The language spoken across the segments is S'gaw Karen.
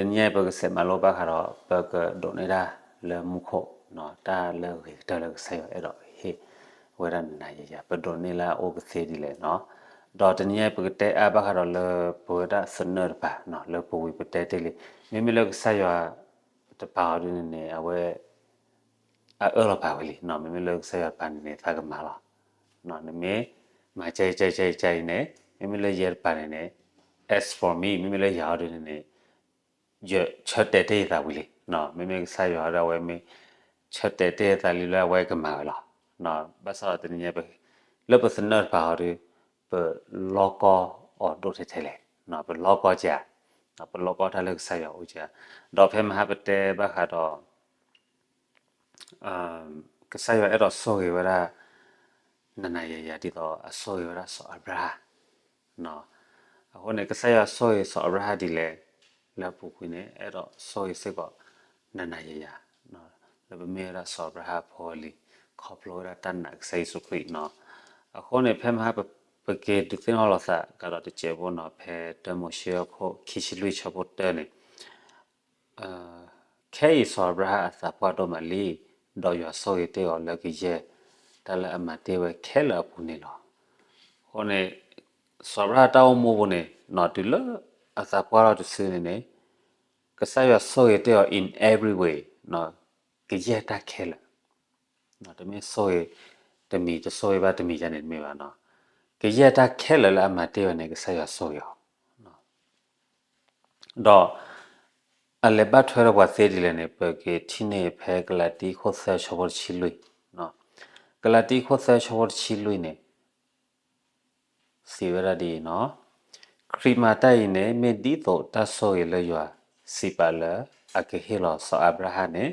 တနံၤအံၤပကစးမၤလိဘၣ်ဃးဒီး ပကဒိးန့ၢ်တၢ်လၢမူခိၣ်, တၢ်လၢအဂ့ၤကတၢၢ်လၢကစၢ်ယွၤအဲၣ်ဒိးဟ့ၣ်ဝဲဒၣ်နၤယၤ, ပဒိးန့ၢ်လၢအအိၣ်ကသ့ဒ်လဲၣ်နီၤ. ဒီးတနံၤအံၤပကတဲအါဘၣ်ဃးဒီးလၢပဝဲဒၣ်သနၢၣ်တပၤ, လၢပဝံၤပတဲတ့ၢ်လံ, မ့မ့ၢ်လၢကစၢ်ယွၤတပာ်အီၤဒ်န့ၣ်န့ၣ် အဝဲ အအၢၣ်လီၤပာ်ဝံၤလံနီၤ. မ့မ့ၢ်လၢကစၢ်ယွၤတပာ်န့ၣ်န့ၣ် သးကမၤလီၤ. နမ့ၢ်မၤကဲကဲကဲကဲအံၤန့ၣ်, မ့မ့ၢ်လၢယဲတပာ်န့ၣ်န့ၣ်, as for me, မ့မ့ၢ်လၢယၤအီၤဒ်န့ၣ်န့ၣ်, ယဆၢတဲာ်တ့ၢ်ယသးဝံၤလံ. မ့မ့ၢ်ကစၢ်ယွၤအီၤဒီး အဝဲမ့ၢ်ဆၢတဲာ်တ့ၢ်ယသးလံလၢအဝဲကမၤဝဲလီၤ. ဘၣ်ဆၣ်ဒီးတနံၤညါ လၢပသနၢၣ်တပၤအီၤဒီး ပလီကီအီၤဒိၣ်ထဲထဲလဲၣ်, ပလီကီဧါ, ပလီကီတၢ်လၢကစၢ်ယွၤအအိၣ်ဧါ. ဒီးဖဲမဟါပတဲဘၣ်ဃးဒီး ကစၢ်ယွၤအဲၣ်ဒိးဆိၣ်ဂ့ၤဝဲဒၣ် နၤနၤယၤယၤ ဒ်သိးအဆိၣ်ဂ့ၤဝဲဒၣ်စီၤအၤဘြၤဟၣ်. အဃိန့ၣ် ကစၢ်ယွၤဆိၣ်ဂ့ၤစီၤအၤဘြၤဟၣ်ဒ်လဲၣ်, လၢအပူၤကွံာ်န့ၣ် အဲၣ်ဒိးဆိၣ်ဂ့ၤစ့ၢ်ကီး နၤနၤယၤယၤ လၢပမ့ၢ်ဝဲဒၣ်စီၤအၤဘြၤဟၣ်အဖိအလံၤ, ခီဖျိဝဲဒၣ်တၢ်နာ်ကစၢ်ယ့ၣ်ၡူးခရံာ်နီၤ. အဃိန့ၣ် ဖဲမဟါ ပက့ၤဒုးသ့ၣ်နီၣ်လိာ်သးကဒီးတစဲးဖိနီၤ, ဖဲတၢမိၤၡ့အခိၣ်ခံဆံလွံၢ်ဆၢဖိတၢန့ၣ် ခဲအံၤစီၤအၤဘြၤဟၣ်အသးပှၢ်ဒိၣ်မးလံ, ဒီးယွၤဆိၣ်ဂ့ၤတ့ၢ်အီၤလၢကယဲၢ်တၢ်လၢအမၤတ့ၢ်ဝဲခဲလၢာ်အပူၤန့ၣ်လီၤ. အဃိန့ၣ် စီၤအၤဘြၤဟၣ်တၢ်အိၣ်မူပူၤန့ၣ်နီၤ, တုၤလၢအသးပှၢ်ထီၣ်တစုန့ၣ်န့ၣ် ကစၢ်ယွၤဆိၣ်ဂ့ၤတ့ၢ်အီၤ in every way, ကယဲၢ်တၢ်ခဲလၢာ်. တမ့ၢ်ဆိၣ်ဂ့ၤတမံၤ တဆိၣ်ဂ့ၤဘၣ်တမံၤယါန့ၣ်တမ့ၢ်ဘၣ်နီၤ, ကယဲၢ်တၢ်ခဲလၢာ်လၢအမၤတ့ၢ်ဝဲန့ၣ် ကစၢ်ယွၤဆိၣ်ဂ့ၤအီၤ. ဒီးအလဲၤဘၣ်ထွဲဒီးပှၤသ့ဒ်လဲၣ်န့ၣ် ပက့ၤထံၣ်န့ၢ်ဖဲကလၤတံခိၣ်သၢဆၢဖိတဆံလွံၢ်နီၤ. ကလၤတံခိၣ်သၢဆၢဖိတဆံလွံၢ်န့ၣ် စံးဝဲဒၣ်ဒ်အံၤနီၤ, ခရံာ်မၤတၢ်အံၤန့ၣ် မ့ၢ်ဒ်သိးတၢ်ဆိၣ်ဂ့ၤလၢယွၤစံးပာ်လၢအကဟ့ၣ်လီၤစီၤအၤဘြၤဟၣ်န့ၣ်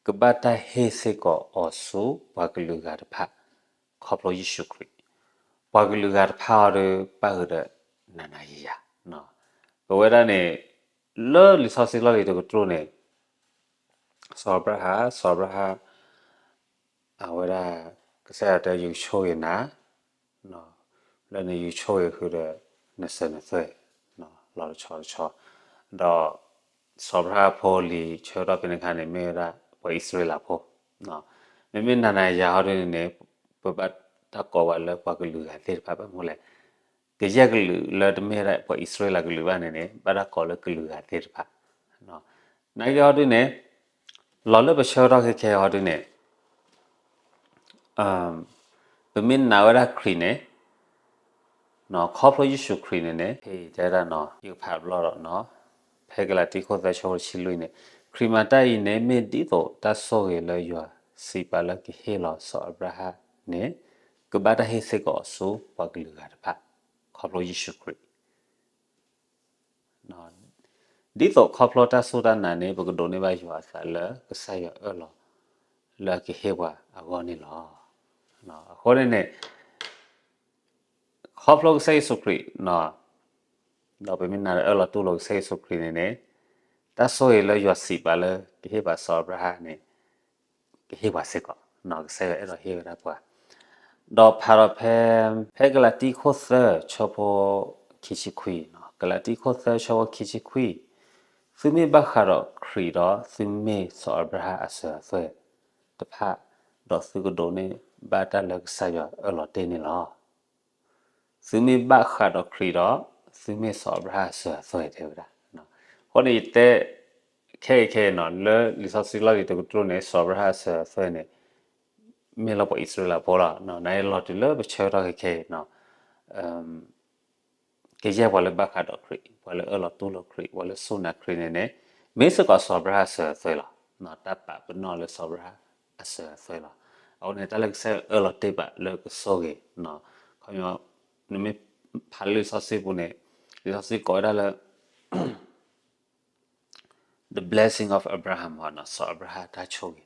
ကဘၣ်တၢ်ဟ့ၣ်စ့ၢ်ကီးအီၤဆူပှၤကလုာ်ဂၤတဖၣ် ခီဖျိယ့ၣ်ၡူးခရံာ်. ပှၤကလုာ်ဂၤတဖၣ်အီၤဒီး ပၣ်ဃုာ်ဒီးနၤနၤယၤယၤ ပဝဲဒၣ်န့ၣ် လၢလံာ်စီဆှံလီၢ်လံၤတကတြူၢ်န့ၣ် စီၤအၤဘြၤဟၣ်, စီၤအၤဘြၤဟၣ် အဝဲဒၣ် ကစၢ်ယွၤတဲ ယကဆိၣ်ဂ့ၤနၤ, လၢန့ၣ်ယကဆိၣ်ဂ့ၤဃုာ်ဒီး နစၢၤနသွဲၣ် လီၤတဆီတဆီ, ဒီးစီၤအၤဘြၤဟၣ်အဖိအလံၤဆၢကတီၢ်ဖဲန့ၣ်အခါန့ၣ် မ့ၢ်ဝဲဒၣ်ပှၤအံၣ်စရ့လးဖိ, မ့မ့ၢ်နၤနၤယၤယၤအီၤဒ်န့ၣ်န့ၣ် ပဘၣ်တၢ်ကိးဝဲလၢပှၤကလုာ်ဂၤသ့ၣ်တဖၣ် ဘၣ်မနုၤလဲၣ် ကယဲၢ်ကလုာ်လၢတမ့ၢ်ဒၣ်ပှၤအံၣ်စရ့လးကလုာ်ဘၣ်န့ၣ်န့ၣ် ဘၣ်တၢ်ကိးလၢကလုာ်ဂၤသ့ၣ်တဖၣ်. နာ်က့အီၤဒ်န့ၣ် လီၤလၢပဆၢကတီၢ်ခဲခဲအီၤဒ်န့ၣ် ပမ့ၢ်နာ်ဝဲဒၣ်ခရံာ်န့ၣ် ခီဖျိယ့ၣ်ၡူးခရံာ်န့ၣ်န့ၣ် ဖဲအံၤတဲဒၣ်နီၤ ယကဖးဘျီဒီးနီၤ, ဖဲကလၤတံခိၣ်သၢဆၢဖိတဆံလွံၢ်န့ၣ် ခရံာ်မၤတၢ်အံၤန့ၣ် မ့ၢ်ဒ်သိးတၢ်ဆိၣ်ဂ့ၤလၢယွၤစံးပာ်လၢကဟ့ၣ်လီၤစီၤအၤဘြၤဟၣ်န့ၣ် ကဘၣ်တၢ်ဟ့ၣ်စ့ၢ်ကီးအီၤဆူပှၤကလုာ်ဂၤတဖၣ် ခီဖျိယ့ၣ်ၡူးခရံာ် ဒ်သိးခီဖျိတၢ်စူၢ်တၢ်နာ်န့ၣ် ပကဒိးန့ၢ်ဘၣ်ယွၤအသးလၢကစၢ်ယွၤအၢၣ်လီၤ လၢအကဟ့ၣ်ပှၤအဂီၢ်န့ၣ်လီၤ. အဃိန့ၣ်န့ၣ် ခီဖျိကစၢ်ယ့ၣ်ၡူးခရံာ် ဒီးပမ့ၢ်နာ်ဒီးအၢၣ်လီၤတူၢ်လိာ်ကစၢ်ယ့ၣ်ၡူးခရံာ်န့ၣ်န့ၣ် တၢ်ဆိၣ်ဂ့ၤလၢယွၤစံးပာ်လၢကဟ့ၣ်ပှၤစီၤအၤဘြၤဟၣ်န့ၣ် ကဟ့ၣ်ပှၤစ့ၢ်ကီး, ကစၢ်ယွၤအဲၣ်ဒိးဟ့ၣ်ဝဲဒၣ်ပှၤ ဒီးဖးဒီးဖဲ ဖဲကလၤတံခိၣ်သၢဆၢဖိခံဆံခွံ, ကလၤတံခိၣ်သၢဆၢဖိခံဆံခွံ, သုမ့ၢ်ဘၣ်ဃးဒီးခရံာ်ဒီး သုမ့ၢ်စီၤအၤဘြၤဟၣ်အစၢၤအသွဲၣ်တဖၣ်, ဒီးသုကဒိးန့ၢ်ဘၣ်တၢ်လၢကစၢ်ယွၤအၢၣ်လီၤတ့ၢ်န့ၣ်လီၤ. သုမ့ၢ်ဘၣ်ဃးဒီးခရံာ်ဒီး သုမ့ၢ်စီၤအၤဘြၤဟၣ်အစၢၤအသွဲၣ်တဲဝဲဒၣ်. အဃိန့ၣ်ယတဲ ခဲအံၤခဲအံၤနီၤ လၢလံာ်စီဆှံလီၢ်လံၤတကတြူၢ်န့ၣ် စီၤအၤဘြၤဟၣ်အစၢၤအသွဲၣ်န့ၣ် မ့ၢ်လၢပှၤအံၣ်စရ့လးဖိလီၤ. နလီၤတုၤလၢပဆၢကတီၢ်ခဲခဲအံၤနီၤ ကယဲၢ်ပှၤလၢဘၣ်ဃးဒီးခရံာ်, ပှၤလၢအၢၣ်လီၤတူၢ်လိာ်ခရံာ်, ပှၤလၢစူၢ်နာ်ခရံာ်န့ၣ်န့ၣ် မ့ၢ်စ့ၢ်ကီးစီၤအၤဘြၤဟၣ်အစၢၤအသွဲၣ်လီၤ. တၢ်ပာ်ပနီၣ်လၢစီၤအၤဘြၤဟၣ်အစၢၤအသွဲၣ်လီၤ. အဃိန့ၣ် တၢ်လၢကစၢ်ယွၤအၢၣ်လီၤတ့ၢ်ဘၣ်လၢကဆိၣ်ဂ့ၤ, ခီပညီ နမ့ၢ်ဖးလၢလံာ်စီဆှံပူၤန့ၣ် လံာ်စီဆှံကိးဝဲဒၣ်လၢ the blessing of Abraham စီၤအၤဘြၤဟၣ်တၢ်ဆိၣ်ဂ့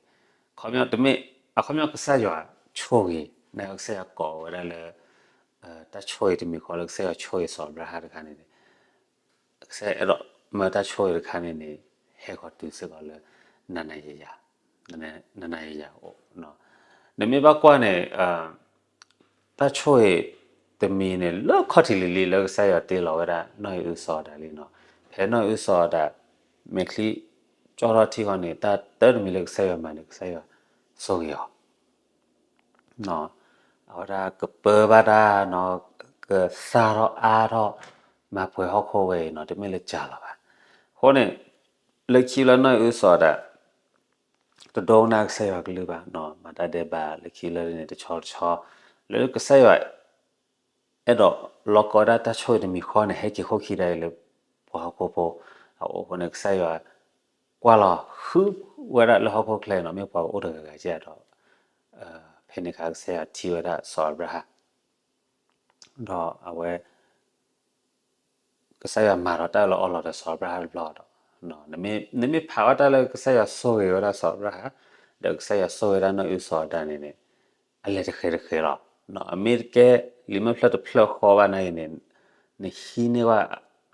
ၤ, ခီပညီတမ့ၢ် အခီပညီကစၢ်ယွၤဆိၣ်ဂ့ၤ, နကစၢ်ယွၤကိးဝဲဒၣ်လၢ တၢ်ဆိၣ်ဂ့ၤတမံၤဃီလၢကစၢ်ယွၤဆိၣ်ဂ့ၤစီၤအၤဘြၤဟၣ်တခါန့ၣ်န့ၣ် ကစၢ်ယွၤအဲၣ်ဒိးမၢတၢ်ဆိၣ်ဂ့ၤတခါန့ၣ်န့ၣ် ဟဲဃီၤတုၤစ့ၢ်ကီးလၢ နၤနၤယၤယၤ, နၤနၤယၤယၤအိၣ်, နမ့ၢ်ဘၣ်ကွၢ်န့ၣ် တၢ်ဆိၣ်ဂ့ၤတမံၤန့ၣ် လၢခီၣ်ထံးလံၤလံၤလၢကစၢ်ယွၤတ့လီၤဝဲဒၣ် နီၢ်အံၣ်အုစီၤအၤဒၣ်လံနီၤ, ဖဲနီၢ်အံၣ်အုစီၤအၤဒၣ် မဲာ်ချံကၠီထီၣ်ထံဃီန့ၣ် တၢ်တၢတမံၤလၢကစၢ်ယွၤမၤန့ၣ် ကစၢ်ယွၤဆိၣ်ဂ့ၤအီၤ အဝဲဒၣ်ကပၢဘၣ်တၢ်နီၤ, ကသၣ်ထီၣ်အါထီၣ်, မၤပှဲၤဟီၣ်ခိၣ်ဝဲအံၤနီၤ, တမ့ၢ်လၢကၢ်လီၤဘၣ်. အဃိန့ၣ် လၢခံလၢနီၢ်အုၣ်စီၤဒၣ် တဒိကနၣ်ကစၢ်ယွၤကလုၢ်ဘၣ်, မၤတၢ်ဒဲးဘးလၢခံလၢန့ၣ် တဆီတဆီ လၢကစၢ်ယွၤ အဲၣ်ဒိးလီၤကီဒၣ်တၢ်ဆိၣ်ဂ့ၤတမံၤဃီန့ၣ် ဟဲက့ၤခိၣ်ခံဒၣ်အံၤလၢ ပှၤဟီၣ်ခိၣ်ဖိအအိၣ်အဃိန့ၣ် ကစၢ်ယွၤကွၢ်လီၤဃုဝဲဒၣ်လၢဟီၣ်ခိၣ်ချၢအံၤနီၤ, မ့ၢ်ပှၤကအိၣ်တဂၤဂၤကဲဒီး ဖဲန့ၣ်အခါ ကစၢ်ယွၤထံၣ်ဝဲဒၣ်စီၤအၤဘြၤဟၣ် ဒီးအဝဲ ကစၢ်ယွၤမၤဒီးတၢ်အၢၣ်လီၤအီလီၤဒီးစီၤအၤဘြၤဟၣ်တဘျီဒီး, နမ့ၢ်ဖးဝဲတၢ်လၢကစၢ်ယွၤဆိၣ်ဂ့ၤဝဲဒၣ်စီၤအၤဘြၤဟၣ်, ဒီးကစၢ်ယွၤဆိၣ်ဂ့ၤဝဲဒၣ်နီၢ်အုၣ်စီၤဒၣ်န့ၣ်န့ၣ် အလဲၤတဃဲးတဃဲးလီၤ. အမ့ၢ်တကဲလံာ်မဲာ်ဖျၢၣ်တဖျၢၣ်ဃီဘၣ်နာ်အံၤန့ၣ် နဟံးန့ၢ်ဘၣ်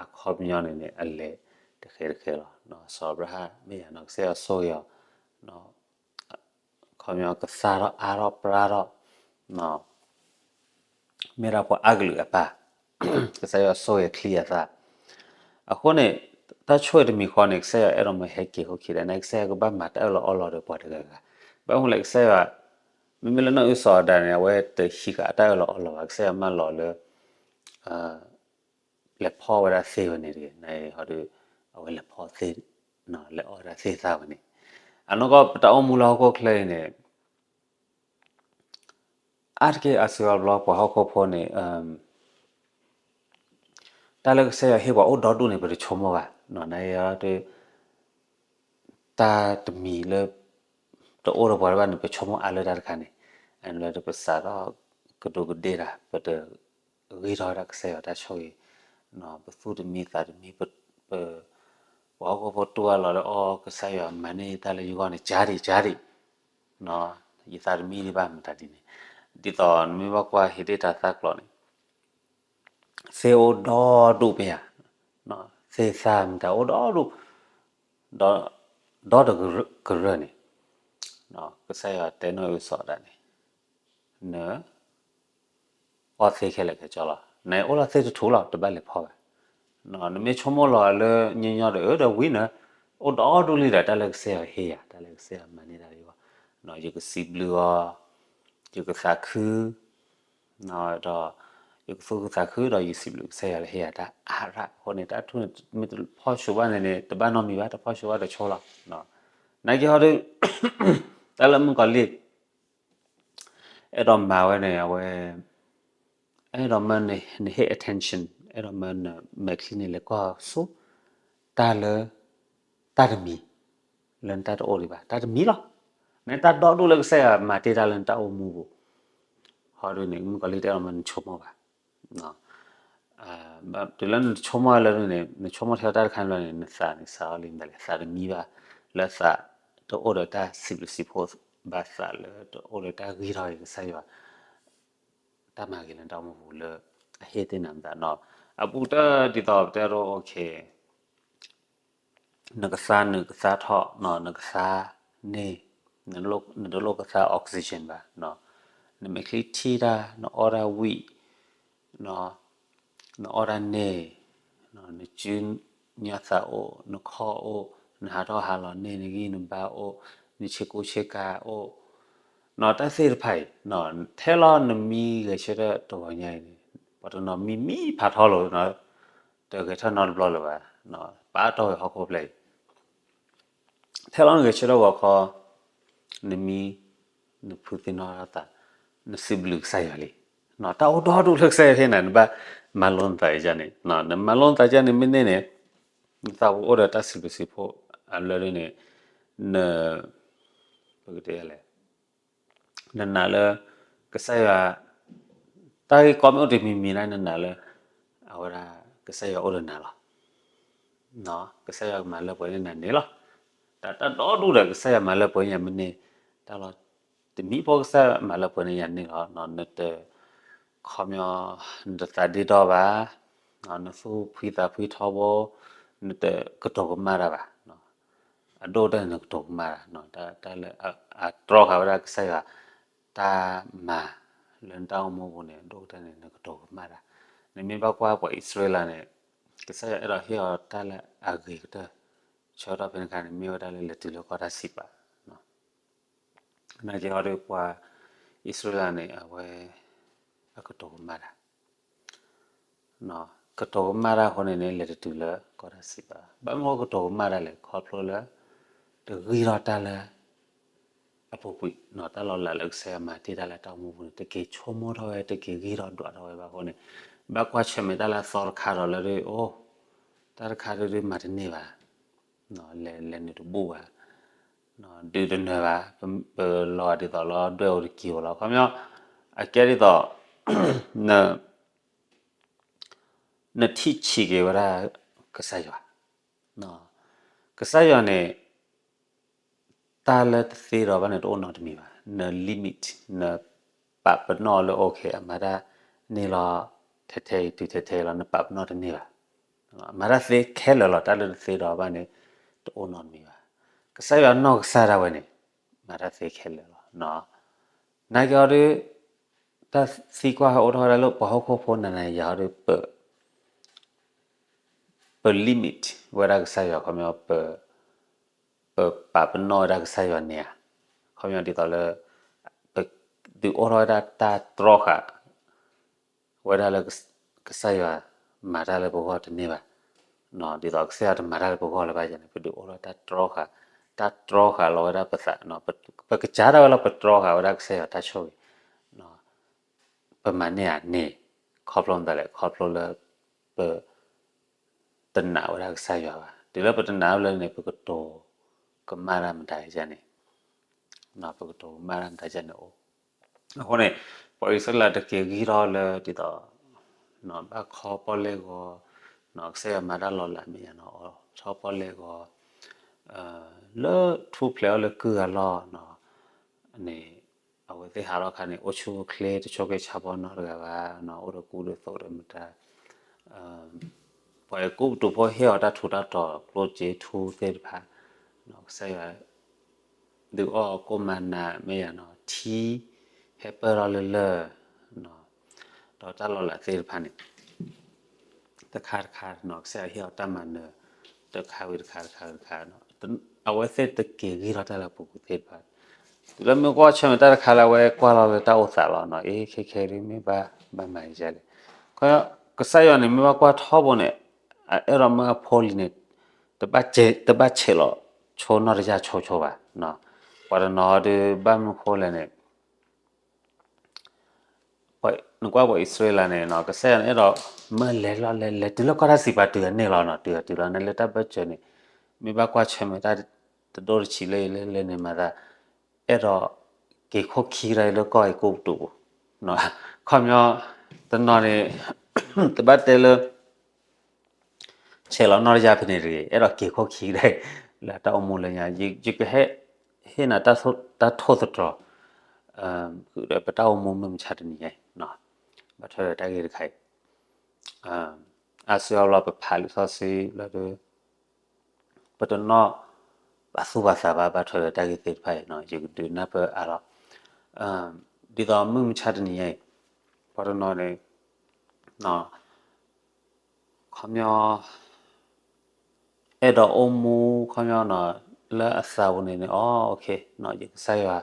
အခီပညီန့ၣ်န့ၣ် အလဲၤတဃဲးတဃဲးလီၤ. စီၤအၤဘြၤဟၣ်မ့ၢ်ယၤနီၤ ကစၢ်ယွၤဆိၣ်ဂ့ၤအီၤ ခီပညီကသၣ်ထီၣ်အါထီၣ်ပြါထီၣ် မ့ၢ်ဒၣ်ပှၤအါကလုာ်အပၢ်, ကစၢ်ယွၤဆိၣ်ဂ့ၤချံအသၣ်. အဃိန့ၣ် တၢ်ဆိၣ်ဂ့ၤတမံၤဃီန့ၣ် ကစၢ်ယွၤအဲၣ်ဒိးမၢဟဲက့ၤခိၣ်ခံဒၣ်န့ၣ် ကစၢ်ယွၤကဘၣ်မၤတၢ်အၢၣ်လီၤအီလီၤဒီးပှၤတဂၤဂၤ, ဘၣ်မနုၤလဲၣ်ကစၢ်ယွၤ မ့မ့ၢ်လၢနီၢ်အုၣ်စီၤအၤဒၣ်န့ၣ် အဝဲတဟံးဃာ်အတၢ်အၢၣ်လီၤအီလီၤဘၣ်, ကစၢ်ယွၤမၢလီၤလၢ လဲၤဖီၣ်ဝဲဒၣ်သ့ၣ်ဝဲန့ၣ်တဂ့ၤ, နဟီဒီး အဝဲလဲၤဖီၣ်သ့ၣ်, လဲၤအီၣ်ဝဲဒၣ်သ့ၣ်သၣ်ဝဲန့ၣ်, အနီၢ်ကီၢ်ပတၢ်အိၣ်မူလၢဟီၣ်ခိၣ်ချၢအံၤန့ၣ် အါတက့ၢ်အါစုအါဘျီပှၤဟီၣ်ခိၣ်ဖိန့ၣ် တၢ်လၢကစၢ်ယွၤဟ့ၣ်ပှၤအိၣ်ဒီဒူၣ်န့ၣ် ပတဆိကမိၣ်ဘၣ်, နဟီဒီး တၢ်တမံၤလၢ တအိၣ်ဒီးပှၤတဘၣ်န့ၣ် ပဆိကမိၣ်အါလၢတၢ်တခါန့ၣ်, အန့ၣ်လၢပစးထီၣ်ကဒူးကဒ့ၣ်တၢ် ပတဂ့ၢ်ထီၣ်ဝဲဒၣ်ကစၢ်ယွၤတၢ်ဆိၣ်ဂ့ၤ, ပသူၣ်တမံသးတမံ ပ ပှၤဟီၣ်ခိၣ်ဖိတူၢ်အလီၢ်လၢ အီ ကစၢ်ယွၤမၤန့ၢ်တၢ်လၢယဂီၢ်န့ၣ် ကၢ်ဒံးကၢ်ဒံး, ယသးတမံဒံးဘၣ်မတၤဒ်န့ၣ်, ဒ်သိးနမ့ၢ်ဘၣ်ကွၢ်ဟ့ၣ်ဒ့ၣ်တၢ်သၣ်ကျီန့ၣ် သ့ၣ်အိၣ်ဒီဒူၣ်မ့ၢ်ဧါ, သ့ၣ်သၣ်မတၤအိၣ်ဒီဒူၣ်, ဒီတကရၢၢ်န့ၣ်, ကစၢ်ယွၤတဲနီၢ်အုၣ်စီၤဒၣ်န့ၣ်, န အီၣ်သ့ခဲလၢာ်ခဲဆ့လီၤ, နအိၣ်လီၤသ့ၣ်တထူလီၤ တဘၣ်လဲၤဖီၣ်ဘၣ်, နမ့ၢ်ဆိကမိၣ်လီၤလၢညီညီဒီး အၢဒီးဝံၤနၤ, အိၣ်ဒီဒူၣ်လံဒီး တၢ်လၢကစၢ်ယွၤဟ့ၣ်ယၤ တၢ်လၢကစၢ်ယွၤမၤန့ၢ်တၢ်လၢယဂီၢ်, ယကစံးဘျုးအီၤ, ယကသးခု ဒီး ယကသူၣ်ခုသးခုဒီး ယစံးဘျုးကစၢ်ယွၤလၢဟ့ၣ်ယၤတၢ်အါရၣ်အဃိန့ၣ် တၢ်ထူၣ်န့ၣ် မ့ၢ်တဖီၣ်ဆူၣ်ဘၣ်န့ၣ်န့ၣ် တဘၣ်နီတမံၤဘၣ် တဖီၣ်ဆူၣ်ဘၣ်တဆိလီၤ, နာ်က့ဟီဒီး တၢ်လၢမုၣ်ကီၤလံၢ် အဲၣ်ဒိးမၤဝဲန့ၣ် အဝဲ အဲၣ်ဒိးမၢနဟ့ၣ် attention အဲၣ်ဒိးမၢနမဲာ်ချံန့ၣ် လဲၤကွၢ်ဆူ တၢ်လၢ တၢ်တမံၤ လၢနတၢ်တအိၣ်ဒံးဘၣ် တၢ်တမံၤလီၤ, နတၢ်ဒီဒူၣ်လၢကစၢ်ယွၤမၤတ့ၢ်တၢ်လၢနတၢ်အိၣ်မူပူၤ, ဟီဒ်န့ၣ် မုၣ်ကီၤလံၢ်တအဲၣ်ဒိးမၢနဆိကမိၣ်ဘၣ် တုၤလၢနဆိကမိၣ်လၢန့ၣ် နဆိကမိၣ်ထဲတၢ်တခါန့ၣ်ဘျီန့ၣ် နသးန့ၣ်စးထီၣ်လံမတၤလဲၣ် သးတမံဘၣ်, လၢသးတအိၣ်ဒီးတၢ်စံးဘျုးစံးဖှိၣ်ဘၣ် သးလၢတအိၣ်ဒီးတၢ်ဂံၢ်ထီၣ်က့ၤကစၢ်ယွၤ တၢ်မၤဂ့ၤလၢနတၢ်အိၣ်မူပူၤလၢ အဟ့ၣ်သ့ၣ်နၤမတၤနီၤ, အပူၤတၢ်ဒ်သိးပတဲဒိ okay နကသါနုာ်ကသါထီၣ် နကသါန့ၢ်, နတလိၣ်ကသါ oxygen ဘၣ်, နမဲာ်ချံထံၣ်တၢ် နအီၣ်တၢ်ဝံၣ်, နအီၣ်တၢ်န့ၢ်, နစုညါသးအိၣ်, နခီၣ်အိၣ်, နဟးထီၣ်ဟးလီၤန့ၢ် နဂံၢ်နဘါအိၣ်, နဆ့ကူဆ့ကၤအိၣ်, တၢ်သ့ၣ်တဖၣ်အံၤ ထဲလီၤနမံဂဲၤဆၢထၢၣ်တဂီၤညါအံၤန့ၣ် ပှၤတနီၤမံမံဖးထီလိာ် တဂဲၤထၢၣ်နီတဘျီလၢၤဘၣ်, ပာ်တီၢ်ဝဲဟီၣ်ခိၣ်ဖျၢၣ်အံၤ, ထဲလီၤနဂဲၤဆၢထၢၣ်ဂီၤခီ, နမံ, နဖုသ့ၣ်နီၣ်ထီၣ်သး, နစံးဘျုးကစၢ်ယွၤလံ, တၢ်အိၣ်ဒီဒူၣ်လၢကစၢ်ယွၤဟ့ၣ်နၤ နဘၣ်မၤလိနသးန့ၣ်, နမၤလိနသးန့ၣ်မ့ၢ်န့ၢ်န့ၣ်, နသးပူၤအိၣ်ဒီးတၢ်စံးဘျုးစံးဖှိၣ်အလၢာ်န့ၣ်, န, ပကတဲလဲၣ် နနာ်လၢ ကစၢ်ယွၤ တၢ်ဂ့ၢ်ကီမ့ၢ်အိၣ်တမံၤမံၤန့ၣ် နနာ်လၢ အဝဲဒၣ် ကစၢ်ယွၤအိၣ်ဒီးနၤလီၤ. ကစၢ်ယွၤကမၤလၢပှဲၤန့ၢ်နၤန့ၣ်လီၤ. တၢ် တၢ်ဒီဒူၣ်ဒီး ကစၢ်ယွၤမၤလၢပှဲၤန့ၢ်ယၤမ့ၢ်န့ၢ်တၢ်လီၤ. တမံၤဖိကစၢ်ယွၤမၤလၢပှဲၤန့ၢ်ယၤန့ၣ်လီၤ. နတ ခီပညီ နတသးဒ့ဒီဘၣ်, နသူၣ်ဖှံသးဖှံထီဘိ, နတကတိၤကမၣ်တၢ်ဘၣ်. အဒိၣ်ကတၢၢ်န့ၣ် နကတိၤကမၣ်တၢ်, တၢ်လၢ အတြီဃာ်ဝဲဒၣ်ကစၢ်ယွၤ တၢ်မၤလၢနတၢ်အိၣ်မူပူၤန့ၣ် အဒိၣ်ကတၢၢ်န့ၣ် နကတိၤကမၣ်တၢ်. နမ့ၢ်ဘၣ်ကွၢ်ပှၤအံၣ်စရ့လးန့ၣ် ကစၢ်ယွၤအဲၣ်ဒိးဟ့ၣ်အီၤတၢ်လၢအဂ့ၤကတၢၢ် ဆၢကတီၢ်ဖဲန့ၣ်အခါန့ၣ် မ့ၢ်ဝဲဒၣ်လၢလဲၤတုၤလၢကီၢ်တၢ်စံးပာ်, နာ်က့အီၤဒီးပှၤအံၣ်စရ့လးန့ၣ် အဝဲ အကတိၤကမၣ်တၢ် ကတိၤကမၣ်တၢ်အဃိန့ၣ်န့ၣ် လဲၤတတုၤလၢကီၢ်တၢ်စံးပာ်, ဘၣ်မနုၤကတိၤကမၣ်တၢ်လဲၣ်, ခီဖျိလၢ တဂံၢ်ထီၣ်တၢ်လၢ အပူၤကွံာ်, တၢ်လီၤလးလၢကစၢ်ယွၤမၤတ့ၢ်တၢ်လၢတၢ်အိၣ်မူပူၤန့ၣ် တက့ၤဆိကမိၣ်ထီၣ်ဝဲ တက့ၤဂံၢ်ထီၣ်ဒွးထီၣ်ဝဲဘၣ်အဃိန့ၣ်, ဘၣ်ကွၢ်ဆၢၣ်မဲာ်တၢ်လၢအသီတခါဒီးလၢဒ်အိၣ်, တၢ်တခါဒ်ဒ်မၤတန့ၢ်ဘၣ်, လဲၤလဲၤနုာ်တဘူၣ်ဘၣ်, ဒုးတနၢၤဘၣ်, ပလီၤဒ်သိးလီၤဒွဲၣ်အိၣ်တက့ၤအိၣ်လီၤ. ခီပညီ အကဲဒ်သိး နထံၣ်ဆံးက့ၤဝဲဒၣ်ကစၢ်ယွၤ, ကစၢ်ယွၤန့ၣ် တၢ်လၢတသ့ဒီးဘၣ်န့ၣ် တအိၣ်နီတမံၤဘၣ်, န limit, နပာ်ပနီၣ်လၢ okay အမၤတၢ်န့ၢ်လီၤ ထဲထဲအံၤတုၤထဲထဲအံၤလီၤ နပာ်ပနီၣ်တန့ၢ်ဘၣ်, မၤတၢ်သ့ခဲလၢာ်လီၤ, တၢ်လၢတသ့ဒီးဘၣ်န့ၣ် တအိၣ်နီတမံၤဘၣ်. ကစၢ်ယွၤနီၢ်ကစၢ်ဒၣ်ဝဲန့ၣ် မၤတၢ်သ့ခဲလၢာ်လီၤ. နာ်က့အီၤဒီး တၢ်သံကွၢ်ဟဲအိၣ်ထီၣ်ဝဲဒၣ်လၢပှၤဟီၣ်ခိၣ်ဖိနၤနၤယၤအီၤဒီး ပ ပ limit ဝဲဒၣ်ကစၢ်ယွၤ ခီပညီ ပ ပာ်ပနီၣ်ဝဲဒၣ်ကစၢ်ယွၤန့ၣ်ဧါ, ခီပညီဒ်သိးလၢ ပဒုးအိၣ်ထီၣ်ဝဲဒၣ်တၢ်တြီဃာ် ဝဲဒၣ်လၢ ကစၢ်ယွၤမၤတၢ်လၢပဂီၢ်တန့ၢ်ဘၣ်, ဒ်သိးကစၢ်ယွၤတမၤတၢ်လၢပဂီၢ်လၢၤဘၣ်ယၤန့ၣ် ပဒုးအိၣ်ထီၣ်တၢ်တြီဃာ်, တၢ်တြီဃာ်လီၤဝဲဒၣ်ပသး, ပကစၢ်ဒၣ်ဝဲလၢပတြီဃာ်ဝဲဒၣ်ကစၢ်ယွၤတၢ်ဆိၣ်ဂ့ၤ ပမၤန့ၢ်ဧါန့ၢ်, ခီဖျိမတၤလဲၣ်, ခီဖျိလၢ ပ တနာ်ဝဲဒၣ်ကစၢ်ယွၤဘၣ်. တုၤလၢပတနာ်ဘၣ်လၢန့ၣ် ပကတိၤကမၣ်တၢ်မတၤယၤန့ၣ်, ပကတိၤကမၣ်တၢ်မတၤယၤန့ၣ်အိၣ်. အဃိန့ၣ် ပှၤအံၣ်စရ့လးတက့ၤဂံၢ်ထီၣ်လၢဒ်သိး ဘၣ်ခီပီၣ်လဲၣ်ဂီၤ, ကစၢ်ယွၤမၤတၢ်လီၤလးမ့ၢ်ယၤန့ၣ် အီထီၣ်ပီၣ်လဲၣ်ဂီၤ လၢထူၣ်ဖျဲးအီၤလၢကုၢ်အလီၢ်န့ၣ် အဝဲသ့ၣ်ဟးထီၣ်အခါန့ၣ် အိၣ်ဆူၣ်အိၣ်ချ့ တဆိက့ဆါဘီနီတဂၤဘၣ်, အိၣ်ဒီးကူဒီးသိးဒီးမတၤ, ပှၤအကူပတူးဖိဟ့ၣ်အီၤတၢ်ထူးတၢ်တီၤ ကျိၣ်စ့ထူသ့ၣ်တဖၣ်, ကစၢ်ယွၤ ဒုးအီၣ်ကိၣ်မၤနၤမ့ၢ်ယၤန့ၣ် ထံဟဲပၢၢ်ထီၣ်လၢလၢၢ်, ဒီးတၢ်လီၤလးသ့ၣ်တဖၣ်န့ၣ် တခါတခါန့ၣ် ကစၢ်ယွၤဟ့ၣ်အီၤတၢ်မၤနၢၤ တခါဝံၤတခါတခါတခါ, အဝဲသ့ၣ်တက့ၤဂံၢ်ထီၣ်တၢ်လၢအပူၤကွံာ်သ့ၣ်တဖၣ်, တုၤလၢမ့ၢ်ကွၢ်ဆၢၣ်မဲာ်တၢ်တခါလၢအဝဲကွၢ်လီၤလၢတၢ်အိၣ်သးလီၤန့ၣ် အ့ ခဲခဲဒ်မ့ၢ်ဘၣ် ဘၣ်မၤယၤလဲၣ်, ကစၢ်ယွၤန့ၣ် မ့ၢ်ဘၣ်ကွၢ်ထီဘိန့ၣ် အအဲၣ်ဒိးမၢအဖိလံၤန့ၣ် တဘၣ်ဆဲးလီၤဆိနီၢ်တယၢ်ဆိဆိဘၣ်, ပှၤတနီၤဒုးဘၣ်မနုၤဃိလဲၣ်န့ၣ် နကွၢ်ပှၤအံၣ်စရ့လးန့ၣ် ကစၢ်ယွၤန့ၣ် အဲၣ်ဒိးမၢလဲၤလီၤလဲၤလဲၤတုၤလၢကီၢ်တၢ်စံးပာ်တုၤအန့ၣ်လီၤ, တုၤတုၤလီၤန့ၣ်လၢတၢ်ဘၢၣ်စၢၤန့ၣ် မ့ၢ်ဘၣ်ကွၢ်ဆၢၣ်မဲာ်တၢ်တဒိၣ်တဆံးလၢလဲၤလဲၤန့ၣ်မၤသး အဲၣ်ဒိးက့ၤခိၣ်ခံကဒါလၢကီၢ်အဲၤကူပတူးပူၤ, ခီပညီ တနီၤန့ၣ် တဘၣ်တဲလၢ ဆဲးလီၤနီၢ်တယၢ်ဖဲန့ၣ်တဂ့ၤ, အဲၣ်ဒိးက့ၤခိၣ်ခံကဒါ လၢတၢ်အိၣ်မူလၢညါ, ယကဟဲ ဟ့ၣ်နၤတၢ်ထိၣ်သတြီၤ ဃုာ်ဒီးပတၢ်အိၣ်မူမုၢ်မဆါတနံၤညါအံၤ, ဘၣ်ထွဲဒီးတၢ်ဂ့ၢ်တခါအံၤ, အါစုအါဘျီပဖးလံာ်စီဆှံလၢ ပတနီၣ်ပာ်သူၣ်ပာ်သးဘၣ် ဘၣ်ထွဲဒီးတၢ်ဂ့ၢ်သ့ၣ်တဖၣ်အံၤ ယကဒုးနၢ်ပၢၢ်အါလီၤ, ဒ်သိးမုၢ်မဆါတနံၤညါအံၤ ပှၤတနီၤန့ၣ် ခီပညီ အဲၣ်ဒိးအိၣ်မူ ခီပညီ လၢအသးပူၤန့ၣ်န့ၣ် အ ယကစၢ်ယွၤ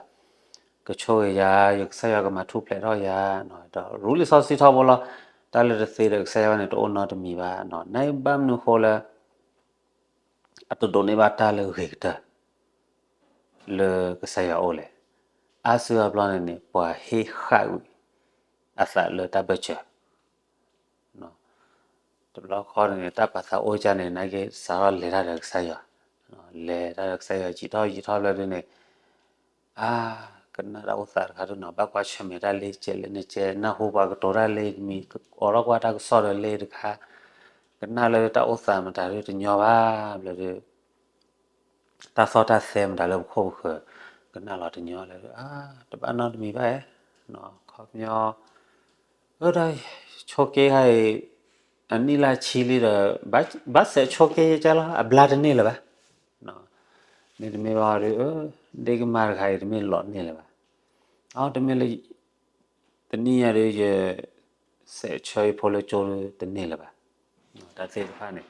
ကဆိၣ်ဂ့ၤယၤ, ယကစၢ်ယွၤကမၤထူၣ်ဖျဲးထီၣ်ယၤ, ဒီးရူလံာ်စီဆှံထီဘိလီၤ, တၢ်လၢတသ့ဒီးကစၢ်ယွၤန့ၣ် တအိၣ်နီတမံၤဘၣ်, နဘၣ်မနုၤဃိလၢ အတဒိးန့ၢ်ဘၣ်တၢ်လၢအဂ့ၤကတၢၢ် လၢကစၢ်ယွၤအအိၣ်လဲၣ်. အါစုအါဘျီန့ၣ်န့ၣ် ပှၤဟ့ၣ်ဃာ်ကွံာ်အသးလၢတၢ်ဘၢၣ်စၢၤ တဘျီဃီန့ၣ်န့ၣ် တၢ်ပာ်သးအိၣ်ကၢ်န့ၣ် နာ်က့စးထီၣ်လဲၤတၢ်ဒီးကစၢ်ယွၤ, လဲၤတၢ်ဒီးကစၢ်ယွၤ ယံာ်ထီၣ်ယံာ်ထီၣ်ဘျီဒုန့ၣ် အါ ကနၣ်တၢ်အိၣ်သးတခါဒုနီၤ ဘၣ်ကွၢ်ဆၢၣ်မဲာ်တၢ်လၢကဲးလဲၣ်န့ၣ်ကဲး နၢ်ဟူပှၤကတိၤတၢ်လၢတမံၤ အိးထီၣ်ကွၢ်တၢ်ကစီၣ်ဒီးလၢတခါ ကနၣ်လၢတၢ်အိၣ်သးမတၤဒုတညီဘၣ်ဘျီဒု တၢ်သီၣ်တၢ်သဲမတၤလၢပခိၣ်ပဃၢၤ ကနၣ်လီၤတညီလၢ အါ တဘၣ်နီတမံၤဘၣ်ဧါ, ခီပညီ အၢ ဒီး ဆိက့ခါအံၤ အနံၣ်လၢဆံလံဒီး ဘၣ်စဲးဆိက့ယကလီၤ အဘျါတန့ၢ်လၢၤဘၣ်, မ့တမ့ၢ်ဘၣ်ဒီး ဒ့ကမၢ်တခါအံၤ တမ့ၢ်လီၤန့ၢ်လၢၤဘၣ်, အတမ့ၢ်လၢ တနံၣ်ညါဒီး ယစဲးဆၢယဖိလၢကၠိတန့ၢ်လၢၤဘၣ်, တၢ်သ့ၣ်တဖၣ်န့ၣ်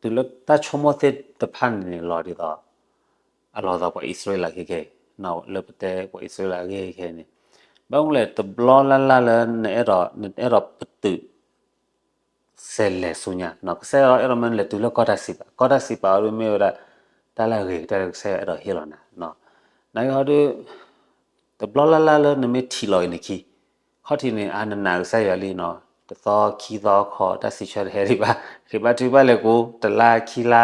တ တုၤလၢတၢ်ဆိကမိၣ်သ့ၣ်တဖၣ်န့ၣ်န့ၣ် လီၤဒ်သိး အလီၤသိးပှၤအံၣ်စရ့လးခဲခဲအံၤ, လၢပတဲပှၤအံၣ်စရ့လးခဲခဲအံၤန့ၣ်, ဘၣ်မနုၤလဲၣ် တဘျီလၢ်လၢ်လၢ နအဲၣ်ဒိး နအဲၣ်ဒိးပတုာ် စဲးလဲၤဆူညါ, ကစၢ်ယွၤအဲၣ်ဒိးမ့ၢ်လဲၤတုၤလၢကီၢ်တၢ်စံးပာ်, ကီၢ်တၢ်စံးပာ်အီၤဒ်မ့ၢ်ဝဲဒၣ် တၢ်လၢအဂ့ၤကတၢၢ်လၢကစၢ်ယွၤအဲၣ်ဒိးဟ့ၣ်လီၤနၤ, နဟီဒုး တဘျီလၢ်လၢ်လၢနမ့ၢ်ထံၣ်လီၤအံၤနခံ, ခီၣ်ထံးန့ၣ် အါနနာ်ကစၢ်ယွၤလံနီၤ, တသီခံသီခီ တၢ်စံးဆၢတဟဲဒံးဘၣ်, ဃ့ဘါထုကဖၣ်လဲၤကိး တလါခံလါ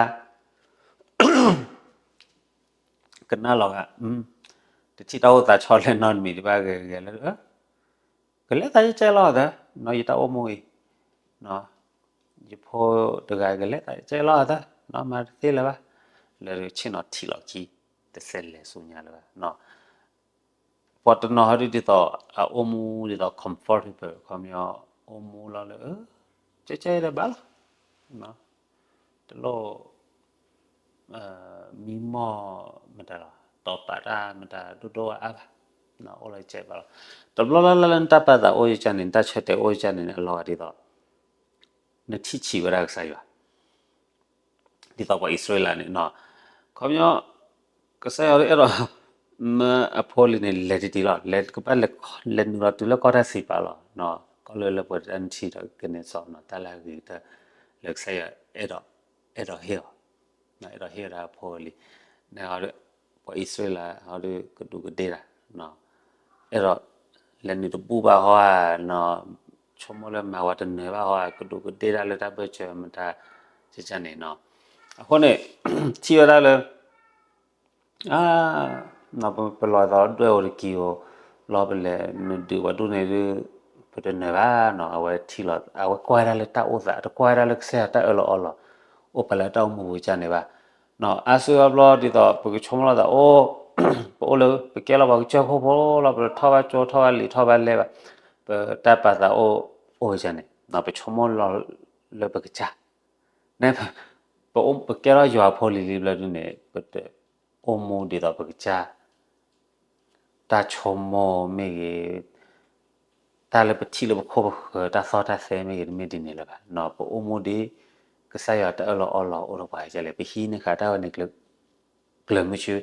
ကနၣ်လီၤဂာ်, တထံၣ်တၢ်အိၣ်သးဆီလဲၣ်နီတမံၤဒံးဘၣ်ဂ့ၤဂ့ၤလၢ ကလဲၤသးကဲလီၤသၢ, နီၤယတၢ်အိၣ်မူအံၤ, ယဖိတဂၤကလဲၤသးကဲလီၤသၢ, နီၤမၤတသ့လၢၤဘၣ်, လၢဆ့ၣ်နီၤထံၣ်လီၤခံ, တစဲးလဲၤဆူညါလၢၤဘၣ်, ပှၤတနီၤဟီဒ်သိး အအိၣ်မူဒ်သိး comfortable ခီပညီ အိၣ်မူလီၤလၢ ကဲကဲဒီးဘၣ်လီၤ တလိၣ် မံမီၢ်မတၤလီၤ တီၤပာ်တၢ်မတၤဒိၣ်ဒိၣ်အါအါဘၣ်, အိၣ်လၢကဲဘၣ်လီၤ, တဘျီလၢ်လၢ်လၢနတၢ်ပာ်သးအိၣ်ယကၢ်န့ၣ် နတၢ်ဆၢတဲာ်အိၣ်ယကၢ်န့ၣ်န့ၣ် အလီၤဂာ်ဒ်သိး နထံၣ်ဆံးဝဲဒၣ်ကစၢ်ယွၤ ဒ်သိးပှၤအံၣ်စရ့လးန့ၣ်နီၤ, ခီပညီ ကစၢ်ယွၤအဲၣ်ဒိး မၢအဖိလံၤန့ၣ် လဲၤတံၢ်တံၢ်လီၤ, လဲၤကဘၣ်လဲၤနုာ်လီၤတုၤလၢကီၢ်တၢ်စံးပာ်လီၤ, ကီၢ်လၢလၢပှဲၤတၢ်နထံၣ်ဒီးကန့ၢ်စီနီၤ တၢ်လၢအဂ့ၤကတၢၢ် လၢကစၢ်ယွၤ အဲၣ်ဒိးဟ့ၣ်အီၤ, အဲၣ်ဒိးဟ့ၣ်ဝဲဒၣ်အဖိလံၤ, နဟီဒီး ပှၤအံၣ်စရ့လးဟီဒီးကဒူးကဒ့ၣ်တၢ် အဲၣ်ဒိး လဲၤနုာ်တဘူၣ်ဘၣ်ဟီဧါ, ဆိကမိၣ်လၢမၤဝဲတနၢၤဘၣ်ဟီဧါ, ကဒူးကဒ့ၣ်တၢ်လၢတၢ်ဘၢၣ်စၢၤမတၤ ကကန့ၣ်နီၤ, အဃိန့ၣ် ထံၣ်ဝဲဒၣ်လၢ ပလီၤသီဒွဲၣ်ဧိၤတကံၤဧိၤ လီၤပလဲၤနဒုးပှၤဒိၣ်န့ၣ်ဒုး ပတနၢၤဘၣ်နီၤ, အဝဲထံၣ်လီၤ အဝဲကွၢ်ဝဲဒၣ်လၢတၢ်အိၣ်သး တကွၢ်ဝဲဒၣ်လၢကစၢ်ယွၤတၢ်အၢၣ်လီၤအီလီၤ အိၣ်ပာ်လၢတၢ်အိၣ်မူပူၤကန့ၣ်ဘၣ်, အါစုအါဘျီဒ်သိး ပကဆိကမိၣ်လီၤသးအိၣ် ပအိၣ်လၢ ပကဲလီၤပှၤကစၢၢ်ခိၣ်ဖိလီၤ ပထီၣ်ဘၣ်ကၠိထီၣ်ဘၣ်လံာ်ထီၣ်ဘၣ်လဲၢ်ဘၣ်, ပတၢ်ပာ်သးအိၣ် အိၣ်ကန့ၣ် ပဆိကမိၣ်လီၤလၢပကစၢ် န ပကဲထီၣ်ယွၤဖိလံၤလံဘျီဒုန့ၣ် ပတအိၣ်မူဒ်သိးပကစၢ် တၢ်ဆိကမိၣ်မ့ၢ်ဂ့ၤ, တၢ်လၢပထံၣ်လၢပခိၣ်ပဃၢၤ တၢ်သီၣ်တၢ်သဲမ့ၢ်ဂ့ၤ တမ့ၢ်ဒ်န့ၣ်လၢၤဘၣ်, ပအိၣ်မူဒ် ကစၢ်ယွၤတၢ်အၢၣ်လီၤအီလီၤအိၣ်ဒီးပှၤကလဲၣ်, ပဟံးန့ၢ်ဃာ်တၢ်ဝဲန့ၣ် ကျၢၤမုဆူ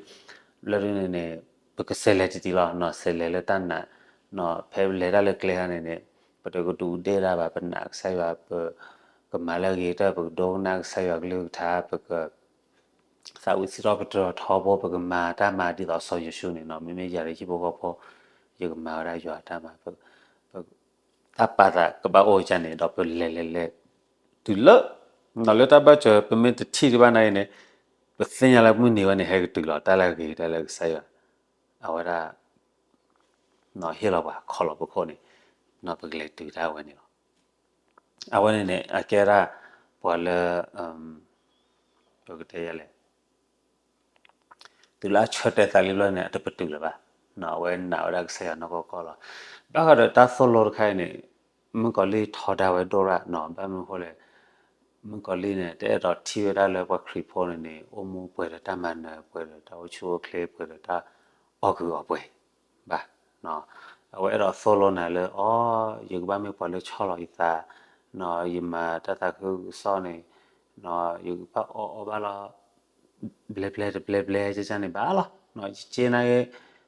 လၢဒုန့ၣ်န့ၣ် ပကစဲးလဲၤတံၢ်တံၢ်လီၤ, စဲးလဲၤလၢတၢ်နာ်, ဖဲပလဲၤတၢ်လၢကျဲဟီန့ၣ်န့ၣ် ပတကဒူးကဒ့ၣ်တၢ်ဘၣ်, ပနာ်ကစၢ်ယွၤ, ပကမၤလၢအဂ့ၤကတၢၢ်, ပကဒိကနၣ်ကစၢ်ယွၤကလုၢ်ကထါ, ပက သးဝံၣ်စံးထီၣ်ပတြၢၤထီဘိ, ပကမၤတၢ်မၤဒ်သိးစီၤယိၤၡူန့ၣ်နီၤ, မ့မ့ၢ်ယၤဒီးဟံၣ်ဖိဃီဖိ, ယကမၤဝဲဒၣ်ယွၤတၢ်မၤ, တၢ်ပာ်သးကဘၣ်အိၣ်ကန့ၣ်ဒီး ပလဲၤလဲၤလဲၤ တုၤလၢ လၢတၢ်ဘၢၣ်စၢၤ ပမ့ၢ်တထံၣ်ဒံးဘၣ်နာ်အံၤန့ၣ် ပသ့ၣ်ညါလၢမုၢ်နံၤဝဲန့ၣ် ဟဲကတုၤလီၤ, တၢ်လၢအဂ့ၤကတၢၢ်လၢကစၢ်ယွၤ အဝဲဒၣ် ဟ့ၣ်လီၤပှၤခီလီၤပခိၣ်န့ၣ် ပကလဲၤတုၤတၢ်ဝဲန့ၣ်လီၤ. အဝဲန့ၣ်န့ၣ် အကဲဒၣ် ပှၤလၢ ပကတဲယၤလဲၣ် တုၤလၢအဆၢတဲာ်သးလံဘျီန့ၣ် အတပတုာ်လၢၤဘၣ်, အဝဲနာ်ဝဲဒၣ်ကစၢ်ယွၤနီၢ်ကီၢ်ကီၢ်လီၤ. ဘၣ်ဃးဒီးတၢ်သိၣ်လိတခါအံၤန့ၣ် မုၣ်ကီၤလံၢ်ထီဒါဝဲဒိၣ်ရၣ်နီၤ, ဘၣ်မနုၤအဃိလဲၣ်, မုၣ်ကီၤလံၢ်န့ၣ် တအဲၣ်ဒိးထံၣ်ဝဲဒၣ်လၢပှၤခရံာ်ဖိန့ၣ်န့ၣ် အိၣ်မူပှဲၤဒီးတၢ်မၤနၢၤ ပှဲၤဒီးတၢ်အိၣ်ဆူၣ်အိၣ်ချ့ ပှဲၤဒီးတၢ်အီၣ်ကုာ်အီပှဲၤဘၣ်. အဝဲအဲၣ်ဒိးသိၣ်လိနၤလၢ အီ ယကဘၣ်မ့ၢ်ပှၤလၢဆီၣ်လီၤယသး, ယမၤတၢ်သးခုကစီၣ်န့ၣ် ယကဘၣ်အီၣ်အီဘၣ်လီၤ ဘျဲဘျဲတဘျဲဘျဲကန့ၣ်ဘၣ်လီၤ. ယစ့နာ်က့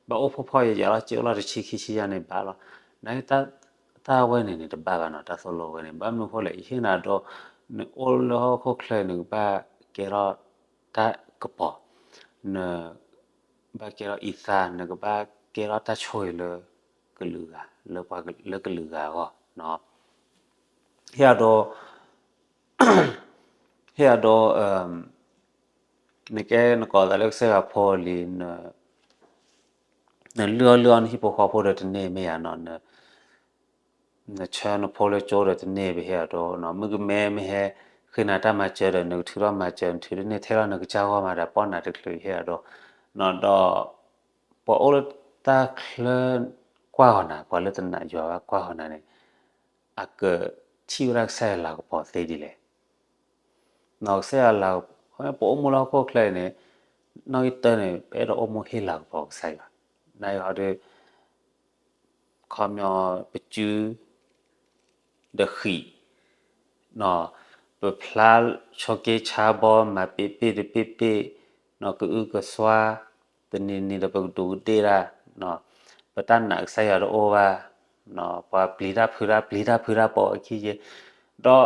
ဘၣ်အိၣ်ဖှီၣ်ဖှီၣ်ယာ်ယာ်လီၤ, စ့အိၣ်လီၤတဆံခံဆံယၤန့ၣ်ဘၣ်လီၤ. နာ်က့ တၢ်ဝဲန့ၣ်န့ၣ် တဘၣ်ဘၣ်နီၤ, တၢ်သိၣ်လိဝဲန့ၣ် ဘၣ်မနုၤအဃိလဲၣ်, ယဟ့ၣ်နၤဒိ နအိၣ်လၢဟီၣ်ခိၣ်ချၢ နကဘၣ်ကဲထီၣ်တၢ်ကပီၤ, န ဘၣ်ကဲထီၣ်အံသၣ်, နကဘၣ်ကဲထီၣ်တၢ်ဆိၣ်ဂ့ၤလၢကလုာ်ဂၤ, လၢကလုာ်ဂၤအဂီၢ်. ဟ့ၣ်အဒိ ဟ့ၣ်အဒိ နကဲနကိးသးလၢကစၢ်ယွၤဖိလံၤ, နလုၢ်အီၣ်လုၢ်အီနဟံၣ်ဖိဃီဖိဒီးတန့ၢ်မ့ၢ်ဧါနီၤ, နဆှၢနဖိလၢကၠိဒီးတန့ၢ် ပဟ့ၣ်အဒိနီၤ, မုၣ်ကမဲမ့ၢ်ဟဲဃ့နၤတၢ်မၤစၢၤဒီး နကထုးထီၣ်မၤစၢၤ နထုးတန့ၢ်ထဲလီၤ နကစၢ်ဂီၢ်မးဒီး ပီၣ်နၤတချုး ဟ့ၣ်အဒိနီၤ, ဒီး ပှၤအိၣ်လၢတၢ်ချၢကွၢ်ဃီၤနၤ, ပှၤလၢတနာ်ယွၤဘၣ်ကွၢ်ဃီၤနၤန့ၣ် အကထံၣ်ဝဲဒၣ်ကစၢ်ယွၤလၤကပီၤသ့ဒ်လဲၣ်. နီၤ ကစၢ်ယွၤလၤ, ပအိၣ်မူလၢဟီၣ်ခိၣ်ချၢအံၤန့ၣ် နီၣ်ဂံၢ်တၢန့ၣ် ပအဲၣ်ဒိးအိၣ်မူဟ့ၣ်လၤကပီၤကစၢ်ယွၤ, နာ်က့ဟီဒီး ခီပညီ ပစု ဒီးဃံး နီၤ, ပဖျါဆိက့ဆါဘီ မၤပ့ၢ်ပ့ၢ်တပ့ၢ်ပ့ၢ်, နီၢ် ကအုကစွါ, တနံၤနံၤဒီးပကဒူးကဒ့ၣ်တၢ်, ပတၢ်နာ်ကစၢ်ယွၤတအိၣ်ဘၣ်, ပှၤပျံၤတၢ်ဖုးတၢ် ပျံၤတၢ်ဖုးတၢ်ပိာ်အခံယဲ, ဒီး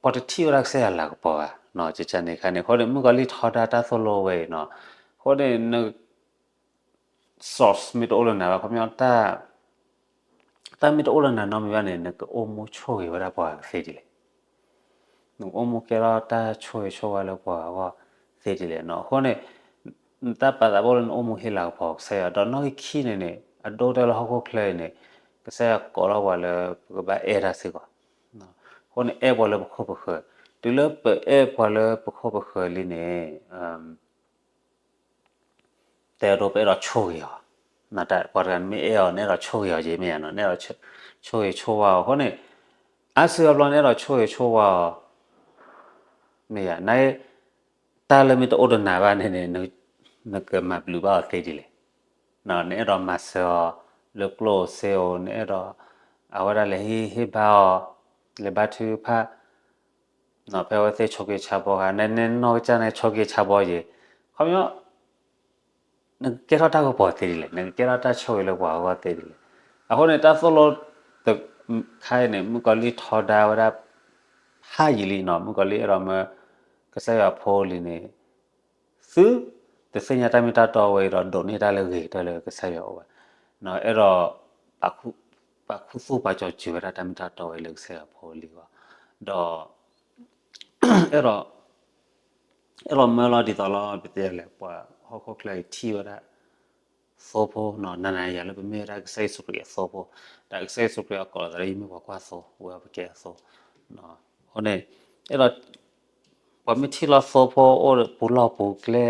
ပှၤတထံၣ်ဝဲဒၣ်ကစၢ်ယွၤလၤကပီၤဘၣ်, ကန့ၣ်ခါန့ၣ် အဃိန့ၣ် မုၣ်ကီၤလံၢ်ထီဒါတၢ်သိၣ်လိဝဲအံၤနီၤ, အဃိန့ၣ် န source မ့ၢ်တအိၣ်လၢနၤဘၣ် ခီပညီ တၢ်မ့ၢ်တအိၣ်လၢနၤနီတမံၤဘၣ်န့ၣ် နကအိၣ်မူဆိၣ်ဂ့ၤဝဲဒၣ်ပှၤသ့ဒ်လဲၣ်, နကအိၣ်မူကဲထီၣ်တၢ်ဆိၣ်ဂ့ၤဆိၣ်ဝါလၢပှၤအဂီၢ်သ့ဒ်လဲၣ်နီၤ, အဃိန့ၣ် နတၢ်ပာ်သးဘၣ်အိၣ်လၢနအိၣ်မူဟ့ၣ်လၤကပီၤကစၢ်ယွၤ ဒီးနီၣ်ဂံၢ်ခံန့ၣ်န့ၣ် အဒိတဲလၢဟီၣ်ခိၣ်ချၢအံၤန့ၣ် ကစၢ်ယွၤကိးထီၣ်ပှၤလၢပကဘၣ်အဲၣ်တၢ်စ့ၢ်ကီး, အဃိန့ၣ် အဲၣ်ပှၤလၢပခိၣ်ပဃၢၤ, တုၤလၢပအဲၣ်ပှၤလၢပခိၣ်ပဃၢၤလံန့ၣ် တဲအဒိ ပအဲၣ်ဒိးဆိၣ်ဂ့ၤအီၤ, ပှၤတဂၤနမ့ၢ်အဲၣ်အီၤ နအဲၣ်ဒိးဆိၣ်ဂ့ၤအီၤက့ၤ မ့ၢ်ယါနီၤ, နအဲၣ်ဒိးဆိၣ်ဂ့ၤဆိၣ်ဝါအီၤ အဃိန့ၣ် အါစုအါဘျီနအဲၣ်ဒိးဆိၣ်ဂ့ၤဆိၣ်ဝါအီၤ မ့ၢ်ယါ န တၢ်လၢမ့ၢ်တအိၣ်ဒီးနၤဘၣ်န့ၣ်န့ၣ် နကမၤဘျုးဘၣ်အီၤသ့ဒ်လဲၣ်, နအဲၣ်ဒိးမၤစၢၤအီၤလၢကျိၣ်ဧိၤစ့ဧိၤ နအဲၣ်ဒိး အဝဲဒၣ်လဲၤဟ့ၣ်ဟ့ၣ်ဘါအီၤ လဲၤဘါထုကဖၣ် ဖဲအဝဲသ့ၣ်ဆိးက့ဆါဘီခါ နနီၢ်ကစၢ်န့ၣ်ဆိးက့ဆါဘီယဲၤ, ခီပညီ နကကဲထီၣ်တၢ်ကပီၤသ့ဒ်လဲၣ်, နကကဲထီၣ်တၢ်ဆိၣ်ဂ့ၤလၢပှၤအဂီၢ်သ့ဒ်လဲၣ်. အဃိန့ၣ် တၢ်သိၣ်လိတခါအံၤန့ၣ် မုၣ်ကီၤလံၢ်ထီဒါဝဲဒၣ် ဖးယံာ်လံနီၤ, မုၣ်ကီၤလံၢ်အဲၣ်ဒိးမၢ ကစၢ်ယွၤဖိလံၤန့ၣ် သုတသ့ၣ်ညါတၢ်မ့ၢ်တၢ်တီဝဲအံၤဒီး ဒိးန့ၢ်တၢ်လၢဂ့ၤကတၢၢ်လၢကစၢ်ယွၤအအိၣ်ဘၣ်, အဲၣ်ဒိး ပာ်ခူသူၣ်ပာ်စီၤစၢၤဝဲဒၣ်တၢ်မ့ၢ်တၢ်တီဝဲလၢကစၢ်ယွၤဖိလံၤအဂီၢ်, ဒီး အဲၣ်ဒိး အဲၣ်ဒိးမၢလီၤဒ်သိးလီၤ ပတဲလဲၣ် ပှၤဟီၣ်ခိၣ်ချၢအံၤထံၣ်ဝဲဒၣ် သိဖိနီၤ, နၤနၤယၤလၢပမ့ၢ်ဝဲဒၣ်ကစၢ်ယ့ၣ်ၡူးခရံာ်အသိဖိ, ဒီးကစၢ်ယ့ၣ်ၡူးခရံာ်အကိးလီၤသးလၢယမ့ၢ်ပှၤကွၢ်သိ, ဝဲပကဲအသိ, အဃိန့ၣ် အဲၣ်ဒိး ပှၤမ့ၢ်ထံၣ်လီၤသိဖိအိၣ်ပူၤလီၢ်ပူၤကျဲ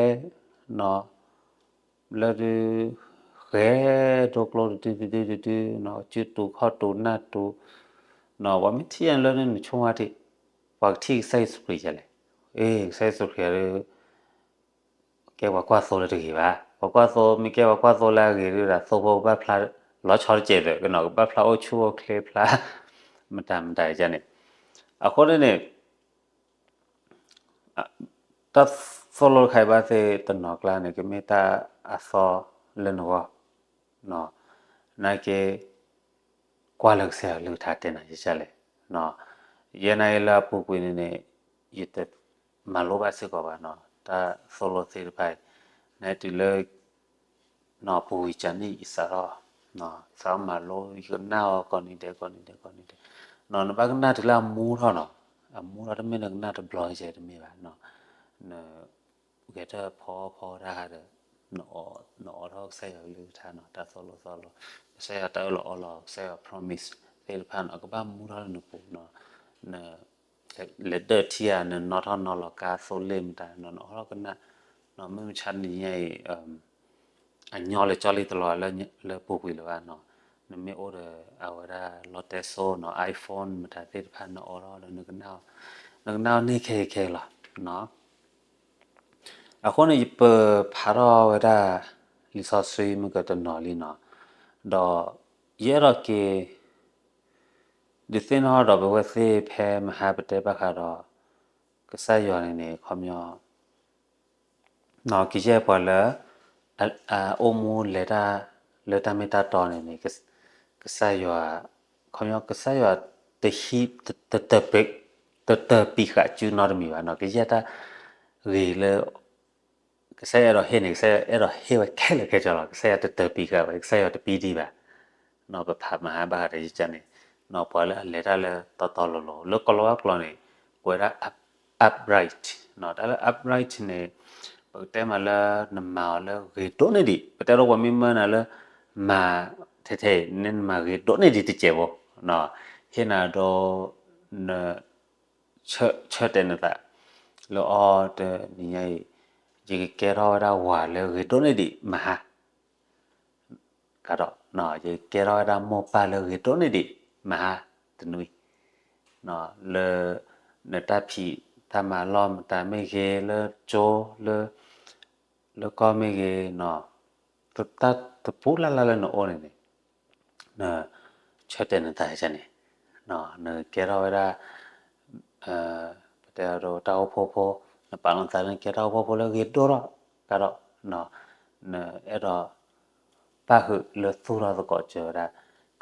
နီၤ လၢဒုး ဃဲၤဒိကျိတဒုတဒုတဒု, စုတူာ်ခီၣ်တူာ်နၢ်တူာ်, ပှၤမ့ၢ်ထံၣ်လၢနဆိကမိၣ်ထံၣ်, ပှၤကထံၣ်ကစၢ်ယ့ၣ်ၡူးခရံာ်ယဲလဲၣ်, အ့ ကစၢ်ယ့ၣ်ၡူးခရံာ်ဒီး ကဲပှၤကွၢ်သိလၢတဂ့ၤဘၣ်, ပှၤကွၢ်သိမ့ၢ်ကဲပှၤကွၢ်သိလၢအဂ့ၤဒီး သိဖိကဘၣ်ဖျါ လီၤဆီတစဲးဒီး ကဘၣ်ဖျါအိၣ်ဆူၣ်အိၣ်ချ့ဖျါ မတၤမတၤန့ၣ်, အဃိန့ၣ်န့ၣ် တၢ်သိၣ်လိတခါအံၤဘၣ်သ့ၣ်တနီၤကျါန့ၣ် ကမ့ၢ်တၢ်အသီလၢနဂီၢ်, နာ်က့ ကွၢ်လၢကစၢ်ယွၤကလုၢ်ကထါတဲနၤယကလဲၣ်, ယဲနာ်က့လၢအပူၤကွံာ်န့ၣ်န့ၣ် ယတမၤလိဘၣ်စ့ၢ်ကီးဘၣ်နီၤ တၢ်သိၣ်လိသ့ၣ်တဖၣ်အံၤ, နတုၤလၢ နီၢ်ပူၤဝံၤကန့ၣ် ယစးထီၣ် စးထီၣ်မၤလိ ယကနၣ်အီၤကိးနံၤဒဲး ကိးနံၤဒဲး ကိးနံၤဒဲး, နဘၣ်ကနၣ်တုၤလၢအမူထီၣ်နီၤ, အမူထီၣ်တမ့ၢ်နကနၣ်တဘျီယဲတမ့ၢ်ဘၣ်, နဂဲၤထၢၣ်ဖီဖီတၢ်ဒီး နအိးထီၣ်ကစၢ်ယွၤကလုၢ်ကထါနီၤ တၢ်သိၣ်လိသီလိ, ကစၢ်ယွၤတၢ်အၢၣ်လီၤအီလီၤ ကစၢ်ယွၤ promise သ့ၣ်တဖၣ်နီၤ ကဘၣ်မူထီၣ်လၢနပူၤနီၤ, န လဲၤဒၢၣ်ထံဧါ နနီၣ်ထီၣ်နီၣ်လီၤကါသိလ့ၣ်မတၤ နအိးထီၣ်ကနၣ်, မုၢ်မဆါတနံၤညါအံၤ အညီလၢကၠီလံတလီၤလၢပူၤကွံာ်လၢၤဘၣ်နီၤ, နမ့ၢ်အိၣ်ဒီးအဝဲဒၣ်လီတဲစိနီၤ iPhone မတၤသ့ၣ်တဖၣ် နအိးထီၣ်ဒီး နကနၣ်အီၤန့ၣ်ခဲအံၤခဲအံၤလီၤ. အဃိန့ၣ် ယပဖးထီၣ်ဝဲဒၣ် လံာ်စီဆှံမုၢ်ကတနီၤလံနီၤ, ဒီးယအဲၣ်ဒိးက့ၤ ဒုးသ့ၣ်နီၣ်ထီၣ်ဒီးပဝဲသ့ၣ်ဖဲမဟါပတဲဘၣ်ဃးဒီး ကစၢ်ယွၤန့ၣ်န့ၣ် ခီပညီ ကယဲၢ်ပှၤလၢ အိၣ်မူလဲၤတၢ်လၢတၢ်မ့ၢ်တၢ်တီန့ၣ်န့ၣ် ကစၢ်ယွၤ ခီပညီ ကစၢ်ယွၤတဟံး တတၢၢ်ပံးဃာ်စုနီတမံၤဘၣ်နီၤ ကယဲၢ်တၢ်ဂ့ၤလၢ ကစၢ်ယွၤအဲၣ်ဒိးဟ့ၣ်န့ၣ် ကစၢ်ယွၤအဲၣ်ဒိးဟ့ၣ်ဝဲခဲလၢာ်ခဲဆ့လီၤ. ကစၢ်ယွၤတတၢၢ်ပံးဃာ်ဝဲ ကစၢ်ယွၤတပံးဒံးဘၣ်. ပဖးမဟါဘၣ်ဃးဒီးယကန့ၣ် ပှၤလၢအလဲၤတၢ်လၢတီတီလိၤလိၤ လၢကီၢ်လီၤဝါကျိာ်န့ၣ် ကိးဝဲဒၣ် upright တၢ်လၢ upright န့ၣ် ပကတဲမးလၢနမၤအီၤလၢဂ့ၤဒိၣ်န့ၢ်ဒံး ပတဲဒိပှၤမ့ၢ်မၢနၤလၢ မၤထဲထဲအံၤ နမၤဂ့ၤဒိၣ်န့ၢ်ဒံးတစဲးဖိ ဟ့ၣ်နၤဒိ န ဆၢတဲာ်နသး လၢအီၤတနံၤညါအံၤ ယကကဲထီၣ်ဝဲဒၣ်ဝၤလၢဂ့ၤဒိၣ်န့ၢ်ဒံးမဟါ ကဒီး ယကဲထီၣ်ဝဲဒၣ်မိၢ်ပၢ်လၢဂ့ၤဒိၣ်န့ၢ်ဒံးမဟါတနွံ လၢ နတၢ်ဖံးတၢ်မၤလီၢ်မတၤမ့ၢ်ဂ့ၤ လၢကၠိ လၢ လၢကီၢ်မ့ၢ်ဂ့ၤ တၢ်တပူၤလၢ်လၢ်လၢနအိၣ်န့ၣ်န့ၣ် န ဆၢတဲာ်နသးန့ၣ် နကကဲထီၣ်ဝဲဒၣ် ပ တဲအဒိတၢ်အိၣ်ဖှိၣ်ဖိ, နပာ်လီၤနသးလၢနကဲတၢ်အိၣ်ဖှိၣ်ဖိလၢအဂ့ၤဒိၣ်ထီၣ်ကဒီး, နအဲၣ်ဒိး ပၣ်ဃုာ်လၢသူၣ်ထီၣ်သကိးစၢၤဝဲဒၣ်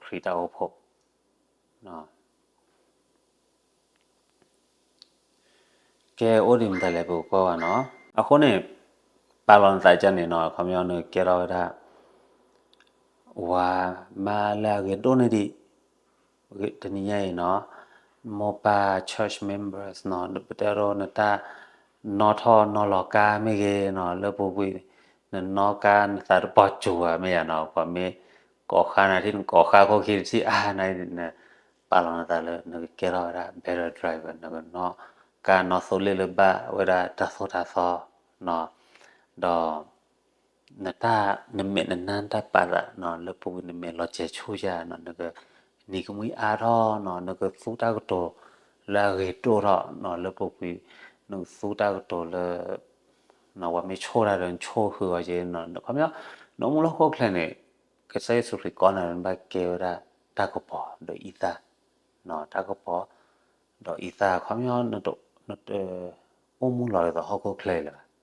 ခရံာ်တၢ်အိၣ်ဖှိၣ်. ကဲအိၣ်ဒံးမတၤလဲၣ် ပကကွၢ်ဘၣ်နီၤ. အဃိန့ၣ် ပာ်လီၤနသးကန့ၣ်နီၤ, ခီပညီနကကဲထီၣ်ဝဲဒၣ် ဝၤမါလၢအဂ့ၤဒိၣ်န့ၢ်ဒံး, တနံၤညါအံၤနီၤ, မိၢ်ပၢ် church members နီၤ, ပတဲဒိနတၢ်နီၣ်ထီၣ်နီၣ်လီၤကါမ့ၢ်ဂ့ၤနီၤ, လၢပူၤကွံာ် နနီၣ်ကါနသးတပီၤစူၤဧါ မ့ၢ်ယၤနီၤ, ပှၤမ့ၢ်ကိးဃါနၤထံၣ် နကိးဃါခိၣ်ခံတထံၣ်အါနၤ, နပာ်လီၤနသးလၢနကကဲထီၣ်ဝဲဒၣ် better driver, နကနီၣ်ကါနီၣ်သိလ့ၣ်လၢဘၣ်ဝဲဒၣ်တၢ်သိၣ်တၢ်သီနီၤ, ဒီး နတၢ် နမဲာ်နနါနတၢ်ပာ်သးနီၤ, လၢပူၤကွံာ်နမဲာ်လီၤစဲၤဆူၣ်ယၤနီၤ, နကနံၤကမှံအါထီၣ်နီၤ, နကသူတၢ်ကတိၤလၢအဂ့ၤဒိၣ်ထီၣ်နီၤ, လၢပူၤကွံာ် နကသူတၢ်ကတိၤလၢ ပှၤမ့ၢ်ဆိၣ်တၢ်ဒီးနဆိၣ်ဃုာ်အီၤက့နီၤ, ခီပညီ နအိၣ်မူလၢဟီၣ်ခိၣ်ချၢန့ၣ် ကစၢ်ယ့ၣ်ၡူးခရံာ်ကိးနၤလၢနဘၣ်ကဲဝဲဒၣ် တၢ်ကပီၤဒီးအံသၣ်, တၢ်ကပီၤဒီးအံသၣ်, ခီပညီ နတအိၣ်မူလီၤဒ်သိးဟီၣ်ခိၣ်ချၢအံၤလၢၤဘၣ်.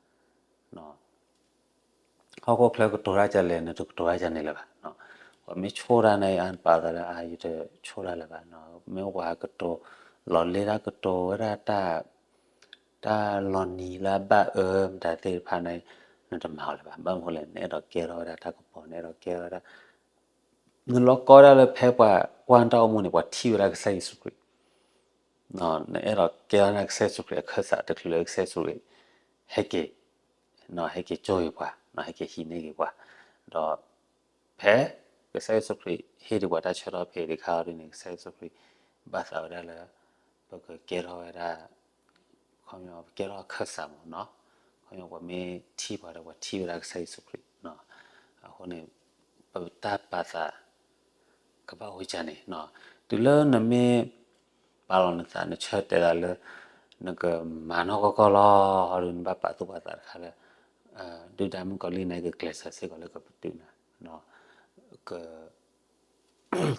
ဟီၣ်ခိၣ်ချၢကတိၤတၢ်ဒ်လဲၣ် နတကတိၤတၢ်ဒ်န့ၣ်လၢၤဘၣ်. ပှၤမ့ၢ်ဆိၣ်တၢ်န့ၣ် အပာ်သးလၢအါ ယတဆိၣ်တၢ်လၢၤဘၣ်, မ့ၢ်ပှၤကတိၤလီၤလ့တၢ်ကတိၤဝဲဒၣ် တၢ်လီၤနံၤလၢအဘၣ်အၢမတၤသ့ၣ်တဖၣ်န့ၣ် နတမၤအီၤလၢၤဘၣ်. ဘၣ်မနုၤလဲၣ် နအဲၣ်ဒိးကဲထီၣ်ဝဲဒၣ်တၢ်ကပီၤ, နအဲၣ်ဒိးကဲထီၣ်ဝဲဒၣ် နလီၤကီဝဲဒၣ်လၢဖဲပှၤကွၢ်နတၢ်အိၣ်မူန့ၣ် ပှၤထံၣ်ဝဲဒၣ်ကစၢ်ယ့ၣ်ၡူးခရံာ်, နအဲၣ်ဒိးကဲထီၣ်ဝဲဒၣ်ကစၢ်ယ့ၣ်ၡူးခရံာ်အခၢၣ်စး တချုးလၢကစၢ်ယ့ၣ်ၡူးခရံာ် ဟဲက့ၤ, ဟဲက့ၤကၠိဂ့ၤပှၤ, ဟဲက့ၤဟံးန့ၢ်က့ၤပှၤ, ဒီးဖဲကစၢ်ယ့ၣ်ၡူးခရံာ်ဟ့ၣ်ဒံးပှၤတၢ်ဆၢကတီၢ်ဖဲအံၤတခါအံၤဒ်န့ၣ် ကစၢ်ယ့ၣ်ၡူးခရံာ်ဘၣ်သးဝဲဒၣ်လၢ ပကကဲထီၣ်ဝဲဒၣ် ခီပညီ ပကဲထီၣ်အခၢၣ်စးမးနီၤ, ခီပညီ ပှၤမ့ၢ်ထံၣ်ပှၤဒီး ပှၤထံၣ်ဝဲဒၣ်ကစၢ်ယ့ၣ်ၡူးခရံာ်နီၤ, အဃိန့ၣ် ပတၢ်ပာ်သး ကဘၣ်အိၣ်ကန့ၣ်နီၤ, တုၤလၢနမ့ၢ်ပာ်လီၤနသး နဆၢတဲာ်သးလၢ နကမၤနီၢ်ကီၢ်ကီၢ်လီၤ, ဟီဒီးနဘၣ်ပာ်သူၣ်ပာ်သးတခါလၢ ဒုၣ်ဒါမုၣ်ကီၤလံၢ်န့ၣ် ကကျဲးစၢးစ့ၢ်ကီးလၢကပတုာ်နၤ, က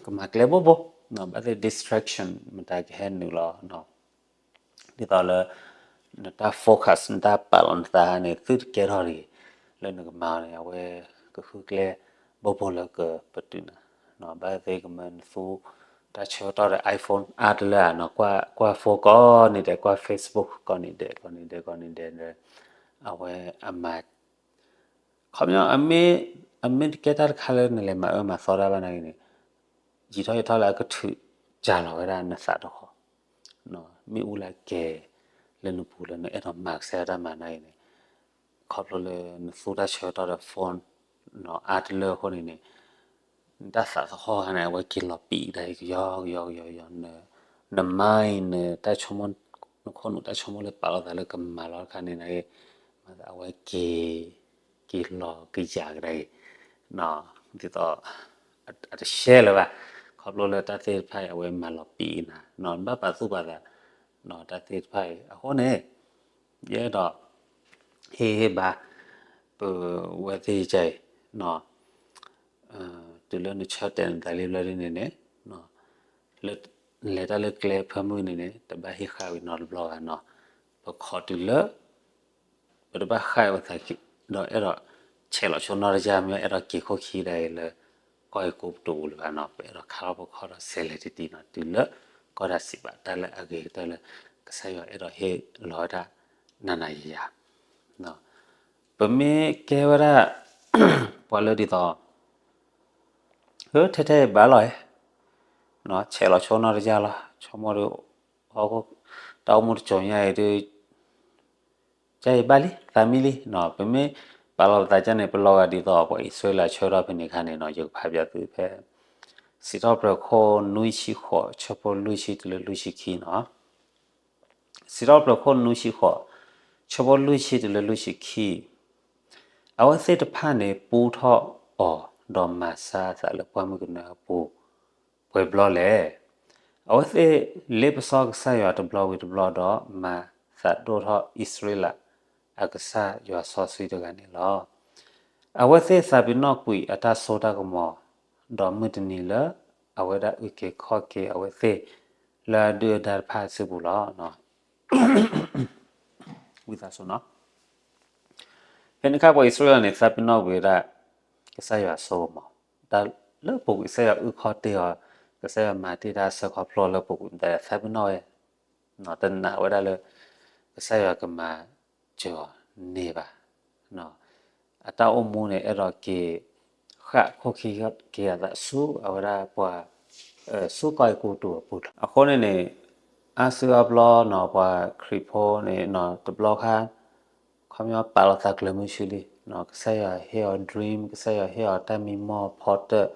ကမၤကျဲဘိဘိ, ဘၣ်သ့ၣ် distraction မတၤကဟဲနုာ်လီၤ, ဒ်သိးလၢ နတၢ် focus နတၢ်ပာ်လီၤနသးန့ၣ် သုတကဲထီၣ်တဂ့ၤ, လၢနကမၤအီၤန့ၣ် အဝဲကဃုကျဲဘိဘိလၢကပတုာ်နၤ, ဘၣ်သ့ၣ်ကမၢနသူ တၢ်ဆၢကတီၢ်ဒီး iPhone အါတလၢဧါနီၤ, ကွၢ် ကွၢ် phone ကိးနံၤဒဲး, ကွၢ် Facebook ကိးနံၤဒဲး ကိးနံၤဒဲး ကိးနံၤဒဲးဒီး အဝဲအမၤ ခီပညီ အမ့ၢ်တကဲတၢ်တခါလၢနလဲၤမၤအၢမၤသီတၢ်ဘၣ်နာ်က့န့ၣ် ယံာ်ထီၣ်ယံာ်ထီၣ်လၢအကထုးစှၤလီၤဝဲဒၣ်နသးတခီ, မ့ၣ်အူလၢအကဲၤလၢနပူၤလၢနအဲၣ်ဒိးမၤကစၢ်ယွၤတၢ်မၤနာ်က့န့ၣ်, ခီဖျိလၢနသူတၢ်ဆၢကတီၢ်ဒီး phone အါတလၢအဃိန့ၣ်န့ၣ် နတၢ်သးသဟီၣ်ခါန့ၣ် အဝဲက့ၤလီၤပံာ်ဒၣ်အံၤ ကယီကယီကယီကယီ, န mind နတၢ်ဆိကမိၣ် နခိၣ်နူာ်တၢ်ဆိကမိၣ်လၢပာ်လီၤသးလၢကမၤလီၤတခါန့ၣ်နာ်က့ မၤသးအဝဲက့ၤ က့ၤလီၤကယၤကဒါအံၤ ဒ်သိး အတရှဲလၢၤဘၣ်, ခီဖျိလၢတၢ်သ့ၣ်တဖၣ်အံၤ အဝဲမၤလီၤပံာ်နၤ, နဘၣ်ပာ်သူၣ်ပာ်သး တၢ်သ့ၣ်တဖၣ်အံၤ အဃိန့ၣ် ယအဲၣ်ဒိး ဟ့ၣ်ဟ့ၣ်ဘါ ပဝဲသ့ၣ်အံၤ တုၤလၢနဆၢတဲာ်နသးလံဘျီဒ်န့ၣ်န့ၣ် လၢ လဲၤတၢ်လၢကျဲဖၢမုၢ်န့ၣ်န့ၣ် တဘၣ်ဟ့ၣ်ဃာ်ဝံၤနီတဘျီဘၣ်နီၤ, ပခိးတုၤလၢ ပတဘၣ်ဃၣ်ဝဲသးခံ ဒီးအဲၣ်ဒိးဆဲးလီၤဆိနီၢ်တယၢ် မ့ၢ်အဲၣ်ဒိးက့ၤခိၣ်ခံဒၣ်အံၤလၢ ကီၢ်အံၤကိးပတူးပူၤလၢၤဘၣ်နီၤ, ပအဲၣ်ဒိးခါလီၤပခီၣ်ဒီးစဲးလဲၤတံၢ်တံၢ်နီၤ, တုၤလၢကီၢ်တၢ်စံးဘၣ်တၢ်လၢအဂ့ၤကတၢၢ်လၢ ကစၢ်ယွၤအဲၣ်ဒိးဟ့ၣ်လီၤဝဲဒၣ် နၤနၤယၤယၤ ပမ့ၢ်ကဲဝဲဒၣ် ပှၤလၢဒ်သိး ထဲထဲဘၣ်လီၤ, ဆဲးလီၤဆိနီၢ်တယၢ်လီၤ, ဆိကမိၣ်ဒီး တၢ်အိၣ်မူတစိၤညါအံၤဒီး ကယဘၣ်လံ သးမံလံ, ပမ့ၢ်ပာ်လီၤပသးကန့ၣ် ပလီၤဂာ်ဒ်သိး ပှၤအံၣ်စရ့လးဆၢကတီၢ်ဖဲန့ၣ်အခါန့ၣ်နီၤ, ယကဖးပၠးသုဖဲ စံးထီၣ်ပတြၢၤခိၣ်နွံဆံဃိး ဆၢဖိလွံၢ်ဆံတုၤလၢလွံၢ်ဆံခံနီၤ. စံးထီၣ်ပတြၢၤခိၣ်နွံဆံဃိး ဆၢဖိလွံၢ်ဆံတုၤလၢလွံၢ်ဆံခံ, အဝဲသ့ၣ်တဖၣ်န့ၣ် ပူထီၣ်အီၤ ဒီးမၤဆါအသးလၢပှၢ်မုၢ်ကနၢအပူၤ ပှဲၤဘျီလဲၣ်. အဝဲသ့ၣ်လ့ပစီကစၢ်ယွၤတဘျီဝံၤတဘျီဒီး မၤသးဒိၣ်ထီၣ်အံၣ်စရ့လးအကစၢ်ယွၤစီဆှံတဂၤန့ၣ်လီၤ. အဝဲသ့ၣ်သးပ့ၤနီၣ်ကွံာ်အတၢ်စိတၢ်ကမီၤ, ဒီးမုၢ်တနံၤလၢအဝဲဒၣ်အုၣ်က့ၤခီၣ်က့ၤအဝဲသ့ၣ်လၢအဒုၣ်အဒါတဖၣ်အစုပူၤလီၤ. ဝံသးစူၤနီၤ. ဖဲန့ၣ်အခါပှၤအံၣ်စရ့လးန့ၣ် သးပ့ၤနီၣ်ဝံၤဝဲဒၣ် ကစၢ်ယွၤအစိကမီၤ, တၢ်လၢပူၤကွံာ်ကစၢ်ယွၤအုၣ်ခီၣ်တ့ၢ်အီၤ, ကစၢ်ယွၤမၤတ့ၢ်တၢ်အဆၢခီဖျိလၢပူၤကွံာ် သးပ့ၤနီၣ်ဝဲ, တနာ်ဝဲဒၣ်လၢ ကစၢ်ယွၤကမၤစၢၤအီၤန့ၢ်ဘၣ်. အတၢ်အိၣ်မူန့ၣ် အဲၣ်ဒိးက့ၤ ဃၣ်ခိၣ်ခံက့ၤအသးဆူအဝဲဒၣ်ပှၤ ဆူကီၢ်အဲၤကူပတူးအပူၤလီၤ. အဃိန့ၣ်န့ၣ် အါစုအါဘျီနီၤ ပှၤခရံာ်ဖိန့ၣ် တဘျီခါ ခီပညီပာ်လီၤသးကျၢၤမုဆူလံ. ကစၢ်ယွၤဟ့ၣ်အီၤ dream, ကစၢ်ယွၤဟ့ၣ်အီၤတၢ်မံမီၢ်ဖီတၢၣ်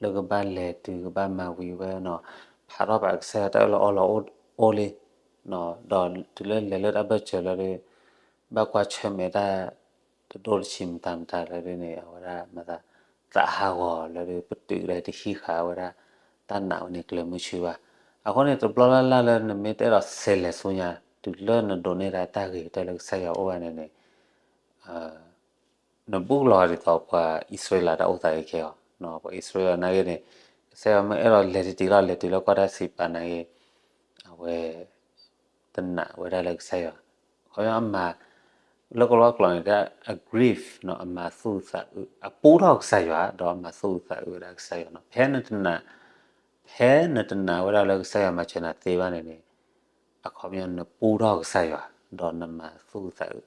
လၢကဘၣ်လဲၤတုၤကဘၣ်မၤဝံၤဝဲနီၤ, ဖးထီၣ်ဘၣ်ကစၢ်ယွၤတၢ်အၢၣ်လီၤအီလီၤအိၣ်လံ. ဒီးတုၤလၢလဲၤလၢတၢ်ဘၢၣ်စၢၤလီၤဒီး ဘၣ်ကွၢ်ဆၢၣ်မဲာ်တၢ်တဒိၣ်တဆံးမတၤမတၤလၢဒ်န့ၣ် အဝဲဒၣ်မၤသး သးဟးဂီၤလၢဒ်ပတုာ်လၢတဟံးဃာ်ဝဲဒၣ် တၢ်နာ်ဝဲန့ၣ်ကျၢၤမုဆူဘၣ်. အဃိန့ၣ် တဘျီလၢ်လၢ်လၢနမ့ၢ်တအဲၣ်ဒိးဆဲးလဲၤဆူညါ တုၤလၢနဒိးန့ၢ်ဒၣ်တၢ်ဂ့ၤကတၢၢ်လၢကစၢ်ယွၤအိၣ်ဘၣ်န့ၣ်န့ၣ် နဘူးကလီၤဒ်သိးပှၤအံၣ်စရ့လးတၢ်အိၣ်သးအံၤကဲအီၤ, ပှၤအံၣ်စရ့လးနာ်က့န့ၣ် ကစၢ်ယွၤမ့ၢ်အဲၣ်ဒိးလဲၤတတုၤလီၤ လဲၤတုၤလၢကီၢ်တၢ်စံးပာ်နာ်က့ အဝဲ တနာ်ဝဲဒၣ်လၢကစၢ်ယွၤ, ခီပညီအမၤ လၢကလီကလီန့ၣ် အ grief နီၤ အမၤသူၣ်အုးသးအုး အပူထီၣ်ကစၢ်ယွၤ ဒီးအမၤသူၣ်အုးသးအုးဝဲဒၣ်ကစၢ်ယွၤနီၤ. ဖဲနတနာ် ဖဲနတနာ်ဝဲဒၣ်လၢကစၢ်ယွၤမၤစၢၤနၤသ့ဘၣ်န့ၣ်န့ၣ် အခီပညီနပူထီၣ်ကစၢ်ယွၤ ဒီးနမၤသူၣ်အုးသးအုး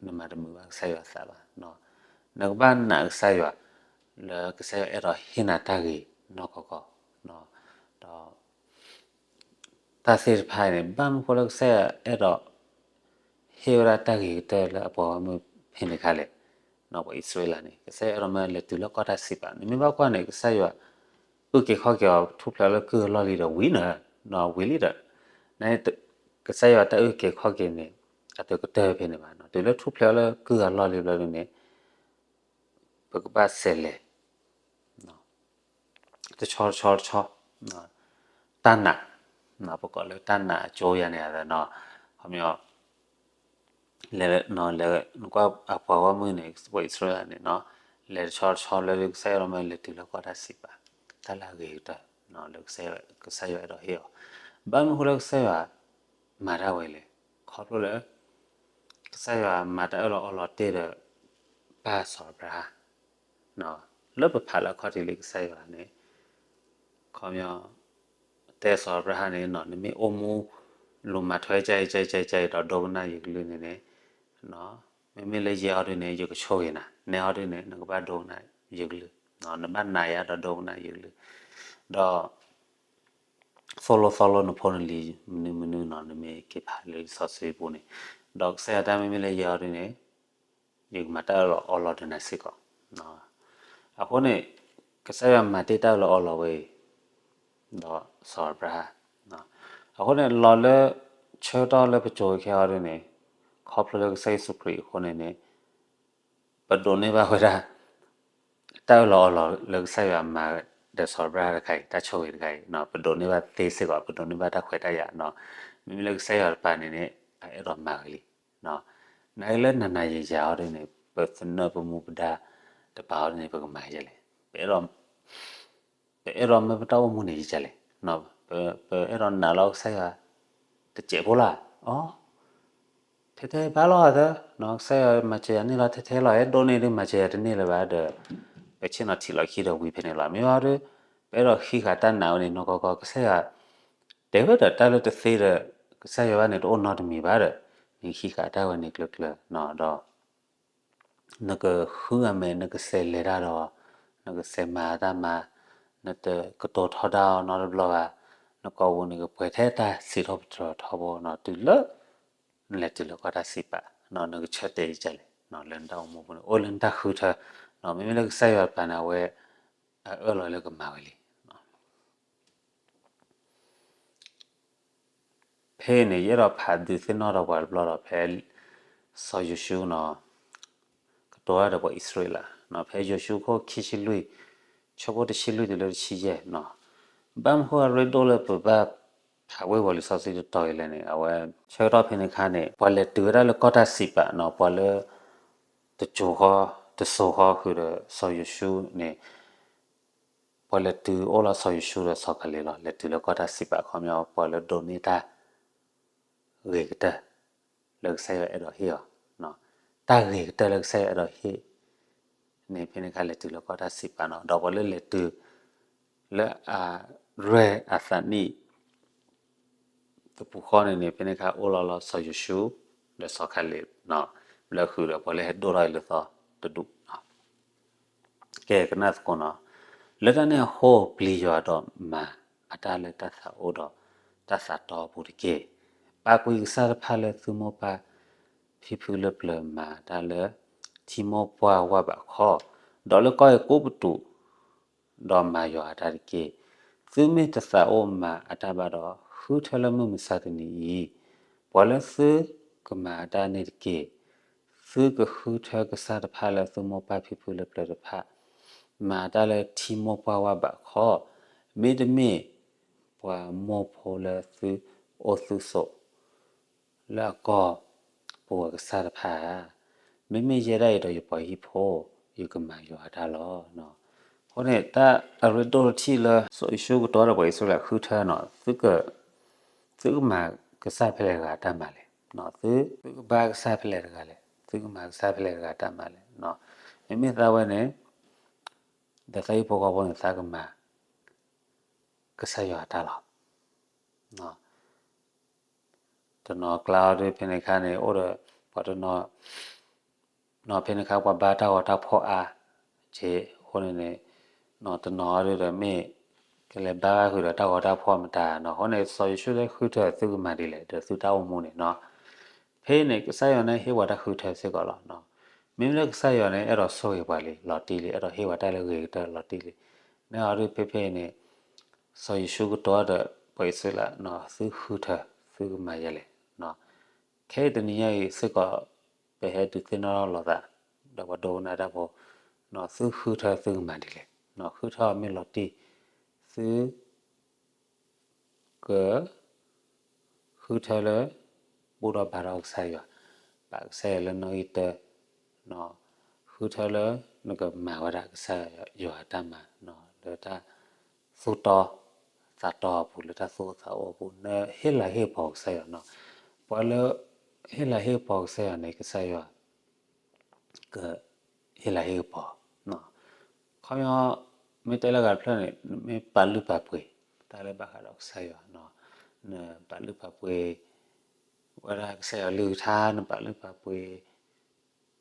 နမၤတမုာ်ဘၣ်ကစၢ်ယွၤသးဘၣ်. နကဘၣ်နာ်ကစၢ်ယွၤ လၢကစၢ်ယွၤအဲၣ်ဒိးဟ့ၣ်နၤတၢ်ဂ့ၤနီၢ်ကီၢ်ကီၢ်, ဒီး တၢ်သ့ၣ်တဖၣ်န့ၣ် ဘၣ်မနုၤဃိလၢကစၢ်ယွၤအဲၣ်ဒိး ဟ့ၣ်ဝဲဒၣ်တၢ်ဂ့ၤကတၢၢ်လၢအပှၤဂီၢ်မုၢ်ဖဲန့ၣ်အခါလဲၣ်. ပှၤအံၣ်စရ့လးန့ၣ် ကစၢ်ယွၤအဲၣ်ဒိးမၢလဲၤတုၤလၢကီၢ်တၢ်စံးပာ် နမ့ၢ်ဘၣ်ကွၢ်န့ၣ် ကစၢ်ယွၤ အုၣ်က့ၤခီၣ်က့ၤအီၤ ထူၣ်ဖျဲးအီၤလၢကုၢ်အလီၢ်လံဒီးဝံၤနၤ, ဝံၤလံဒီး ကစၢ်ယွၤတၢ်အုၣ်က့ၤခီၣ်က့ၤန့ၣ် အတကတၢၢ်ဖဲန့ၣ်ဘၣ်. တုၤလၢထူၣ်ဖျဲးအီၤလၢကုၢ်အလီၢ်လံဘျီဒ်န့ၣ် ပကဘၣ်ဆဲးလဲၤ တဆီတဆီတဆီ တၢ်နာ်, ပကိးလၢတၢ်နာ်အကၠိယၤန့ၣ် ခီပညီ လဲၤ နကွၢ်အပှၤဂီၢ်မုၢ်န့ၣ် ပှၤအံၣ်စရ့လးန့ၣ်နီၤ လဲၤတဆီတဆီလၢကစၢ်ယွၤမၢလဲၤတုၤလၢကီၢ်တၢ်စံးပာ် တၢ်လၢအဂ့ၤကတၢၢ် လၢကစၢ်ယွၤအဲၣ်ဒိးဟ့ၣ်အီၤ, ဘၣ်မနုၤဃိလၢကစၢ်ယွၤ မၤတၢ်ဝဲလဲၣ်, ခီဖျိလၢ ကစၢ်ယွၤမၤတၢ်အၢၣ်လီၤအီလီၤတ့ၢ်ဒီး ပၢ်စီၤအၤဘြၤဟၣ် လၢပဖးလၢအခီၣ်ထံးလံကစၢ်ယွၤန့ၣ် ခီပညီ တဲစီၤအၤဘြၤဟၣ်န့ၣ်နီၤ နမ့ၢ်အိၣ်မူ လူၤမၤထွဲကၢအံၤကၢအံၤကၢအံၤကၢအံၤဒီးဒိကနၣ်ယကလုၢ်န့ၣ်န့ၣ် မ့မ့ၢ်လၢယဲအီၤဒ်န့ၣ် ယကဆိၣ်ဂ့ၤနၤ, နဲအီၤဒ်န့ၣ် နကဘၣ်ဒိကနၣ်ယကလုၢ်, နဘၣ်နာ်ယၤဒီးဒိကနၣ်ယကလုၢ်, ဒီး သိၣ်လိသီလိနဖိနလံၤ မနုၤမနုၤနီၤ နမ့ၢ်က့ၤဖးလၢလံာ်စီဆှံပူၤန့ၣ်, ဒီးကစၢ်ယွၤတၢ်မ့မ့ၢ်လၢယဲအီၤဒ်န့ၣ် ယကမၤတၢ်အၢၣ်လီၤအီလီၤဒီးနၤစ့ၢ်ကီး. အဃိန့ၣ် ကစၢ်ယွၤမၤတ့ၢ်တၢ်အၢၣ်လီၤအီလီၤဝဲအံၤ ဒီးစီၤအၤဘြၤဟၣ်, အဃိန့ၣ် လီၤလၢဆၢကတီၢ်လၢပစိၤခဲအံၤဒ်န့ၣ် ခီဖျိလၢကစၢ်ယ့ၣ်ၡူးခရံာ်အဃိန့ၣ်န့ၣ် ပဒိးန့ၢ်ဘၣ်ဝဲဒၣ် တၢ်အၢၣ်လီၤအီလီၤလၢကစၢ်ယွၤမၤဒီးစီၤအၤဘြၤဟၣ်တခါအံၤ တၢ်ဆိၣ်ဂ့ၤတခါအံၤ ပဒိးန့ၢ်ဘၣ်သ့စ့ၢ်ကီး ပဒိးန့ၢ်ဘၣ်တၢ်ခွဲးတၢ်ယာ်နီၤ, မ့မ့ၢ်လၢကစၢ်ယွၤတပၤန့ၣ်န့ၣ် အအဲၣ်ဒိးမၤဝဲလံ. နာ်က့လၢနၤနၤယၤယၤအီၤဒ်န့ၣ် ပသနၢၣ်ပမူပဒါတပၤအီၤဒ်န့ၣ် ပကမၤယဲလဲၣ်. ပအဲၣ်ဒိး ပအဲၣ်ဒိးမၢပတၢ်အိၣ်မူန့ၣ်ယကလဲၣ်, ပအဲၣ်ဒိးနာ်လီၤကစၢ်ယွၤ တစဲးဖိလီၤ, အီ ထဲထဲဘၣ်လီၤသၢ, ကစၢ်ယွၤမၤစၢၤယၤန့ၣ်လီၤ ထဲထဲလီၤ အဲၣ်ဒိးန့ၢ်ဒ်မၤစၢၤယၤတန့ၢ်လၢၤဘၣ်ဒီး ပဆ့ၣ်နီၤထံးလီၤခံဒီးဝံၤဖဲန့ၣ်လီၤ. မ့ၢ်ဘၣ်ဒီး ပအဲၣ်ဒိးဟံးဃာ်တၢ်နာ်ဝဲန့ၣ်နီၢ်ကီၢ်ကီၢ် ကစၢ်ယွၤ တဲဝဲဒီးတၢ်လၢတသ့ဒီး ကစၢ်ယွၤဘၣ်န့ၣ် တအိၣ်နီတမံၤဘၣ်ဒီး နဟံးဃာ်တၢ်ဝဲန့ၣ်ကျၢၤကျၢၤဒီး နကဃုအမဲာ် နကစဲးလဲၤတၢ်ဒီး နကစဲးမၤတၢ်မၤ နတကတိၤထီဒါအီၤနီတဘျီဘၣ်, နကိာ်ပူၤန့ၣ်ကပှဲၤထဲတၢ်စံးထီၣ်ပတြၢၤထီဘိနီၤ, တုၤလၢ နလဲၤတုၤလၢကီၢ်တၢ်စံးပာ် နကဆၢတဲာ်ယကလဲၣ်, လၢနတၢ်အိၣ်မူပူၤန့ၣ် အိၣ်လၢနတၢ်ဃုထၢ, မ့မ့ၢ်လၢကစၢ်ယွၤတပၤန့ၣ် အဝဲ အအၢၣ်လီၤလၢကမၤဝဲလံ. ဖဲအံၤန့ၣ် ယအဲၣ်ဒိးဖးဒုးသ့ၣ်နီၣ်ဒီးပှၤတဘျီဒီး ဖဲ စီၤယိၤၡူနီၤ ကတိၤတၢ်ဒီးပှၤအံၣ်စရ့လးနီၤ, ဖဲယိၤၡူအခိၣ်ခံဆံလွံၢ် ဆၢဖိတဆံလွံၢ်တုၤလၢတဆံယဲၢ်နီၤ, ဘၣ်မနုၤဃိအရ့ဒိၣ်လၢပဘၣ်ဖးဝဲပှၤလံာ်စီဆှံတတီၤအံၤလဲၣ်န့ၣ် အဝဲ ဆၢကတီၢ်ဖဲန့ၣ်အခါန့ၣ် ပှၤလဲၤတုၤဝဲဒၣ်လၢကီၢ်တၢ်စံးပာ်နီၤ, ပှၤလၢ တစိၤဃီ တစိၤဃီဃုာ်ဒီးစီၤယိၤၡူန့ၣ် ပှၤလဲၤတုၤအိၣ်လီၤစီၤယိၤၡူဒီးစီၤကၤလ့းလီၤ. လဲၤတုၤလၢကီၢ်တၢ်စံးပာ်အခီပညီ ပှၤလၢဒိးန့ၢ်တၢ် တၢ်ဂ့ၤကတၢၢ် လၢကစၢ်ယွၤအဲၣ်ဒိးဟ့ၣ်အီၤ, တၢ်ဂ့ၤကတၢၢ်လၢကစၢ်ယွၤအဲၣ်ဒိးဟ့ၣ် န့ၣ်ဖဲန့ၣ်အခါလဲၤတုၤလၢကီၢ်တၢ်စံးပာ်နီၤ, ဒီးပှၤလၢလဲၤတုၤ လၢအရဲၣ်အသးနံၣ် တပူၤဃီန့ၣ်န့ၣ် ဖဲန့ၣ်အခါအိၣ်လီၤလီၤစီၤယိၤၡူ ဒီးစီၤခၤလ့း, လၢဃုာ်ဒီးပှၤလၢဟဲဒိၣ်ထီၣ်အံၤလၢသီတဒူၣ် ကဲကနၣ်သကိးနီၤ, လၢတၢ်န့ၣ်အဃိ ပျံၤယွၤဒီးမၤအတၢ်လၢတၢ်သးအိၣ်ဒီးတၢ်သးတီအပူၤတက့ၢ်. ပာ်ကွံာ်ကစၢ်တဖၣ်လၢသုမိၢ်ပၢ်ဖံဖုလၢပျၢၤမၤတၢ်လၢထံမိၢ်ပှၢ်ဝၢ်ဘးခီ, ဒီးလၢကီၢ်အဲၤကူပတူး ဒီးမၤယွၤအတၢ်တက့ၢ်. သုမ့ၢ်တသးအိၣ်မၤအတၢ်ဘၣ်ဒီး ဃုထၢလၢမုၢ်မဆါတနံၤအံၤ ပှၤလၢသုကမၤအတၢ်န့ၣ်တက့ၢ်. သုကဃုထၢကစၢ်တဖၣ်လၢသုမိၢ်ပၢ်ဖံဖုလၢပျၢၤတဖၣ် မၤတၢ်လၢထံမိၢ်ပှၢ်ဝၢ်ဘးခီ, မ့တမ့ၢ် ပှၤမိၢ်ဖိလၢသုအိၣ်သုဆိး လၢအကီၢ်ပူၤအကစၢ်တဖၣ်ဧါ. မ့မ့ၢ်ယဲဒၣ်အံၤဒီးယပှၤဟံၣ်ဖိ ယကမၤယွၤအတၢ်လီၤ. အဃိန့ၣ် တၢ်အရ့ဒိၣ်တထံၣ်လၢ စီၤယိၤၡူကတိၤဒီးပှၤအံၣ်စရ့လးဃုထၢနီၤ, သုကမၤကစၢ်ဖဲလဲၣ်တဂၤတၢ်မၤလဲၣ်, သုကဘါကစၢ်ဖဲလဲၣ်တဂၤလဲၣ်, သုကမၤကစၢ်ဖဲလဲၣ်တဂၤတၢ်မၤလဲၣ်. မ့မ့ၢ်သးဝဲန့ၣ် ဒီးသးဟံၣ်ဖိဃီဖိန့ၣ် သးကမၤ ကစၢ်ယွၤအတၢ်လီၤ. တနီၤကျါအီၤဒ်ဖဲန့ၣ်အခါန့ၣ် အိၣ်ဒီးပှၤတနီၤ ဖဲန့ၣ်အခါပှၤဘါတၢ်ဂီၤတၢ်ဖီၣ်အါက့ၤအဃိန့ၣ်န့ၣ် တနီၤအီၤဒ်ဒီးမ့ၢ် ကလဲၤဘါဃုာ်ဒီးတၢ်ဂီၤတၢ်ဖီၣ်မတၤနီၤ. အဃိန့ၣ် စီၤယိၤၡူလၢဃုထၢသုကမၤဒ်လဲၣ် ဒီးသုတၢ်အိၣ်မူန့ၣ်နီၤ. ဖဲန့ၣ် ကစၢ်ယွၤန့ၣ်ဟ့ၣ်ပှၤတၢ်ဃုထၢစ့ၢ်ကီးလီၤ. မ့မ့ၢ်လၢကစၢ်ယွၤန့ၣ် အဲၣ်ဒိးဆိၣ်ဂ့ၤပှၤလံ လီၤတံၢ်လံ အဲၣ်ဒိးဟ့ၣ်ပှၤတၢ်လၢဂ့ၤကတၢၢ်လီၤတံၢ်လံ. မ့ၢ်အီၤဒ်ဖဲဖဲအံၤန့ၣ် စီၤယိၤၡူကတိၤဒီးပှၤအံၣ်စရ့လးနီၤ သုဃုထၢ သုကမၤယဲလဲၣ်. ခဲအံၤတနံၤညါအံၤစ့ၢ်ကီး ပဟဲဒုးသ့ၣ်နီၣ်ထီၣ်လိာ်သး ဒီးပှၤဒိကနၣ်တၢ်ဖိ သုဃုထၢသုကမၤဒ်လဲၣ်. ဃုထၢမ့ၢ်လီၤတံၢ် သု က ဃုထၢလၢ ဘူၣ်ထီၣ်ဘါထီၣ်ကစၢ်ယွၤ, ပာ်ကစၢ်ယွၤလၢနီၣ်ဂံၢ်တၢ, ဃုထၢလၢနကမၤဝဲဒၣ်ကစၢ်ယွၤအတၢ်မၤ လၢတၢ်သူၣ်တီသးတီအပူၤ လၢတၢ်သူၣ်အိၣ်သးအိၣ်အပူၤ နဟ့ၣ်လၤဟ့ၣ်ကပီၤကစၢ်ယွၤနီၤ. ပှၤလၢ ဟ့ၣ်လၤဟ့ၣ်ကပီၤကစၢ်ယွၤန့ၣ် ကစၢ်ယွၤ က ဟ့ၣ်လၤဟ့ၣ်ကပီၤ. ခီပညီ မ့ၢ်တဲလၢဂၤတဖျၢၣ်န့ၣ် နမ့ၢ်ပာ်လုၢ်ပာ်ပှ့ၤ တၢ်လၢဘၣ်ဃးဒီးကစၢ်ယွၤ, နပာ်လုၢ်ပာ်ပှ့ၤ ဝဲဒၣ်ကစၢ်ယွၤကလုၢ်ကထါ နပာ်လုၢ်ပာ်ပှ့ၤ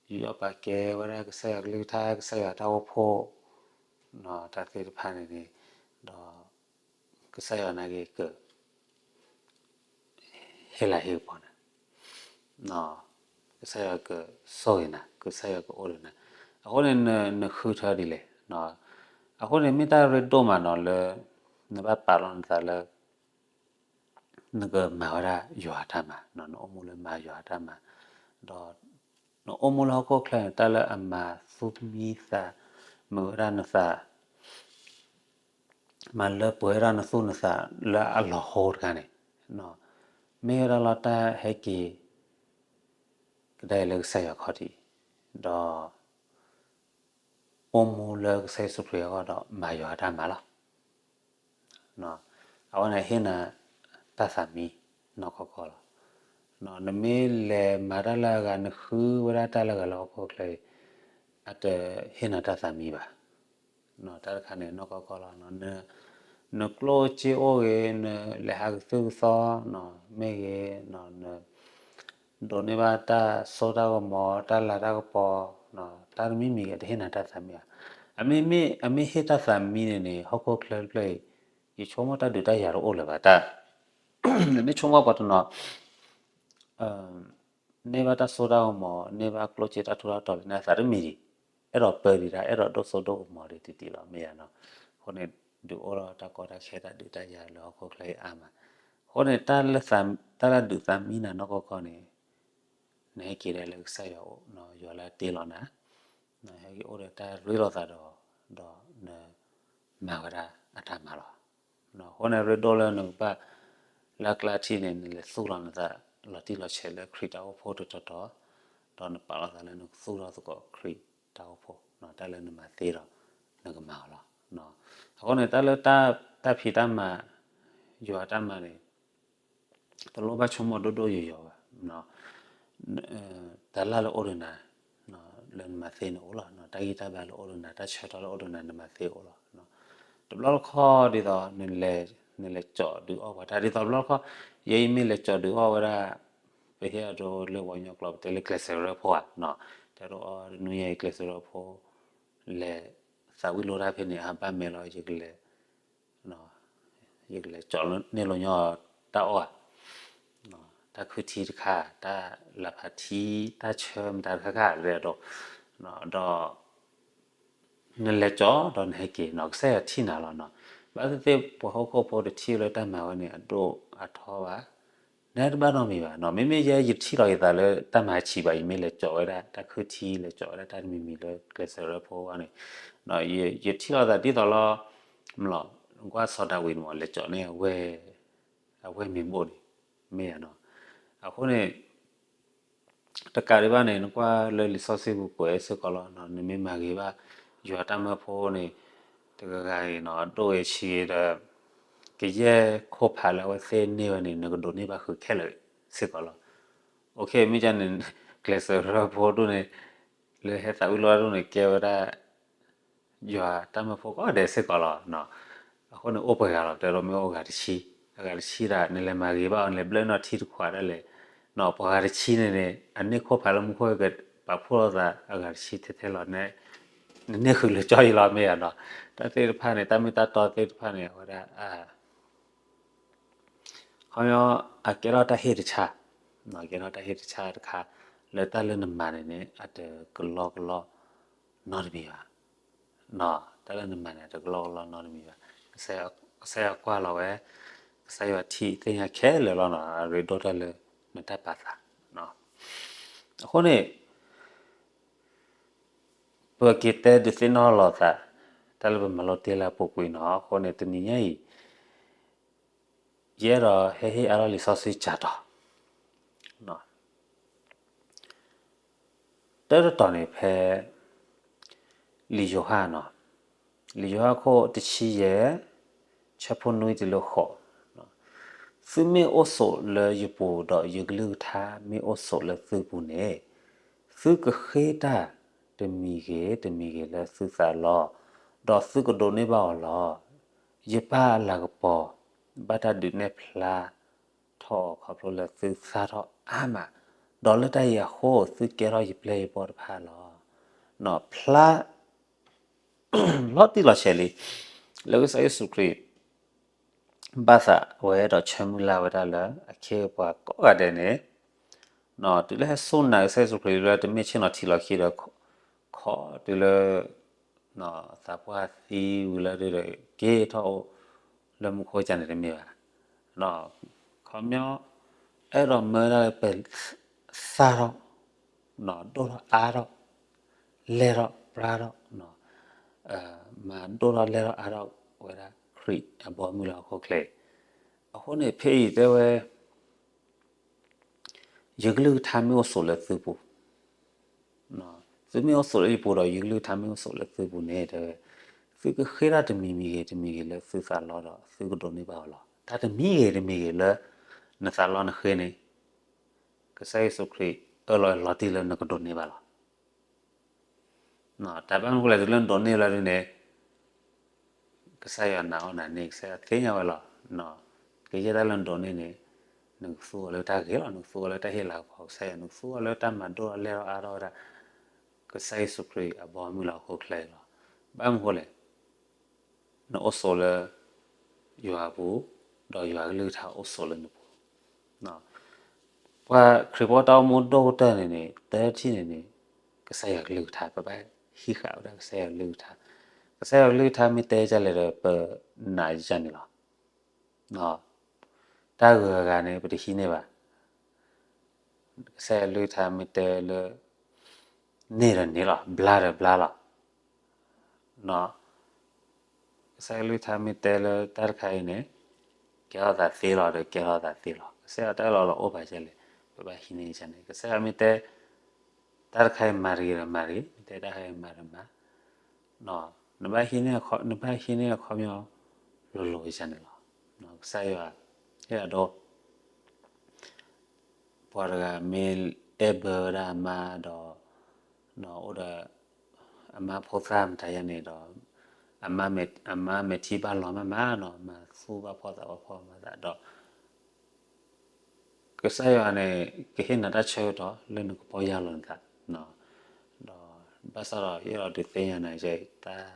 ယူးယီၣ်ပာ်ကဲဝဲဒၣ်ကစၢ်ယွၤကလုၢ်ကထါ ကစၢ်ယွၤတၢ်အိၣ်ဖှိၣ် တၢ်သ့ၣ်တဖၣ်န့ၣ်န့ၣ် ဒီး ကစၢ်ယွၤနာ်က့ၤက ဟ့ၣ်လၤဟ့ၣ်ကပီၤနၤ, ကစၢ်ယွၤကဆိၣ်ဂ့ၤနၤ ကစၢ်ယွၤကအိၣ်ဒီးနၤ, အဃိန့ၣ် နဃုထၢဒ်လဲၣ်. အဃိန့ၣ် မ့ၢ်တၢ်ရ့ဒိၣ်မးနီၤ လၢ နဘၣ်ပာ်လီၤနသးလၢ နကမၤဝဲဒၣ်ယွၤအတၢ်မၤ, နအိၣ်မူလၢမၤယွၤအတၢ်မၤ, ဒီး နအိၣ်မူလၢဟီၣ်ခိၣ်ချၢန့ၣ် တၢ်လၢအမၤသူၣ်မံသးမုာ်ဝဲဒၣ်နသး မၤလၢပှဲၤဝဲဒၣ်နသူၣ်နသးလၢအလီၤဟိတခါန့ၣ်, မ့ၢ်ဝဲဒၣ်လီၤတၢ်ဟဲက့ၤ ကဒါအံၤလၢကစၢ်ယွၤခီၣ်ထံး, ဒီး အိၣ်မူလၢကစၢ်ယ့ၣ်ၡူးခရံာ်အဂီၢ်ဒီးမၤယွၤအတၢ်မၤလီၤ. အဝဲန့ၣ်ဟ့ၣ်နၤတၢ်သးမံနီၢ်ကီၢ်ကီၢ်လီၤ. နမ့ၢ်လဲၤမၤတၢ်လၢအဂၤ နဃုဝဲဒၣ်တၢ်လၢအဂၤလၢဟီၣ်ခိၣ်ချၢအံၤ အတဟ့ၣ်နၤတၢ်သးမံဘၣ်. တၢ်တခါန့ၣ်နီၢ်ကီၢ်ကီၢ်လီၤ. နကျိၣ်စ့အိၣ်ဂ့ၤ နလဲၤဟးကသုၣ်ကသီမ့ၢ်ဂ့ၤ, န ဒိးန့ၢ်ဘၣ်တၢ်စိတၢ်ကမီၤ တၢ်လၤတၢ်ကပီၤ တၢ်တမံၤမံၤဂ့ၤ တဟ့ၣ်နၤတၢ်သးမံဘၣ်. အမ့ၢ် အမ့ၢ်ဟ့ၣ်တၢ်သးမံန့ၣ်န့ၣ် ဟီၣ်ခိၣ်ချၢတဖျၢၣ်အံၤ ယဆိကမိၣ်တၢ်ဒုးတၢ်ယၤတအိၣ်လၢၤဘၣ်တၢ်, နမ့ၢ်ဆိကမိၣ်ပှၤတနီၤ န့ၢ်ဘၣ်တၢ်စိတၢ်ကမီၤ န့ၢ်ဘၣ်ကျိၣ်စ့တၢ်ထူးတၢ်တီၤလၢနသးတမံၤဒံး, အဲၣ်ဒိးပၢဒံးတၢ် အဲၣ်ဒိးဒိၣ်စိဒိၣ်ကမီၤဒံးတံၢ်တံၢ်လီၤ မ့ၢ်ယါနီၤ. အဃိန့ၣ် ဒုးအိၣ်ထီၣ်တၢ်ကီတၢ်ခဲတၢ်ဒုးတၢ်ယၤလၢဟီၣ်ခိၣ်ချၢအံၤအါမး. အဃိန့ၣ် တၢ်လၢဒုးသးမံနၤနီၢ်ကီၢ်ကီၢ်န့ၣ် နဟဲက့ၤဒၣ်လၢကစၢ်ယွၤ ယွၤလၢအတ့လီၤနၤ, နဟဲက့ၤအိၣ်ဒီးတၢ်ရ့လိာ်သးဒီး ဒီးနမၤဝဲဒၣ်အတၢ်မၤလီၤ. အဃိန့ၣ် ရ့ဒိၣ်လၢနကဘၣ် လၢအကျါထံၣ်န့ၣ် နလဲၤသူၣ်လီၤနသး လီၤတံၢ်လီၤဆဲးလၢခရံာ်တၢ်အိၣ်ဖှိၣ်တတီၤတီၤ, ဒီးနပာ်လီၤသးလၢနကသူၣ်ထီၣ်သကိးခရံာ်တၢ်အိၣ်ဖှိၣ်, တၢ်လၢနမၤသ့ဒီး နကမၤအီၤလီၤ. အဃိန့ၣ် တၢ်လၢတၢ်ဖံးတၢ်မၤ ယွၤတၢ်မၤန့ၣ် တလိၣ်ဘၣ်ဆိကမိၣ်ဒိၣ်ဒိၣ်ယိာ်ယိာ်ဘၣ်. တၢ်လၢ်လၢအိၣ်ဒီးနၤ လၢနမၤသ့န့ၣ်အိၣ်လီၤ. တၢ်ဂံၢ်တၢ်ဘါလၢအိၣ်ဒီးနၤ တၢ်ဆၢကတီၢ်လၢအိၣ်ဒီးနၤ နမၤသ့အိၣ်လီၤ. တဘျီတခီၣ်ဒ်သိး နလဲၤကၠီဒုးအီၣ်ပှၤတၢ် ဒ်သိးတဘျီတခီၣ် ယဲအံၤမ့ၢ်လဲၤကၠီဒုးအီၣ်ဝဲဒၣ် ပဟ့ၣ်အဒိလၢပှၤကညီကျိာ် ပတဲလၢကျဲးစၢးရၢဖိဧါ, တဲဒိးအီၣ်နွံယဲအံၤကျဲးစၢးရၢဖိ လဲၤသးဝံၣ်လိတၢ်ဖဲန့ၣ် အဘၣ်မဲာ်လီၤ ယကလဲၤ ယကလဲၤကၠီန့ၢ်လိာ်ညီတၢ်အီၣ်ဧါ, တၢ်ခုၣ်ထံတခါ တၢ်လၤဖးထံ တၢ်ဆၢမတၤတခါခါ တဲဒိး ဒီး နလဲၤကၠီဒီးနဟဲက့ၤနီၤ ကစၢ်ယွၤထံၣ်နၤလီၤနီၤ. ဘၣ်သ့ၣ်သ့ၣ်ပှၤဟီၣ်ခိၣ်ဖိတထံၣ်လၢတၢ်မၤဝဲန့ၣ် အဒိၣ်အထီဘၣ်, နတဘၣ်နီတမံၤဘၣ်နီၤ. မ့မ့ၢ်ယဲယထံၣ်လီၤယသးလၢတၢ်မၤဆံးဘၣ် ယမ့ၢ်လဲၤကၠီဝဲဒၣ် တၢ်ခုၣ်ထံ လဲၤကၠီဝဲဒၣ်တၢ်တမံၤမံၤလၢကျဲးစၢးရၢဖိအဂီၢ်န့ၣ်, ယထံၣ်လီၤသးဒ်သိးလီၤ, မလီၤ, ကွၢ်စီၤဒၤဝံးန့ၣ်မ့ၢ် လဲၤကၠီန့ၢ် အဝဲၢ်မ့ၤဘိၣ်န့ၣ်, မ့ၢ်ဧါနီၤ. အဃိန့ၣ် တကးဒံးဘၣ်န့ၣ် နကွၢ်လၢလံာ်စီဆှံပူၤကွဲးစ့ၢ်ကီးလီၤ, နမ့ၢ်မၤဂ့ၤဘၣ် ယွၤတၢ်မၢဖိန့ၣ် တဂၤဂၤအံၤနီၤ အဒိၣ်ဂ့ၤဆံးဂ့ၤဒီး ကယဲၢ်ခိၣ်ဖးလၢအဝဲသ့ၣ်န့ၢ်ဝဲန့ၣ် နကဒိးန့ၢ်ဘၣ်ဃုာ်ခဲလၢာ်စ့ၢ်ကီးလီၤ. မ့ၢ်ကန့ၣ် ကျဲးစၢးရၢဖိဒိၣ်န့ၣ် လၢဟဲသးဝံၣ်လိတၢ်ဒိၣ်န့ၣ် ကဲဝဲဒၣ် ယွၤတၢ်မၢဖိကိးဂၤဒဲးစ့ၢ်ကီးလီၤ. အဃိန့ၣ်အိၣ်ပှဲၤဂၤလီၤ, တဲဒိးမ့ၢ်အိၣ်ဂၤတဆံ, အဂၤတဆံဒၣ် နလဲၤမၤဂ့ၤဘၣ်အီၤ နလဲၤဘျၢၣ်နီၢ်ထံတခွးဒၣ်လဲာ်, ပှၤဂၤတဆံန့ၣ်န့ၣ် အန့ၢ်ခိၣ်ဖးလၢမူခိၣ်ကပာ်ဖှိၣ်လိာ်သး အဂၤတဆံထဲထဲလီၤ, နန့ၢ်ဃုာ်လၢကၠီအံၤလီၤ မ့ၢ်ဧါနီၤ. တၢ်သ့ၣ်တဖၣ်န့ၣ် တၢ်မ့ၢ်တၢ်တီသ့ၣ်တဖၣ်န့ၣ် အဝဲဒၣ် ခီပညီ အကဲထီၣ်တၢ်ဟ့ၣ်တၢ်ဆါ, ကဲထီၣ်တၢ်ဟ့ၣ်တၢ်ဆါတခါ လၢတၢ်လၢနမၤန့ၣ်န့ၣ် အတကလီကလီနီတမံၤဘၣ်. တၢ်လၢနမၤန့ၣ် အတကလီကလီနီတမံၤဘၣ်. ကစၢ်ယွၤကွၢ်လီၤဝဲ, ကစၢ်ယွၤထံၣ်သ့ၣ်ညါခဲလၢာ်လီၤနီၤ, အရ့ဒိၣ်တၢ်လၢနတၢ်ပာ်သး. အဃိန့ၣ် ပက့ၤတဲဒုးသ့ၣ်နီၣ်လီၤသး တၢ်လၢပမၤလိတ့ၢ်လၢအပူၤကွံာ်နီၤ. အဃိန့ၣ် တနံၤညါအံၤ ယအဲၣ်ဒိးဟဲဟ့ၣ်အါထီၣ်လံာ်စီဆှံကၢ်တီၤ တၢ်တတီၤန့ၣ်ဖဲ လံာ်ယိၤဟၣ်နီၤ, လံာ်ယိၤဟၣ်ခိၣ်တဆံယဲၢ် ဆၢဖိနွံတုၤလၢဃိး, သုမ့ၢ်အိၣ်ဆိးလၢယပူၤ ဒီးယကလုၢ်ကထါမ့ၢ်အိၣ်ဆိးလၢသုပူၤန့ၣ်, သုကဃ့တၢ်တမံၤဂ့ၤတမံၤဂ့ၤလၢသုသးလီ, ဒီးသုကဒိးန့ၢ်ဘၣ်အီၤလီၤ. ယပၢ်အလၤကပီၤ ဘၣ်တၢ်ဒုးနဲၣ်ဖျါထီၣ်အီၤခီဖျိလၢသုသၣ်ထီၣ်အါမး, ဒီးလၢတၢ်အံၤအဃိ သုကဲထီၣ်ယပျဲၢ်ယဘီၣ်တဖၣ်လီၤ. ဖျါ လီၤတံၢ်လီၤဆဲးလံ လၢကစၢ်ယ့ၣ်ၡူးခရံာ် ဘၣ်သးဝဲဒီးဆၢမုၢ်လၢ်ဝဲဒၣ်လၢ အခ့အပှၤကိးဂၤဒဲးန့ၣ် တုၤလၢဟဲစူၢ်နာ်ကစၢ်ယ့ၣ်ၡူးခရံာ်လၢတမ့ၢ်ဆ့ၣ်နီၤထံးလီၤခံဒီး ခီတုၤလၢ သးပှၢ်သံဝံၤလၢဒုဒီး က့ၤထီၣ်အိၣ်လၢမူခိၣ်ကန့ၣ်တမ့ၢ်ဘၣ်. ခီပညီ အဲၣ်ဒိးမၢဒၣ်လၢပသၣ်ထီၣ် ဒိၣ်ထီၣ်အါထီၣ် လဲၢ်ထီၣ်ပြါထီၣ် မၤဒိၣ်ထီၣ်လဲၢ်ထီၣ်အါထီၣ်ဝဲဒၣ်ခရံာ်အဘီအမုၢ်လၢဟီၣ်ခိၣ်ချၢအံၤ. အဃိန့ၣ် ဖဲအံၤတဲဝဲ ယကလုၢ်ကထါမ့ၢ်အိၣ်ဆိးလၢသုပူၤ, သုမ့ၢ်အိၣ်ဆိးလၢယပူၤဒီး ယကလုၢ်ကထါမ့ၢ်အိၣ်ဆိးလၢသုပူၤန့ၣ် တဲဝဲ သုကဃ့တၢ်တမံၤမံၤဂ့ၤတမံၤဂ့ၤလၢသုသးလီဒီး သုကဒိးန့ၢ်ဘၣ်အီၤလီၤ. တၢ်တမံၤဂ့ၤတမံၤဂ့ၤလၢ နသးလီနဃ့န့ၣ် ကစၢ်ယ့ၣ်ၡူးခရံာ်အၢၣ်လီၤလီၤတံၢ်လၢနကဒိးန့ၢ်ဘၣ်လီၤ. တၢ်ဘၣ်မနုၤအဃိလဲၣ် တုၤလၢနဒိးန့ၢ်လီၤဒုန့ၣ် ကစၢ်ယွၤနာ်အီၤနာ်န့ၢ် ကစၢ်ယွၤသ့ၣ်ညါဝဲလီၤ. ကယဲၢ်တၢ်လၢနဒိးန့ၢ်န့ၣ် နကသူအီၤလၢတၢ်ဂ့ၤလီၤ, နကသူအီၤလၢတၢ်ဟ့ၣ်လၤကပီၤကစၢ်ယွၤ, နကသူအီၤလၢတၢ်မၤဒိၣ်ထီၣ်လဲၢ်ထီၣ်အါထီၣ်ဝဲဒၣ် ကစၢ်ယ့ၣ်ၡူးခရံာ်အဘီအမုၢ်လၢဟီၣ်ခိၣ်ချၢအံၤလီၤ. ဘၣ်မနုၤအဃိလဲၣ် နအိၣ်ဆိးလၢယွၤအပူၤ, ဒီးယွၤကလုၢ်ကထါအိၣ်ဆိးလၢနပူၤ. ပှၤခရံာ်ဖိတၢ်အိၣ်မူဒိၣ်ကတၢၢ်န့ၣ်န့ၣ် တထံၣ်န့ၣ်န့ၣ် ကစၢ်ယွၤကလုၢ်ကထါ ပဘၣ်ဟံးဃာ်ဝဲဒၣ်ကစၢ်ယွၤကလုၢ်ကထါ. ကစၢ်ယွၤကလုၢ်ကထါမ့ၢ်တဲဒ်လဲၣ်ဒီး ပနာ်ယန့ၣ်လီၤ. တၢ်ဂုၤအဂၤန့ၣ် ပတဟံးန့ၢ်ဘၣ်. ကစၢ်ယွၤကလုၢ်ကထါမ့ၢ်တဲလၢ န့ၢ်ဒီးန့ၢ်လီၤ, ဘျါဒီးဘျါလီၤ. ကစၢ်ယွၤကလုၢ်ကထါမ့ၢ်တဲလၢတၢ်တခါအံၤန့ၣ် ကဲထီၣ်သးသ့လီၤဒီးကဲထီၣ်သးသ့လီၤ. ကစၢ်ယွၤတၢ်အၢၣ်လီၤလီၤအိၣ်ပာ်ကဲလဲၣ်, ပဘၣ်ဟံးန့ၢ်ကန့ၣ်. ကစၢ်ယွၤမ့ၢ်တဲ တၢ်တခါအံၤမၤတဂ့ၤဒီးမၤတဂ့ၤ, မ့ၢ်တဲတၢ်တခါအံၤမၤဒီးမၤ နဘၣ်ဟံးန့ၢ်အခီပညီလိၤလိၤကန့ၣ်လီၤ. ကစၢ်ယွၤ ဟ့ၣ်အဒိ ပှၤတဂၤမ့ၢ်အဲၣ်ဘၢဝဲဒၣ်အမါဒီး အိၣ်ဒီး အမါဖိသၣ်မတၤယၤန့ၣ်ဒီး အမါမဲာ်ထံဘၣ်လီၤမးမးနီၤ, မၤသူၣ်ဘၣ်ဖှီၣ်သးဘၣ်ဖှီၣ်မၤသးဒီး ကစၢ်ယွၤန့ၣ် ကဟ့ၣ်နၤတၢ်ဆၢကတီၢ်လၢနကပီၢ်ယၢ်လီၤနသး, ဒီးဘၣ်ဆၣ်ဒီးယအဲၣ်ဒိးဒုးသ့ၣ်ညါနၤယဲတၢ်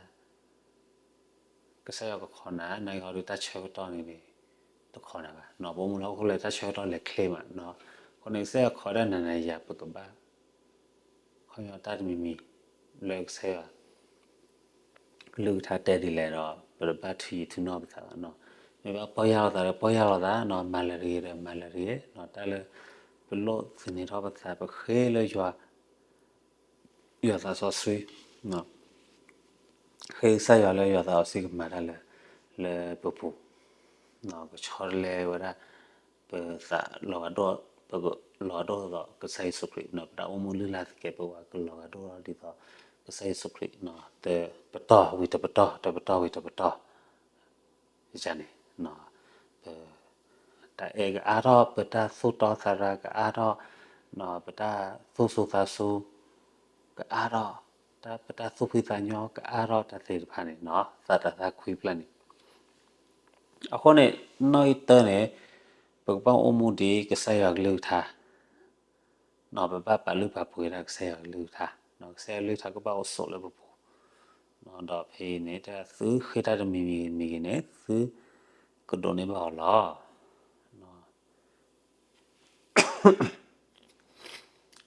ကစၢ်ယွၤကခိးနၤ နဂီၢ်ဒုးတၢ်ဆၢကတီၢ်န့ၣ်န့ၣ် တခိးနၤဘၣ်နီၤ, ပအိၣ်မူလၢဟီၣ်ခိၣ်ချၢတၢ်ဆၢကတီၢ်လဲၤချ့မးနီၤ, အဃိန့ၣ် ကစၢ်ယွၤခိးဒၣ်နၤနၤယၤပကဘၣ် ခီပညီတၢ်တမံၤမံၤ လၢကစၢ်ယွၤ ကလုၢ်ကထါတဲဒ်လဲၣ်ဒီး ပတဘၣ်ထုးယံာ်ထုးနီၢ်ပသးဘၣ်နီၤ, မ့ၢ်ဘၣ်ပီၢ်ယၢ်လီၤသးဒီးပီၢ်ယၢ်လီၤသးနီၤ, မၤလၢာ်တဂ့ၤဒီးမၤလၢာ်တဂ့ၤနီၤ, တၢ်လၢ ပလိၣ်သန့ၤထီၣ်ပသး ပဃ့လၢယွၤ ယွၤသးစီဆှံ ဃ့ကစၢ်ယွၤလၢယွၤသးစီဆှံကမၤတၢ်လၢ လၢပပူၤ, ကဆီတလဲဝဲဒၣ် ပသးလီၤဂာ်ဒိၣ် ပကလီၤဂာ်ဒိၣ်ဒ်သိးကစၢ်ယ့ၣ်ၡူးခရံာ်နီၤ, ပတၢ်အိၣ်မူလုၢ်လၢ်သကဲးပဝးကလီၤဂာ်ဒိၣ်ဒ်သိး ကစၢ်ယ့ၣ်ၡူးခရံာ်နီၤ, တပတီၢ်ဝံၤတပတီၢ် တပတီၢ်ဝံၤတပတီၢ် န့ၣ် ပ တၢ်အဲၣ်ကအါထီၣ် ပတၢ်သူၣ်တီသးရၤကအါထီၣ်, ပတၢ်သူၣ်စူၤသးစူၤ ကအါထီၣ်, တၢ်ပတၢ်သူၣ်ဖှံသးညီကအါထီၣ်တၢ်သ့ၣ်တဖၣ်န့ၣ်နီၤ, သးတၢ်သးခွံဖျၢၣ်န့ၣ်, အဃိန့ၣ် နီၣ်ဂံၢ်တၢန့ၣ် ပကဘၣ်အိၣ်မူဒ်ကစၢ်ယွၤကလုၢ်ကထါ ပဘၣ်ပာ်လုၢ်ပာ်ပှ့ၤဒၣ်ကစၢ်ယွၤကလုၢ်ကထါ, ကစၢ်ယွၤကလုၢ်ကထါကဘၣ်အိၣ်ဆိးလၢပပူၤ, ဒီးဖဲအံၤန့ၣ် တၢ်သုဃ့တၢ်တမံၤမံၤမံၤဂ့ၤန့ၣ် သုကဒိးန့ၢ်ဘၣ်အီၤ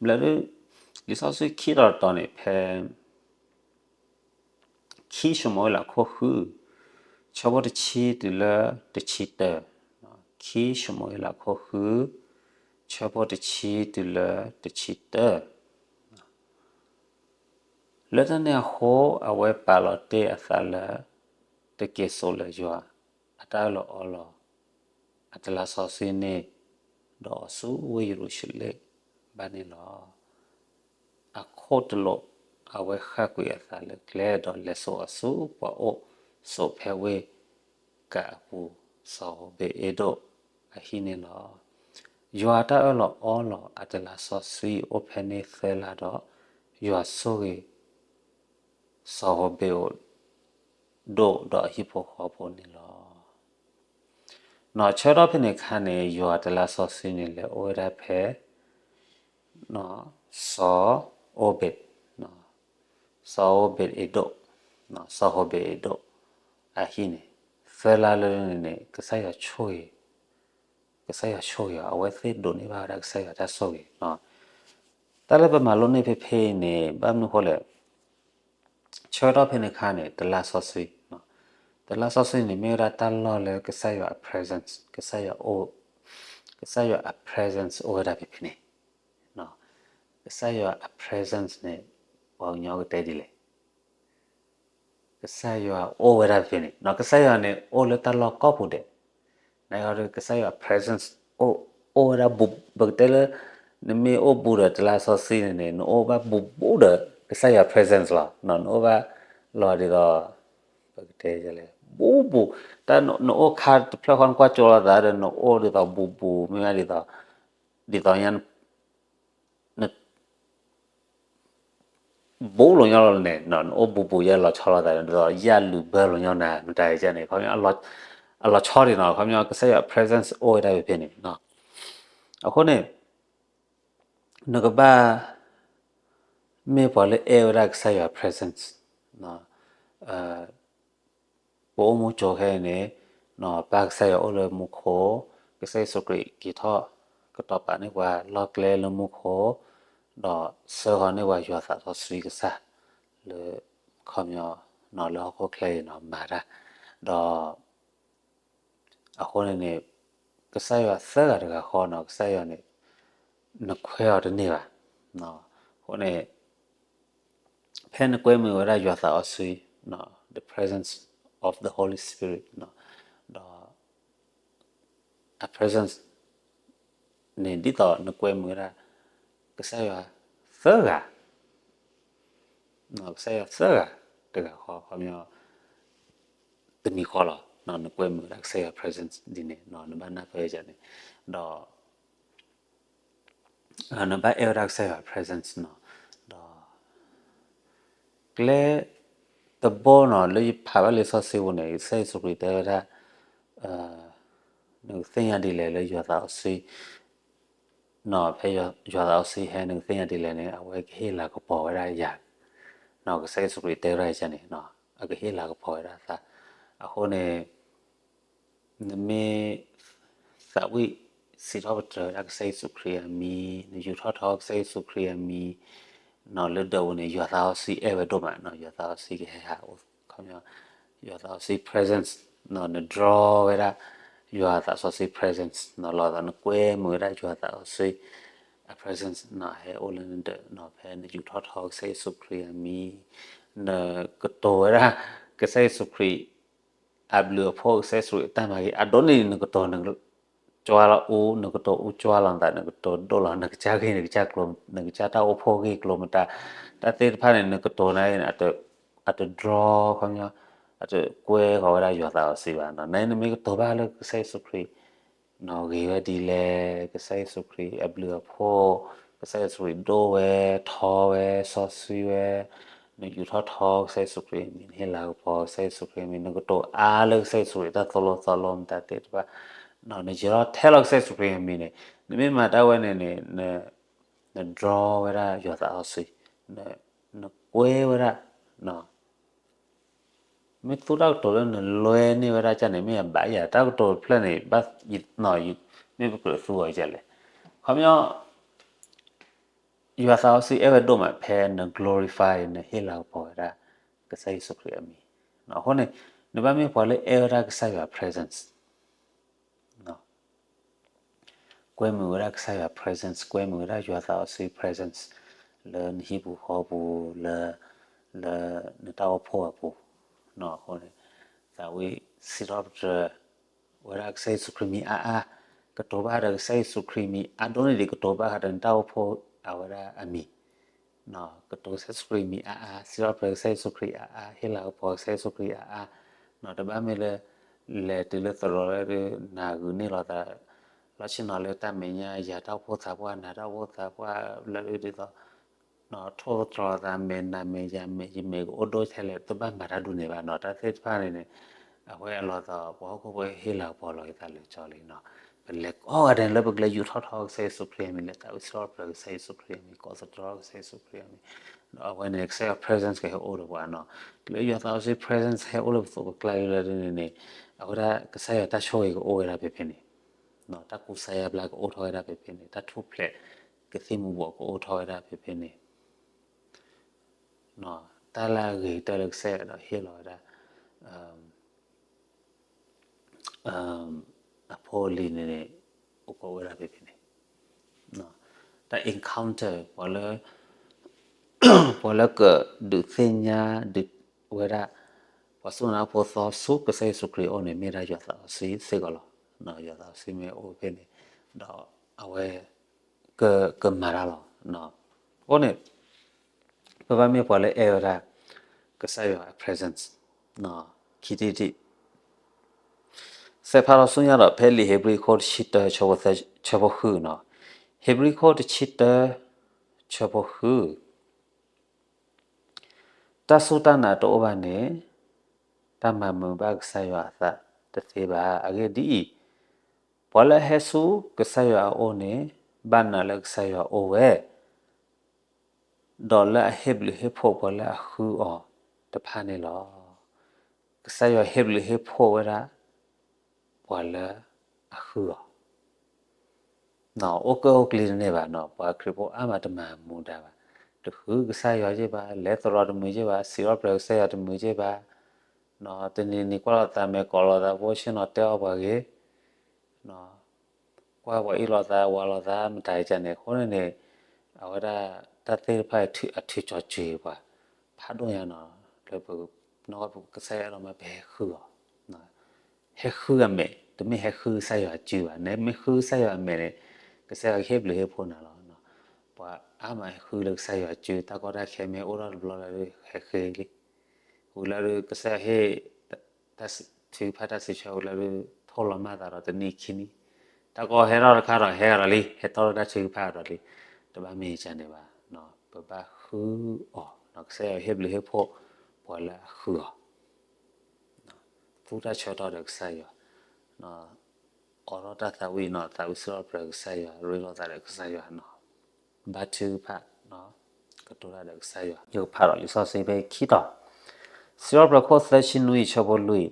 လီၤ. ဘျီဒုး လံာ်စီဆှံခံတီၤတတီၤန့ၣ် ဖဲ ခံၡမူၤအ့လးခိၣ်ဃု ဆၢဖိတဆံတုၤလၢတဆံတၢ, ခံၡမူၤအ့လးခိၣ်ဃု ဆၢဖိတဆံတုၤလၢတဆံတၢ, လၢတၢ်န့ၣ်အဃိ အဝဲပာ်လီၤတ့ၢ်အသးလၢ တက့ၤစိာ်လၢယွၤ အတၢ်အၢၣ်လီၤအီလီၤ အတလါစီဆှံန့ၣ် ဒီးအီၤဆူဝ့ၢ်ယရူၤၡလ့ၣ်ဘၣ်န့ၣ်လီၤ. အခိၣ်တလိာ် အဝဲဃၣ်ကွံာ်အသးလၢကျဲ ဒီးလဲၤစိာ်အီၤဆူပှၤအိၣ်ဆိးဖဲဝ့ၢ်ကးအပူၤ စီၤဧိၤဘ့းအ့ဒိၣ်အဟံၣ်န့ၣ်လီၤ. ယွၤအတၢ်အၢၣ်လီၤအီလီၤအတလါစီဆှံအိၣ်ဖဲန့ၣ်သၢလါဒီး ယွၤဆိၣ်ဂ့ၤ စီၤဧိၤဘ့းအ့ဒိၣ်ဒီးအဟံၣ်ဖိဃီဖိန့ၣ်လီၤ. ဆၢကတီၢ်ဖဲန့ၣ်အခါန့ၣ် ယွၤအတလါစီဆှံန့ၣ် လဲၤအိၣ်ဝဲဒၣ်ဖဲ စီၤဧိၤဘ့း, စီၤဧိၤဘ့းအ့ဒိၣ်, စီၤဧိၤဘ့းအ့ဒိၣ်အဟံၣ်န့ၣ် သၢလါလၢန့ၣ်န့ၣ် ကစၢ်ယွၤဆိၣ်ဂ့ၤ ကစၢ်ယွၤဆိၣ်ဂ့ၤအီၤ အဝဲသ့ၣ်ဒိးန့ၢ်ဘၣ်ဝဲဒၣ်ကစၢ်ယွၤတၢ်ဆိၣ်ဂ့ၤ. တၢ်လၢပမၤလိန့ၢ်ဖဲဖဲအံၤန့ၣ် ဘၣ်မနုၤဃိလဲၣ်, ဆၢကတီၢ်ဖဲန့ၣ်အခါန့ၣ် တလါစီဆှံ, တလါစီဆှံန့ၣ် မ့ၢ်ဝဲဒၣ်တၢ်လီၢ်လၢကစၢ်ယွၤအ presence, ကစၢ်ယွၤအိၣ်, ကစၢ်ယွၤအ presence အိၣ်ဝဲဒၣ်ဖဲဖဲန့ၣ်, ကစၢ်ယွၤအ presence န့ၣ် ပှၤကညီကတဲဒ်လဲၣ် ကစၢ်ယွၤအိၣ်ဝဲဒၣ်ဖဲန့ၣ်, ကစၢ်ယွၤန့ၣ် အိၣ်လၢတၢ်လီၢ်ကိးပူၤဒဲး, နကစၢ်ယွၤ presence အိၣ်ဝဲဒၣ်ဘူး, ပကတဲလၢ နမ့ၢ်အိၣ်ဘူးဒီးတလါစီဆှံန့ၣ်န့ၣ် နအိၣ်ဘၣ်ဘူးဘူးဒီး ကစၢ်ယွၤ presence လီၤ, နအိၣ်ဘၣ်လီၤဒ်သိး ပကတဲလဲၣ် ဘူးဘူး, တၢ်နအိၣ်ခါတဖျၢၣ်ဃီ နကွၢ်ကၠိလိာ်သးဒီး နအိၣ်ဒ်သိးဘူးဘူး မ့ၢ်ဝဲဒ်သိး ဒ်သိးညါ ဘူးလိာ်ညီလိာ်န့ၣ် နအိၣ်ဘူးဘူးယဲလီၤဆီလိာ်သး ဒ်သိးယၢ်လုာ်ဘၢလိာ်ညီနၤ မတၤယဲန့ၣ် ခီပညီ အလီၤဆီဒံးနီၤ ခီပညီ ကစၢ်ယွၤ presence အိၣ်ဝဲဒၣ်ဖဲဖဲန့ၣ်, အဃိန့ၣ် နကဘၣ် မ့ၢ်ပှၤလၢအဲၣ်ဝဲဒၣ်ကစၢ်ယွၤ presence, ပအိၣ်မူကၠိခဲအံၤန့ၣ် ပၢ်ကစၢ်ယွၤအိၣ်လၢမူခိၣ်, ကစၢ်ယ့ၣ်ၡူးခရံာ်က့ၤထီၣ်ကတီၤပာ်န့ၢ်ပှၤလီၢ်ကျဲလၢမူခိၣ်, ဒီးဆှၢဃီၤန့ၢ်ပှၤယွၤသးစီဆှံကစၢ် လၢခီပညီ လၢဟီၣ်ခိၣ်ချၢအံၤနီၤ မၤတၢ်, ဒီး အဃိန့ၣ်န့ၣ် ကစၢ်ယွၤသၢဂၤတဂၤဃီနီၤ ကစၢ်ယွၤန့ၣ် နခွဲးအီၤတန့ၢ်ဘၣ်. အဃိန့ၣ် ဖဲနကွဲမုာ်ဝဲဒၣ်ယွၤသးစီဆှံ the presence of the Holy Spirit ဒီး အ presence န့ၣ် ဒ်သိးနကွဲမုာ်ဝဲဒၣ် ကစၢ်ယွၤသၢဂၤ ကစၢ်ယွၤသၢဂၤတဂၤဃီ ခီပညီ တမံၤဃီလီၤ. နကွဲမုာ်ဝဲဒၣ်ကစၢ်ယွၤ presence ဒ်န့ၣ် နဘၣ်နၢ်ပၢၢ်ယၤန့ၣ် ဒီး နဘၣ်အဲၣ်ဝဲဒၣ်ကစၢ်ယွၤ presence နီၤ, ဒီး ကျဲတဘီနီၤ လၢယဖးဘၣ်လံာ်စီဆှံပူၤန့ၣ် ကစၢ်ယ့ၣ်ၡူးခရံာ်တဲဝဲဒၣ် နကသ့ၣ်ညါဒ်လဲၣ်လၢယွၤသးစီဆှံ ဖဲယွၤသးစီဆှံဟဲ နကသ့ၣ်ညါဒ်လဲၣ်န့ၣ် အဝဲကဟ့ၣ်လၤကပီၤဝဲဒၣ်ယၤ, ကစၢ်ယ့ၣ်ၡူးခရံာ်တဲဝဲဒၣ်ယၤန့ၣ် အကဟ့ၣ်လၤကပီၤဝဲဒၣ်သး, အဃိန့ၣ် နမ့ၢ် သးဝံၣ်စံးထီၣ်ပတြၢၤဝဲဒၣ်ကစၢ်ယ့ၣ်ၡူးခရံာ်အမံၤ, နယူးထီၣ်ထီကစၢ်ယ့ၣ်ၡူးခရံာ်အမံၤ လၢဒၢးပူၤန့ၣ် ယွၤသးစီဆှံအဲၣ်ဝဲဒိၣ်မးနီၤ, ယွၤသးစီဆှံကဟဲဟးအိၣ်, ခီပညီ ယွၤသးစီဆှံ presence နီၤ, န draw ဝဲဒၣ် ယွၤသးစီဆှံ presence နီၤ, လီၤသးနကွဲမုာ်ဝဲဒၣ်ယွၤသးစီဆှံအ presence နီၤ ဟဲအိၣ်လၢနဒၢးနီၤ, ဖဲနယူးထီၣ်ထီကစၢ်ယ့ၣ်ၡူးခရံာ်အမံၤ, နကတိၤဝဲဒၣ် ကစၢ်ယ့ၣ်ၡူးခရံာ် အဘျုးအဖှိၣ် ကစၢ်ယ့ၣ်ၡူးခရံာ်အတၢ်မၤဂ့ၤ အဒိၣ်န့ၢ်ဒံးနကတိၤ နက ကွၢ်လီၤအူ နကတိၤအူကွၢ်လီၤသး နကတိၤဒိၣ်လီၤ နကစၢ်ဂ့ၢ် နကစၢ်ကျိၤ နကစၢ်တၢ်အိၣ်ဖှိၣ်ဂ့ၢ်ကျိၤမတၤ တၢ်သ့ၣ်တဖၣ်န့ၣ် နကတိၤန့ၣ် အတ draw ခီပညီ အတကွဲဃီၤဝဲဒၣ်ယွၤသးစီဆှံဘၣ်နီၤ. နမ့ၢ်ကတိၤဘၣ်လၢကစၢ်ယ့ၣ်ၡူးခရံာ် နီၤ ဂ့ၤဝဲဒ်လဲၣ်, ကစၢ်ယ့ၣ်ၡူးခရံာ်အဘျုးအဖှိၣ်, ကစၢ်ယ့ၣ်ၡူးခရံာ်ဒိၣ်ဝဲ, ထီဝဲ, စီဆှံဝဲ, နယူးထီၣ်ထီကစၢ်ယ့ၣ်ၡူးခရံာ်အမံၤ, နဟ့ၣ်လၤကပီၤကစၢ်ယ့ၣ်ၡူးခရံာ်အမံၤ, နကတိၤအါလၢကစၢ်ယ့ၣ်ၡူးခရံာ်တၢ်သိၣ်လိသီလိမတၤသ့ၣ်တဖၣ်, နယၢၤထီၣ်ထဲလီၤကစၢ်ယ့ၣ်ၡူးခရံာ်အမံၤန့ၣ်, နမ့ၢ်မၤတၢ်ဝဲန့ၣ်န့ၣ် န draw ဝဲဒၣ်ယွၤသးစီဆှံ, နကွဲဝဲဒၣ် မ့ၢ်သူတၢ်ကတိၤလၢနလွဲန့ၢ်ဝဲဒၣ်ကၢ်န့ၣ် မ့ၢ်အဘၣ်ယၤ တၢ်ကတိၤတဖျၢၣ်န့ၣ် ဘၣ် မ့ၢ်ပကြၢးသူအီၤကလဲၣ်. ခီပညီ ယွၤသးစီဆှံအဲၣ်ဝဲဒိၣ်မး ဖဲန glorify နဟ့ၣ်လၤကပီၤဝဲဒၣ် ကစၢ်ယ့ၣ်ၡူးခရံာ်အမံၤ. အဃိန့ၣ် နဘၣ်မ့ၢ်ပှၤလၢအဲၣ်ဝဲဒၣ်ကစၢ်ယွၤ presence ကွဲမုာ်ဝဲဒၣ်ကစၢ်ယွၤ presence, ကွဲမုာ်ဝဲဒၣ်ယွၤသးစီဆှံ presence လၢနဟံၣ်ပူၤဃီပူၤ, လၢ လၢနတၢ်အိၣ်ဖှိၣ်အပူၤ. အဃိန့ၣ် သးဝံၣ်စံးထီၣ်ပတြၢၤ ဝဲဒၣ်ကစၢ်ယ့ၣ်ၡူးခရံာ်မံၤအါအါ, ကတိၤဘၣ်ဃးဒီးကစၢ်ယ့ၣ်ၡူးခရံာ်မံၤ အါဒိၣ်န့ၢ်ဒံး ကတိၤဘၣ်ဃးဒီးနတၢ်အိၣ်ဖှိၣ်အဝဲဒၣ်အမံၤ ကတိၤကစၢ်ယ့ၣ်ၡူးခရံာ်မံၤအါအါ, စံးထီၣ်ပတြၢၤကစၢ်ယ့ၣ်ၡူးခရံာ်အါအါ, ဟ့ၣ်လၤကပီၤကစၢ်ယ့ၣ်ၡူးခရံာ်အါအါ, တဘၣ်မ့ၢ်လၢ လဲၤတုၤလၢသရိာ်လၢ နဂုာ်န့ၢ်လီၤသး လီၢ်ဆ့ၣ်နီၤလၢတၢ်မဲာ်ညါ ယၤတၢ်အိၣ်ဖှိၣ်သးပှၢ် နၤတၢ်အိၣ်ဖှိၣ်သးပှၢ်လၢဒ်သိး ထိၣ်သတြီၤသး မဲာ်နၤမဲာ်ယၤမဲာ် ယမဲာ်ကအိၣ်ဒိၣ်ထဲလဲၣ် တဘၣ်မၤတၢ်ဒ်န့ၣ်ဘၣ်နီၤ. တၢ်သ့ၣ်တဖၣ်န့ၣ်န့ၣ် အဝဲအလီၤသး ပှၤဟီၣ်ခိၣ်ဖိဟ့ၣ်လၤကပီၤလီၤက့ၤသးလၢာ်ကၠီလံနီၤ. ပလဲၤကိးဂၤဒဲးလၢပကလဲၤယူးထီၣ်ထီကစၢ်ယ့ၣ်ၡူးခရံာ်အမံၤ လဲၤသးဝံၣ်စံးထီၣ်ပတြၢၤကစၢ်ယ့ၣ်ၡူးခရံာ်အမံၤ ကိးသတြီကစၢ်ယ့ၣ်ၡူးခရံာ်အမံၤ ဒီးအဝဲန့ၣ် ကစၢ်ယွၤ presence ကဟဲအိၣ်ဒီးပှၤနီၤ. လၢယွၤသးစီဆှံ presence ဟဲအိၣ်လၢပသိးပကျါလၢဒ်န့ၣ်န့ၣ် အဝဲဒၣ်ကစၢ်ယွၤတၢ်ဆိၣ်ဂ့ၤကအိၣ်ဝဲဒၣ်ဖဲဖဲန့ၣ် တၢ်ကူစါယါဘျါကအိၣ်ထီၣ်ဝဲဒၣ်ဖဲဖဲန့ၣ် တၢ်ထူၣ်ဖျဲးကသံၣ်မူၤဘှီးကအိၣ်ထီၣ်ဝဲဒၣ်ဖဲဖဲန့ၣ် တၢ်လၢအဂ့ၤကတၢၢ်လၢကစၢ်ယွၤဒီးဟ့ၣ်လီၤဝဲဒၣ် အဖိအလံၤန့ၣ်န့ၣ် အိၣ်ကိးဝဲဒၣ်ဖဲဖဲန့ၣ် တၢ် encounter ပှၤလၢ ပှၤလၢကဒုးသ့ၣ်ညါဒုးဝဲဒၣ် ပှၤစူၢ်နာ်ဖိသီဆူကစၢ်ယ့ၣ်ၡူးခရံာ်အအိၣ်န့ၣ် မ့ၢ်ဒၣ်ယွၤသးစီဆှံစ့ၢ်ကီးလီၤ. ယွၤသးစီဆှံမ့ၢ်အိၣ်ဖဲန့ၣ် ဒီးအဝဲ ကမၤတၢ်လီၤ. အဃိန့ၣ် ပဘၣ်မ့ၢ်ပှၤလၢအဲၣ်ဝဲဒၣ် ကစၢ်ယွၤအ presence ခံထံၣ်တထံၣ် စဲးဖးထီၣ်ဆူညါဒီး ဖဲလံာ်ဧ့ၤဘြံၤခိၣ်တဆံတၢ ဆၢဖိသၢ ဆၢဖိဃုနီၤ, ဧ့ၤဘြံၤခိၣ်တဆံတၢ ဆၢဖိဃု တၢ်စူၢ်တၢ်နာ်တအိၣ်ဘၣ်န့ၣ် တၢ်မၤမုာ်ဘၣ်ကစၢ်ယွၤအသးတသ့ဘၣ်. အဂ့ၢ်ဒ်အံၤ, ပှၤလၢအဟဲဆူကစၢ်ယွၤအအိၣ်န့ၣ် ဘၣ်နာ်လၢကစၢ်ယွၤအိၣ်ဝဲ, ဒီးလၢအဟ့ၣ်ဘျုးဟ့ၣ်ဖှိၣ်ပှၤလၢအဃုအီၤတဖၣ်န့ၣ်လီၤ. ကစၢ်ယွၤဟ့ၣ်ဘျုးဟ့ၣ်ဖှိၣ်ဝဲဒၣ် ပှၤလၢအဃုအီၤ အိၣ်ကၢၢ်အိၣ်ကျ့တန့ၢ်ဘၣ်နီၤ, ပှၤခရံာ်ဖိအါမးတမၤမူဒါဘၣ်, တဃုကစၢ်ယွၤယ့ၢ်ဘၣ်, လဲၤသရိာ်တမုာ်ယ့ၢ်ဘၣ်, စံးထီၣ်ပတြၢၤကစၢ်ယွၤတမုာ်ယ့ၢ်ဘၣ်, တနံၤနံၤကွၢ်လိာ်သးမဲာ်ကိးလိာ်သးဖိဆ့ၣ်နီၤတဲအီၣ်ပှၤဂ့ၤ, ကွၢ်ပှၤအ့ၣ်လိာ်သးဝးလိာ်သးမတၤကန့ၣ် အဃိန့ၣ်န့ၣ် အဝဲဒၣ်တၢ်သ့ၣ်တဖၣ်အထုးကၠီၤစၢၤပှၤ ဖးဒိၣ်ညါနီၤ, လၢပနီၢ်ကီၢ်ပကစၢ်ယွၤအဲၣ်ဒိးမးပဟဲဃုအီၤ ဟဲဃုအမဲာ်, တမ့ၢ်ဟဲဃုကစၢ်ယွၤစုဘၣ်, နမ့ၢ်ဃုကစၢ်ယွၤအမဲာ်န့ၣ် ကစၢ်ယွၤကဟ့ၣ်ဘျုးဟ့ၣ်ဖှိၣ်နၤလီၤ. ပှၤအါမးဟဲဃုလၢကစၢ်ယွၤစု တၢ်ကီတၢ်ခဲမ့ၢ်အိၣ်ထီၣ်တဘျီလၢဒုး ဟဲဃ့လံ, ဝံၤလၢဒုး ကစၢ်ယွၤဟ့ၣ် ထုကဖၣ်တၢ်စံးဆၢဝံၤလၢဒုး ထိၣ်လီၤမၢ်သးဒီးတနံၣ်ခံနံၣ်, တၢ်ကီဟဲထီၣ်တခါဒီး ဟဲကဒီးလံ, ဟဲထီၣ်လၢတၢ်ထုကဖၣ်ဒီးလံ, တဘၣ်မ့ၢ်ယၤန့ၣ်ဘၣ်, ပဘၣ်ဃုအီၤ, ကစၢ်ယွၤဟ့ၣ်ဘျုးဟ့ၣ်ဖှိၣ်ပှၤလၢအဃုအီၤ, သူၣ်တၢ်ဆၢကတီၢ်ဒီးကစၢ်ယွၤ, အိးထီၣ်တၢ်သးဝံၣ်နီၤ, သးဝံၣ်စံးထီၣ်ပတြၢၤကစၢ်ယွၤ, ရ့လိာ်သးဒီးကစၢ်ယွၤနီၤ, ဘါထုကဖၣ်, ကတိၤတၢ်ဒီးကစၢ်ယွၤ, ယကဖးဒီးလံာ်စီဆှံဖဲခံတီၤ, စံးထီၣ်ပတြၢၤခိၣ်သၢဆံနွံ ဆၢဖိလွံၢ်,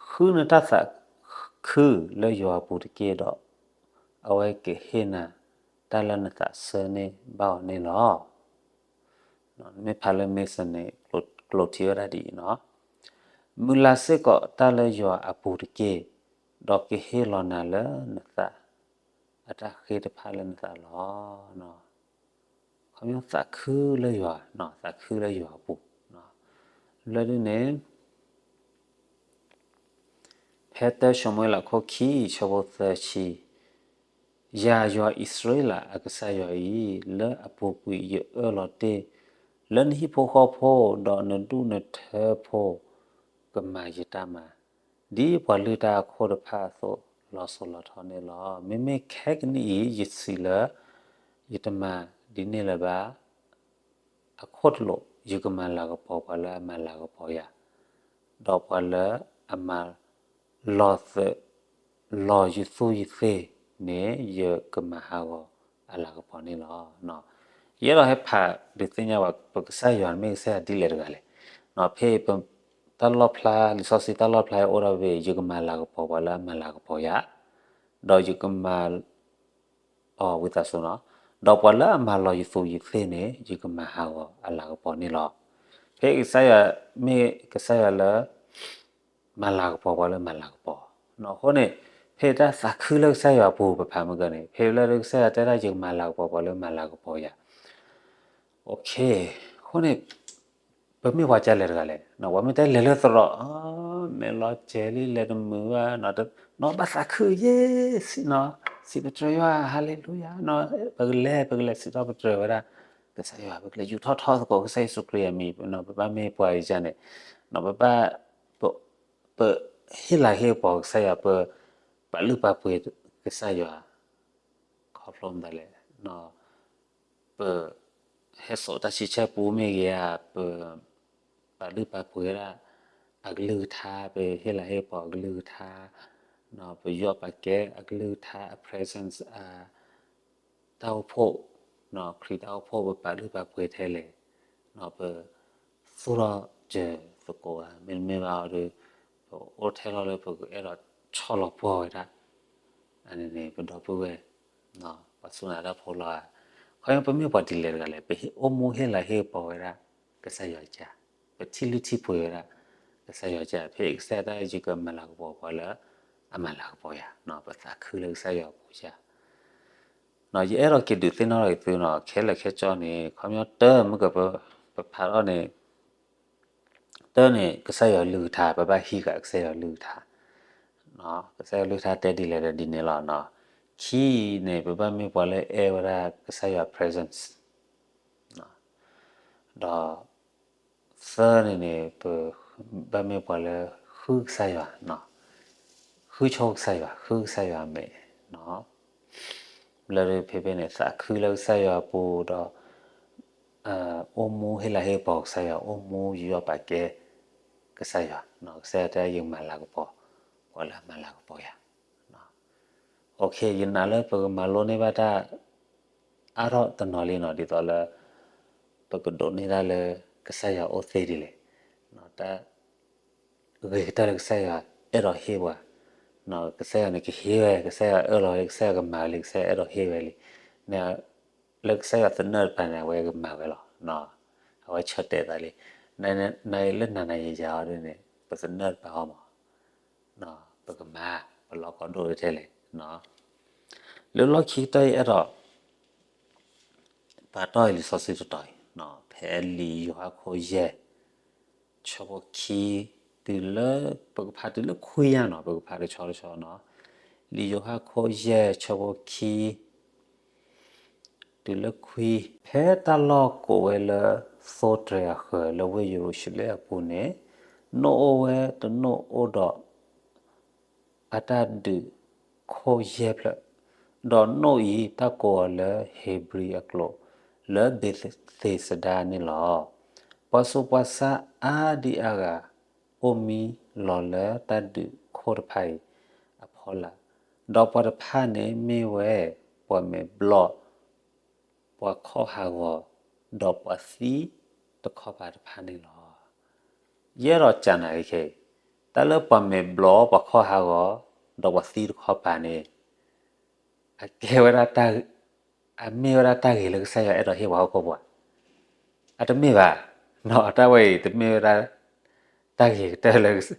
ဃုနတၢ်သးခုလၢယွၤအပူၤတက့ၢ်ဒီး, အဝဲကဟ့ၣ်နၤတၢ်လၢနသးဆၢန့ၢ်ဘၣ်အီၤန့ၣ်လီၤ. မ့ၢ်ဖးလၢ Mason န့ၣ် ကျိာ်ထံဝဲဒၣ်ဒ်အံၤနီၤ, မုၢ်လၢ်စ့ၢ်ကီးတၢ်လၢယွၤအပူၤတက့ၢ်, ဒီးကဟ့ၣ်လီၤနၤလၢနသး အတၢ်ဃ့တဖၣ်လၢနသးလီၤ. ခီပညီသးခုလၢယွၤ, သးခုလၢယွၤအပူၤ, လၢဒ်န့ၣ် ဖဲတၢၡမူၤအ့လးခိၣ်ခံ ဆၢဖိသၢဆံ, ယၤယွၤအံၣ်စရ့လးအကစၢ်ယွၤအံၤ, လၢအပူၤကွံာ်ယအၢၣ်လီၤတ့ၢ်လၢနဟံၣ်ဖိဃီဖိ, ဒီးနဒူၣ်နထၢဖိကမၤယတၢ်မၤ, ဒ်ပှၤလုၢ်တၢ်အခိၣ်တဖၣ်အသိးလီၤစိၤလီၤထီန့ၣ်လီၤ. မ့မ့ၢ်ခဲကနံၣ်အံၤ ယစံးလၢ ယတမၤဒ်န့ၣ်လၢၤဘၣ်. အခိၣ်တလိာ် ယကမၤလၤကပီၤပှၤလၢအမၤလၤကပီၤယၤ, ဒီးပှၤလၢအမၤလီၤသုး လီၤယသူၣ်ယသ့ၣ်န့ၣ် ယကမၤဟးဂီၤအလၤကပီၤန့ၣ်လီၤ. ယအဲၣ်ဒိးဟဲဖးဒုးသ့ၣ်ညါဘၣ် ပကစၢ်ယွၤမ့ၢ်ကစၢ်ယွၤဒ်လဲၣ်တဂၤလဲၣ်. ဖဲအံၤ တၢ်လီၣ်ဖျါ လံာ်စီဆှံတၢ်လီၣ်ဖျါအိၣ်ဒၣ်ဖဲ ယကမၤလၤကပီၤပှၤလၢအမၤလၤကပီၤယၤ, ဒီးယကမၤ အီၤဝံသးစူၤနီၤ, ဒီးပှၤလၢအမၤလီၤယသူၣ်ယသ့ၣ်န့ၣ် ယကမၤဟးဂီၤအလၤကပီၤန့ၣ်လီၤ. ဖဲကစၢ်ယွၤ မ့ၢ်ကစၢ်ယွၤလၢ မၤလၤကပီၤပှၤလၢမၤလၤကပီၤ, အဃိန့ၣ် ဖဲတၢ်သးခုလၢကစၢ်ယွၤအပူၤ ပဖးမုၢ်ကန့ၣ် ဖဲလၢကစၢ်ယွၤတဲဒၣ်ယကမၤလၤကပီၤပှၤလၢမၤလၤကပီၤယၤ အဃိန့ၣ် ပမ့ၢ်ပှၤကလဲၣ်တဂၤလဲၣ်, ပှၤမ့ၢ်တဲလဲၤလၢသရိာ်, မဲာ်လီၤကဲၤလံ လဲၤတမုာ်ဘၣ်, နီၢ်ဘၣ်သးခုယ့ၣ်, စံးပတြၢၤယွၤ ဟါလ့လူယၤ, ပကလဲၤ ပကလဲၤ စံးထီၣ်ပတြၢၤဝဲဒၣ် ကစၢ်ယွၤ ပကလဲၤယူာ်ထီၣ်ထီသကိးကစၢ်ယ့ၣ်ၡူးခရံာ်အမံၤ, ပဘၣ်မ့ၢ်ပှၤယၤန့ၣ်, ပဘၣ် ပဟ့ၣ်လၤဟ့ၣ်ကပီၤကစၢ်ယွၤ ပပာ်လုၢ်ပာ်ပှ့ၤကစၢ်ယွၤ ခီဖျိမတၤလဲၣ်, ပဟဲစိာ်တၢ်ဆံဆဲၣ်ပူမ့ၢ်ဂ့ၤဧါ, ပပာ်လုၢ်ပာ်ပှ့ၤဝဲဒၣ် အကလုၢ်ကထါ, ပဟ့ၣ်လၤဟ့ၣ်ကပီၤအကလုၢ်ကထါ, ပယူးယီၣ်ပာ်ကဲအကလုၢ်ကထါ အ presence အ တၢ်အိၣ်ဖှိၣ်, ခရံာ်တၢ်အိၣ်ဖှိၣ် ပပာ်လုၢ်ပာ်ပှ့ၤထဲလဲၣ်, ပသူၣ်ထီၣ်စၢၤသကိးဧါ, မ့တမ့ၢ်ဘၣ်အီၤဒီး ပအိၣ်ထဲလီၤလၢပကအဲၣ်ဒိးဆီၣ်လီၤပှီၢ်ဝဲဒၣ် အန့ၣ်န့ၣ် ပဒီပုၢ်ဝဲၢ် ပှၤစူၢ်နာ်တၢ်ဖိလီၤဧါ. ခီဖျိပမ့ၢ်ပှၤဒ်လဲၣ်တဂၤလဲၣ်, ပအိၣ်မူဟ့ၣ်လၤဟ့ၣ်ကပီၤဝဲဒၣ် ကစၢ်ယွၤကါ, ပထံၣ်လုၢ်ထံၣ်ပှ့ၤဝဲဒၣ် ကစၢ်ယွၤကါ, ဖဲအံၤကစၢ်ယွၤတဲ ယကမၤလၤကပီၤပှၤလၢအမၤလၤကပီၤယၤ, ပသးခုလၢကစၢ်ယွၤအပူၤယၤ ယအဲၣ်ဒိးက့ၤဒုးသ့ၣ်နီၣ်ထီၣ်က့ၤသုနီၤ, ခဲလၢာ်ခဲဆ့န့ၣ် ခီပညီတၢ်မ့ၢ်ကပ ပဖးထီၣ်န့ၣ် တၢ်န့ၣ် ကစၢ်ယွၤကလုၢ်ကထါ, ပဘၣ်ဟံးဃာ်ကစၢ်ယွၤကလုၢ်ကထါ, ကစၢ်ယွၤကလုၢ်ကထါတဲဒ်လဲၣ်ဒီးဒ်န့ၣ်လီၤ. ခံန့ၣ် ပဘၣ်မ့ၢ်ပှၤလၢအဲၣ်ဝဲဒၣ်ကစၢ်ယွၤ presence, ဒီး သၢန့ၣ်န့ၣ် ပဘၣ်မ့ၢ်ပှၤလၢဃုကစၢ်ယွၤ, ဃုဆိကစၢ်ယွၤ, ဃုကစၢ်ယွၤအမဲာ်, လၢဖဲဖဲန့ၣ် သးခုလၢကစၢ်ယွၤအပူၤဒီး အိၣ်မူဟ့ၣ်လၤဟ့ၣ်ကပီၤကစၢ်ယွၤ, အိၣ်မူယူးယီၣ်ပာ်ကဲကစၢ်ယွၤ, ကစၢ်ယွၤတဲယကမၤလၤကပီၤ ပှၤလၢအမၤလၤကပီၤယၤ ယနာ်လၢပကမၤလိန့ၢ်ဘၣ်တၢ် အါထီၣ်တနီၤလံနီၤ, ဒ်သိးလၢ ပကဒိးန့ၢ်တၢ်လၢကစၢ်ယွၤအိၣ်သ့ဒ်လဲၣ်, တၢ်ဂ့ၤကတၢၢ်လၢကစၢ်ယွၤအဲၣ်ဒိးဟ့ၣ်ပှၤ, ကစၢ်ယွၤန့ၣ်ကဟ့ၣ်ဝဲ, ကစၢ်ယွၤအၢၣ်လီၤလံ, ကစၢ်ယွၤကမၤဝဲလံ, ကစၢ်ယွၤအဲၣ်ဒိးဟ့ၣ်ဝဲလံ, လၢကစၢ်ယွၤသနၢၣ်တပၤန့ၣ် အဝဲကမၤဝဲလီၤ, အဝဲဆၢတဲာ်သးလံ, နလၢနၤယၤအီၤဒ်န့ၣ် ပသနၢၣ်တပၤအီၤမး ပကမၤ ပလီၢ်ကီဒိၣ်တထဲလဲၣ်, လၢလီၢ်ခံကတၢၢ်အံၤအဲၣ်ဒိး ပာ်တီၢ်အံၤလံာ်စီဆှံတတီၤအံၤ, ဖဲလံာ်ယိၤဟၣ်ခိၣ်ယဲၢ် ဆၢဖိခံ တုၤလၢ ပကဖးတုၤလၢခွံညါနီၤ, ပကဖးတဆီတဆီနီၤ, လံာ်ယိၤဟၣ်ခိၣ်ယဲၢ်ဆၢဖိခံ တုၤလၢခွံ, ဖဲတၢ်လီၢ်ကိးဝဲလၢ သိတြဲၤအဃၢၤ လၢဝ့ၢ်ယရူၤၡလ့ၣ်အပူၤန့ၣ်, နိၣ်အိၣ်ဝဲတနိၣ်အိၣ်ဒီး အတၢ်ဒုး ခိၣ်ယဲၢ်ဖျၢၣ်, ဒီးနိၣ်အံၤတၢ်ကိးအီၤလၢဧ့ၤဘြံၤအကျိာ် လၢဘ့းသ့းစဒါန့ၣ်လီၤ. ပှၤဆူးပှၤဆါအါဒံအါဂၤ အိၣ်မံလီၤလၢတၢ်ဒုးခိၣ်တဖၣ်အံၤအဖီလာ်, ဒီးပှၤတဖၣ်န့ၣ်မ့ၢ်ဝဲ ပှၤမဲာ်ဘျီၣ် ပှၤခီၣ်ဟးဂီၤ ဒီးပှၤသံတခီပၤတဖၣ်န့ၣ်လီၤ. ယအဲၣ်ဒိးကးနၤအံၤခဲအံၤ, တၢ်လၢပှၤမဲာ်ဘျီၣ် ပှၤခီၣ်ဟးဂီၤ ဒီးပှၤသံတခီပၤန့ၣ် အကဲဝဲဒၣ်တၢ်, အမ့ၢ်ဝဲဒၣ်တၢ်ဂ့ၤလၢကစၢ်ယွၤအဲၣ်ဒိးဟ့ၣ်ပှၤဟီၣ်ခိၣ်ဖိဧါ. အတမ့ၢ်ဘၣ်, နီၢ်တၢ်ဝဲအံၤ တမ့ၢ်ဝဲဒၣ် တၢ်ဂ့ၤကတၢၢ်လၢ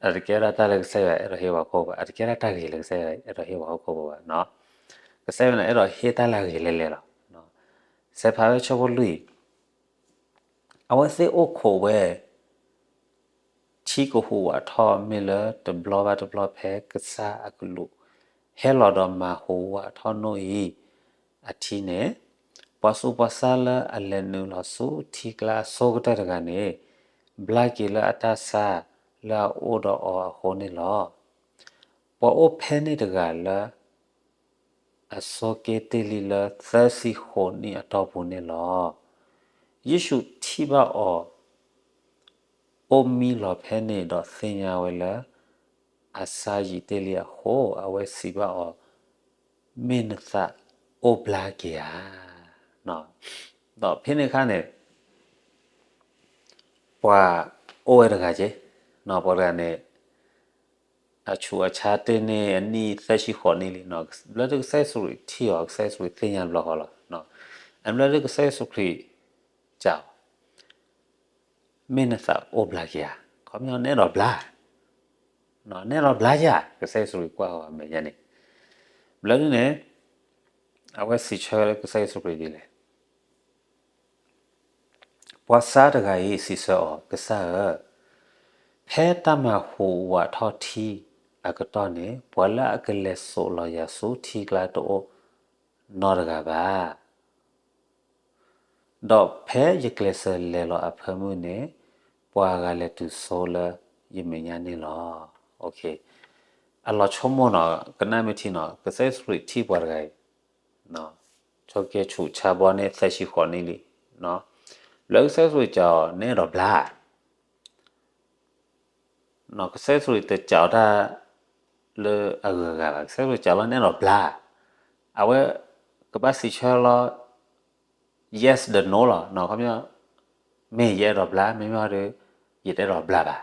အတကဲဒၣ်တၢ်လၢကစၢ်ယွၤအဲၣ်ဒိးဟ့ၣ်ပှၤဟီၣ်ခိၣ်ဖိဘၣ်, အတကဲဒၣ်တၢ်ဂ့ၤလၢကစၢ်ယွၤအဲၣ်ဒိးဟ့ၣ်ပှၤဟီၣ်ခိၣ်ဖိဘၣ်. ကစၢ်ယွၤန့ၣ်အဲၣ်ဒိးဟ့ၣ်တၢ်လၢအဂ့ၤလဲၤလဲၤလီၤ. စဲးဖးဝဲဆၢဖိလွံၢ်, အဝဲသ့ၣ်အိၣ်ခိးဝဲ ထံကဟူးဝးထီၣ်မ့ၢ်လၢတဘျီဘၣ်တဘျီဖဲကစၢ်အကလူး ဟဲလီၤဒီးမၤဟူးဝးထီၣ်နိၣ်အံၤအထံန့ၣ်, ပှၤဆူးပှၤဆါလၢအလဲၤနုာ်လီၤဆူထံကျါအဆိကတၢၢ်တဂၤန့ၣ် ဘျါက့ၤလၢအတၢ်ဆါလၢအအိၣ်ဒီးအီၤအဃိန့ၣ်လီၤ. ပှၤအိၣ်ဖဲန့ၣ်တဂၤလၢ အဆိးက့တ့ၢ်လံလၢသၢဆံဃိးနံၣ်အတီၢ်ပူၤန့ၣ်လီၤ. ယ့ၣ်ၡူးထံၣ်ဘၣ်အီၤ အိၣ်မံလီၤဖဲန့ၣ်ဒီးသ့ၣ်ညါဝဲလၢ အဆါယံာ်တ့ၢ်လံအဃိ အဝဲစံးဘၣ်အီၤ, မ့ၢ်နသးအိၣ်ဘျါက့ၤဧါ. ဒီးဖဲန့ၣ်အခါန့ၣ် ပှၤအိၣ်ဝဲတဂၤက့, ပှၤတဂၤန့ၣ် အဆူးအဆါတ့ၢ်န့ၢ်အနံၣ်သၢဆံဃိးနံၣ်လံ, ဘျီဒုးကစၢ်ယ့ၣ်ၡူးခရံာ်ထံၣ်အီၤ ကစၢ်ယ့ၣ်ၡူးခရံာ်သ့ၣ်ညါတဘျီဃီလီၤ. အဘျီဒုးကစၢ်ယ့ၣ်ၡူးခရံာ် ကးအီၤ, မ့ၢ်နသးအိၣ်ဘျါက့ၤဧါ, ခီပညီနအဲၣ်ဒိးဘျါ, နအဲၣ်ဒိးဘျါဧါ, ကစၢ်ယ့ၣ်ၡူးခရံာ်ကွၢ်အီၤအမဲာ်ညါန့ၣ်, ဘျီဒုးန့ၣ် အဝဲစံးဆၢလၢကစၢ်ယ့ၣ်ၡူးခရံာ်ဒ်လဲၣ်. ပှၤဆါတဂၤအံၤစံးဆၢအီၤ, ကစၢ်ဧၢ, ဖဲတၢ်မၤဟူးဝးထီၣ်ထံအကတီၢ်န့ၣ် ပှၤလၢအကလဲၤစိာ်လီၤယၤဆူထံကျါတအိၣ်နီတဂၤဘၣ်. ဒီးဖဲယကျဲးစၢးလဲၤလီၤအဖၢမုၢ်န့ၣ် ပှၤဂၤလဲၤတုၤဆိလၢယမဲာ်ညါန့ၣ်လီၤ. အလီၤဆိကမိၣ်နီၤ, ကနၣ်မ့ၢ်ထံနီၤ, ကစၢ်ယ့ၣ်ၡူးခရံာ်ထံၣ်ပှၤတဂၤအံၤ ဆိကဲဆူးဆါဘီန့ၣ်သၢဆံဃိးနံၣ်လံ, ဘျီကစၢ်ယ့ၣ်ၡူးခရံာ်ကးအီၤ နအဲၣ်ဒိးဘျါ ကစၢ်ယ့ၣ်ၡူးခရံာ်တကးအီၤတၢ်လၢအဂုၤအဂၤဘၣ်, ကစၢ်ယ့ၣ်ၡူးခရံာ်ကးလီၤ နအဲၣ်ဒိးဘျါ, အဝဲကဘၣ်စံးဆၢလီၤ yes ဒီး no လီၤ, ခီပညီ မ့ၢ်ယအဲၣ်ဒိးဘျါ, မ့မ့ၢ်ဒီး ယတအဲၣ်ဒိးဘျါဘၣ်,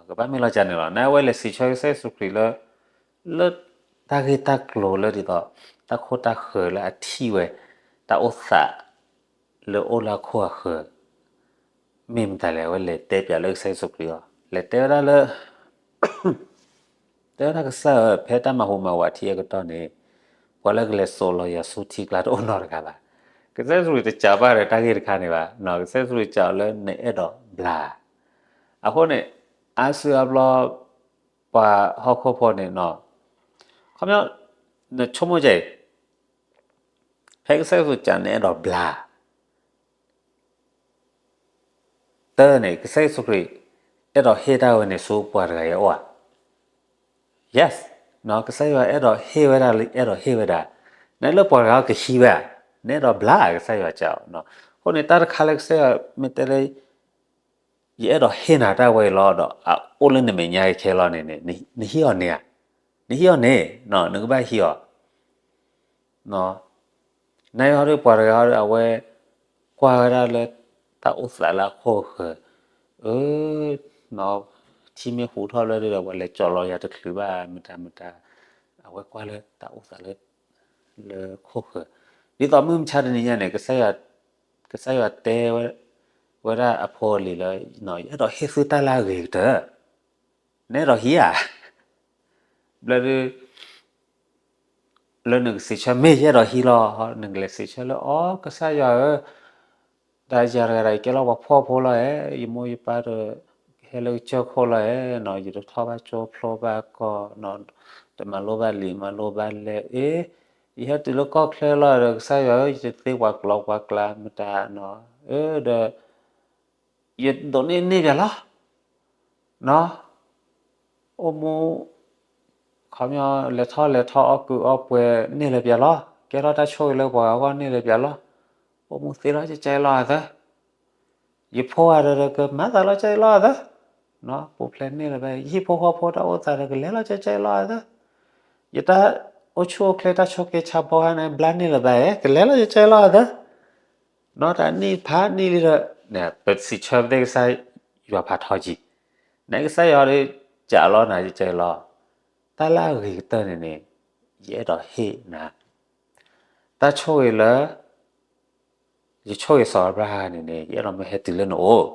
ကဘၣ်မ့ၢ်လီၤကၢ်န့ၣ်လီၤ. နဝဲလဲၤစံးဆၢကစၢ်ယ့ၣ်ၡူးခရံာ်လၢ လၢတၢ်ဂ့ၢ်တၢ်ကျိၤလၢဒ်သိး တၢ်ခိၣ်တၢ်ဃၢၤလၢအထံၣ်ဝဲ တၢ်အိၣ်သးလၢအိၣ်လၢအခိၣ်အဃၢၤ မ့ၢ်မတၤလဲၣ်, အဝဲလဲၤတဲပၠးလၢကစၢ်ယ့ၣ်ၡူးခရံာ်အီၤ, လဲၤတဲဝဲဒၣ်လၢ တဲဝဲဒၣ်ကစၢ်ဧၢ, ဖဲတၢ်မၤဟူးမၤဝးထံအကတီၢ်န့ၣ် ပှၤလၢကလဲၤစိာ်လီၤယၤဆူထံကျါတအိၣ်နီတဂၤဘၣ်. ကစၢ်ယ့ၣ်ၡူးခရံာ်တကးဘၣ်ဒီးတၢ်ဂ့ၢ်တခါန့ၣ်ဘၣ်, ကစၢ်ယ့ၣ်ၡူးခရံာ်ကးအီၤလၢနအဲၣ်ဒိးဘျါ. အဃိန့ၣ် အါစုအါဘျီ ပှၤဟီၣ်ခိၣ်ဖိန့ၣ်နီၤ, ခီပညီ နဆိကမိၣ်ကဲအံၤ, ဖဲကစၢ်ယ့ၣ်ၡူးကးနအဲၣ်ဒိးဘျါ တၢ်န့ၣ် ကစၢ်ယ့ၣ်ၡူးခရံာ် အဲၣ်ဒိးဟ့ၣ်တၢ်ဝဲန့ၣ်ဆူပှၤတဂၤအံၤအအိၣ်ဧါ. Yes, ကစၢ်ယွၤအဲၣ်ဒိးဟ့ၣ်ဝဲဒၣ်လံ, အဲၣ်ဒိးဟ့ၣ်ဝဲဒၣ်, နလၢပှၤတဂၤအံၤကဟံးဝဲဧါ, နအဲၣ်ဒိးဘျါဧါ, ကစၢ်ယွၤကးအီၤ. အဃိန့ၣ် တၢ်တခါလၢကစၢ်ယွၤမ့ၢ်တဲလၢ ယအဲၣ်ဒိးဟ့ၣ်နၤတၢ်ဝဲအံၤလီၤဒီး အအိၣ်လၢနမဲာ်ညါခဲလီၤန့ၣ်န့ၣ် နဟံးအီၤန့ၣ်ဧါ, နဟံးအီၤန့ၣ် နကဘၣ်ဟံးအီၤ နဟံးအီၤဒီး ပှၤတဂၤဒီး အဝဲကွၢ်ဝဲဒၣ်လၢတၢ်အိၣ်သးလၢအခိၣ်အဃၢၤ, အၢ, ထံမ့ၢ်ဟူးထီၣ်လၢဒီး ပှၤလဲၤစိာ်လီၤယၤတချုးဘၣ် မတၤမတၤ, အဝဲကွၢ်လၢတၢ်အိၣ်သးလၢ လၢခိၣ်ဃၢၤ, ဒ်သိးမုၢ်မဆါတနံၤညါန့ၣ် ကစၢ်ယွၤတဲဝဲဒၣ်အဖိအလံၤလၢ ယအဲၣ်ဒိးဟ့ၣ်သုတၢ်လၢအဂ့ၤကတၢၢ်, နအဲၣ်ဒိးဟံးဧါ. ဘျီဒုး လၢနကစံးဆၢမ့ၢ်ယအဲၣ်ဒိးဟံးလီၤ, နကလဲၤစံးဆၢလၢ အိ ကစၢ်ယွၤဧၢ, တၢ်ယၤတဂၤဒီး ယကဲလီၤပှၤဖှီၣ်ဖိလီၤဧါ, ယမိၢ်ယပၢ်ဒီး ဟဲလၢကစၢၢ်ခိၣ်လီၤဧါ, ယတထီၣ်ဘၣ်ကၠိဖျိဘၣ်ကီၢ်, တမၤလိဘၣ်လံာ်မၤလိဘၣ်လဲၢ်, အ့ ယဟဲတုၤလၢကီၢ်ချၢလီၤဒီး ကစၢ်ယွၤဧၢ, ယတသ့ပှၤကျီပှၤကျါမတၤနီၤ, အၢ ဒီး ယဒိးန့ၢ်န့ၢ်ပၠးလီၤ နီၤ, အိၣ်မူ ခီ ခီပညီ လဲၤထီၣ်လဲၤထီၣ်အီၣ်ကုၢ်အီၣ်ပှဲၤန့ၢ်လၢၤပၠးလီၤ, ကဲထီၣ်တၢ်ဆိၣ်ဂ့ၤလၢပှၤဂၤအဂီၢ်န့ၢ်လၢၤပၠးလီၤ, အိၣ်မူသ့လီၤကဲကဲလီၤအသၢ, ယဖိဝၤဒီးကမၤသးလီၤကဲကဲလီၤအသၢ, ပူၤဖျဲးန့ၢ်လၢၤဘၣ်, ယဟံၣ်ဖိဃီဖိတၢ်အိၣ်သးဒီးကလဲၤလီၤကဲကဲလီၤအသၢ, ယတၢ်အိၣ်ဆူၣ်အိၣ်ချ့တၢ်ဆိးက့ဆါဘီဧါန့ၣ် ဘျါန့ၢ်လၢၤဘၣ်ဧါ ကလဲၤလီၤကဲကဲလီၤအသၢ, နီၢ်တၢ်နံၣ်ဖးနံၣ်လံဒီး ပစံးဆၢပသ့ၣ်ကစၢ်ယွၤဖးထီကံ, နကစၢ်ယွၤဒီး ကးလီၤနၤကဲကဲလီၤ, တၢ်လၢအဂ့ၤကတၢၢ်န့ၣ်န့ၣ် ယအဲၣ်ဒိးဟ့ၣ်နၤ, တၢ်ဆိၣ်ဂ့ၤလၢ ယဆိၣ်ဂ့ၤစီၤအၤဘြၤဟၣ်န့ၣ်န့ၣ် ယအဲၣ်ဒိးမ့ၢ်ဟဲတုၤလၢနအိၣ်,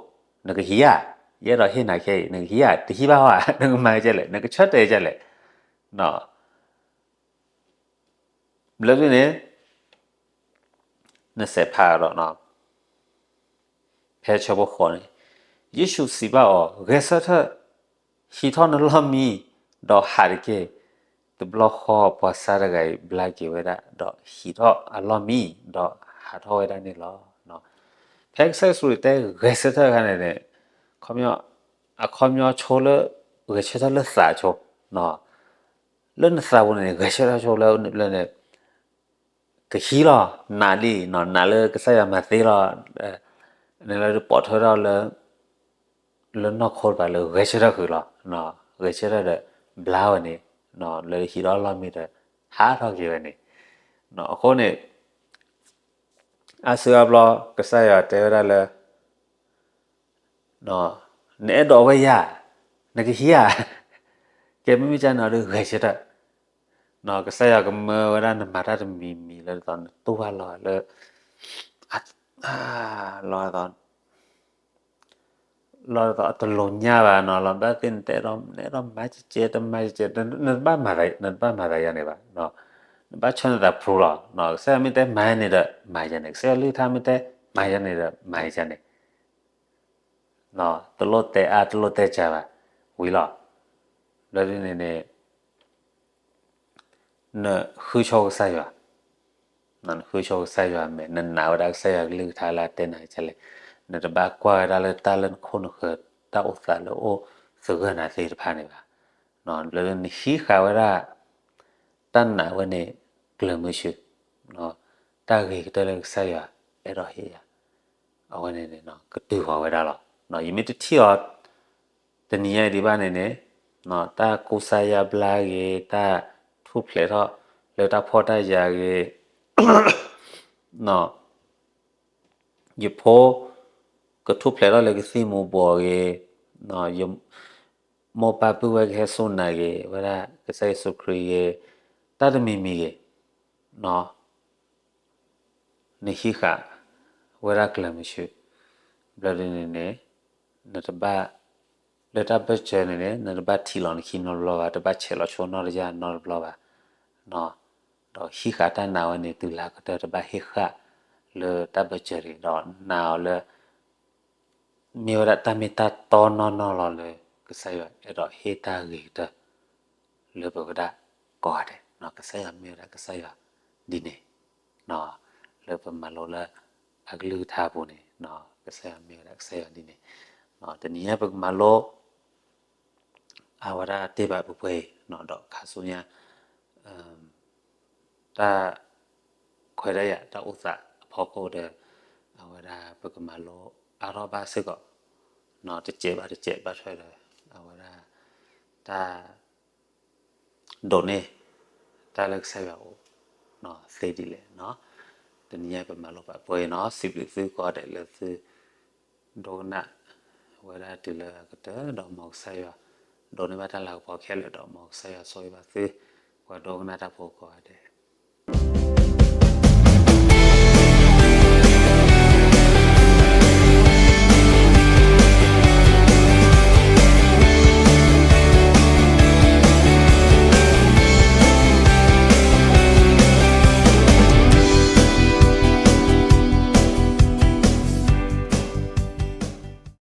နကဟံးဧါ, ယအဲၣ်ဒိးဟ့ၣ်နၤခဲအံၤ နကဟံးဧါ, တဟံးဘၣ်ဟီဧါ, နကမၤကဲလဲၣ်, နကဆၢတဲာ်ကဲလဲၣ်, ဘျီဒ်န့ၣ် နစဲးဖးဒီး ဖဲဆၢဖိဃိးန့ၣ်, ယ့ၣ်ၡူးစံးဘၣ်အီၤ, ဂဲၤဆၢထၢၣ်, ဟံးထီၣ်နလီၢ်မံ, ဒီးဟးတက့ၢ်. တဘျီဃီပှၤဆါတဂၤအံၤဘျါက့ၤဝဲဒၣ်, ဒီးဟံးထီၣ်အလီၢ်မံ, ဒီးဟးထီၣ်ဝဲဒၣ်န့ၣ်လီၤ. ဖဲကစၢ်ယ့ၣ်ၡူးခရံာ်တဲဂဲၤဆၢထၢၣ်အခါန့ၣ်န့ၣ်, အခီပညီဆိလၢ ဂဲၤဆၢထၢၣ်လၢသးဆိ, လၢနသးပူၤန့ၣ်န့ၣ် ဂဲၤဆၢထၢၣ်ဆိလၢန့ၣ် ကဟံးလီၤ, နာ်လံ, နာ်လၢကစၢ်ယွၤမၤသ့လီၤ, န့ၣ်လၢပိာ်ထွဲထီၣ်လၢ လၢနီၢ်ခိတဖၣ်လၢဂဲၤဆၢထၢၣ်ဃုာ်လီၤ, ဂဲၤဆၢထၢၣ်ဒီးဘျါဝဲန့ၣ်, လၢဟံးထီၣ်လီၢ်မံဒီး ဟးထီၣ်က့ၤဝဲန့ၣ်, အဃိန့ၣ် အါစုအါဘျီ ကစၢ်ယွၤတဲဝဲဒၣ်လၢ နအဲၣ်ဒိးဝဲယၤ, နကဟံးဧါ, ကဲမ့မ့ၢ်ကန့ၣ်ဒီးဂဲၤဆၢထၢၣ်, ကစၢ်ယွၤကမၢဝဲဒၣ်နမၤတၢ်တမံၤမံၤလၢဒ်သိးနတူၢ်ဘၣ်လီၤလၢ လီၤဒ်သိးအတလိၤညါဘၣ်နီၤ, လီၤဘၣ်သ့ၣ်နတဲဒီး နအဲၣ်ဒိးမၤကဲကဲ တမၤကဲကဲ, နတဘၣ်မၤသးယၤန့ၣ်ဘၣ်, နဘၣ်ဆၢနသးဖျိးလီၤ, ကစၢ်ယွၤမ့ၢ်တဲမၤယၤန့ၣ်ဒီးမၤယၤန့ၣ်, ကစၢ်ယွၤကလုၢ်ကထါမ့ၢ်တဲမၤယၤန့ၣ်ဒီးမၤယၤန့ၣ် တလိၣ်တဲအါ တလိၣ်တဲစှၤဘၣ်, ဝံၤလီၤ. ဘျီဒ်န့ၣ်န့ၣ် နဃုဆိကစၢ်ယွၤ, နဃုဆိကစၢ်ယွၤမဲာ်, နနာ်ဝဲဒၣ်ကစၢ်ယွၤကလုၢ်ကထါလၢအတဲနၤကဲလဲၣ်, နတဘၣ်ကွၢ်ဝဲဒၣ်လၢတၢ်လၢနခိၣ်နဃၢၤ တၢ်အိၣ်သးလၢအိၣ်သဂၢၢ်နၤသ့ၣ်တဖၣ်န့ၣ်ဘၣ်. ဘျီဒ်န့ၣ်နဟံးဃာ်ဝဲဒၣ် တၢ်နာ်ဝဲန့ၣ် ကျၢၤမုဆူ, တၢ်ဂ့ၤကတၢၢ်လၢကစၢ်ယွၤအဲၣ်ဒိးဟ့ၣ်ယၤ, အဝဲန့ၣ်န့ၣ် ကတုၤဃီၤဝဲဒၣ်လီၤ. ယမ့ၢ်တထံၣ်အီၤ တနံၤညါအံၤဒံးဘၣ်န့ၣ်န့ၣ်, တၢ်ကူစါယါဘျါဂ့ၤ, တၢ်ထူၣ်ဖျဲးထီၣ်လၢတၢ်ဖှီၣ်တၢ်ယာ်ဂ့ၤ, ယဖိ ကထူၣ်ဖျဲးထီၣ်လၢကသံၣ်မူၤဘှီးဂ့ၤ, ယမိၢ်ပၢ်ပုၢ်ဝဲၢ်ကဟဲစိာ်နၤဂ့ၤ, ဝဲဒၣ်ကစၢ်ယ့ၣ်ၡူးခရံာ်ဂ့ၤ, တၢ်တမံၤမံၤဂ့ၤ, နဟံးဃာ်ဝဲဒၣ်ကျၢၤမုဆူ, ဘျီဒ်န့ၣ်န့ၣ် နတဘၣ် လၢတၢ်ဘၢၣ်စၢၤန့ၣ်န့ၣ် နတဘၣ်ထံၣ်လီၤနခံနီတဘျီဘၣ်, တဘၣ်ဆဲးလီၤဆိနီတယၢ်နီတဘျီဘၣ်, ဒီးဟံးဃာ်တၢ်နာ်ဝဲန့ၣ် တုၤလၢကတၢၢ် တဘၣ်ဟ့ၣ်ဃာ်လၢတၢ်ဘၢၣ်စၢၤတဂ့ၤ, ဒီးနာ်အီၤလၢ မ့ၢ်ဝဲဒၣ်တၢ်မ့ၢ်တၢ်တီနီၢ်နီၢ်လီၤလၢ ကစၢ်ယွၤအဲၣ်ဒိးဟ့ၣ်တၢ်ဂ့ၤကတၢၢ် လၢပဝဲဒၣ်ကိးဂၤဒဲး, ကစၢ်ယွၤမ့ၢ်ဝဲဒၣ်ကစၢ်ယွၤဒ်န့ၣ်, လၢပမၤလိလၢအကလုၢ်ကထါအပူၤန့ၣ်, ကစၢ်ယွၤမ့ၢ်ဝဲဒၣ်ကစၢ်ယွၤဒ်န့ၣ်, တနံၤညါပကမၤလိ အဝဲဒၣ်တ့ၢ်ဘၣ်ပှဲၤပှဲၤအံၤ, ဒီးခါဆူညါ တၢ်ခွဲးတၢ်ယာ် တၢ်အိၣ်သးအဖီခိၣ်ဒီး အဝဲဒၣ်ပကမၤလိအါထီၣ်ဘၣ်စ့ၢ်ကီး, တစဲးဘၣ်တစဲးဘၣ်ထွဲဒီး အဝဲဒၣ် တၢ် ဒိးန့ၢ် တၢ်လၢကစၢ်ယွၤအိၣ် သ့ဒ်လဲၣ်နီၤ. တနံၤညါပမၤလိဘၣ်ပှဲၤအံၤနီၤ, စံးဘျုးသုကိးဂၤဒဲးလၢသု ဒိကနၣ်ဝဲဒၣ်တုၤလၢအကတၢၢ်, ဒီးမ်ကစၢ်ယွၤ ဒိးန့ၢ်ဘၣ်တၢ်လၤကပီၤခဲလၢာ်, ဒီးမ်ကစၢ်ယွၤဆိၣ်ဂ့ၤဘၣ်သု ပှၤဒိကနၣ်တၢ်ဖိကိးဂၤဒဲး.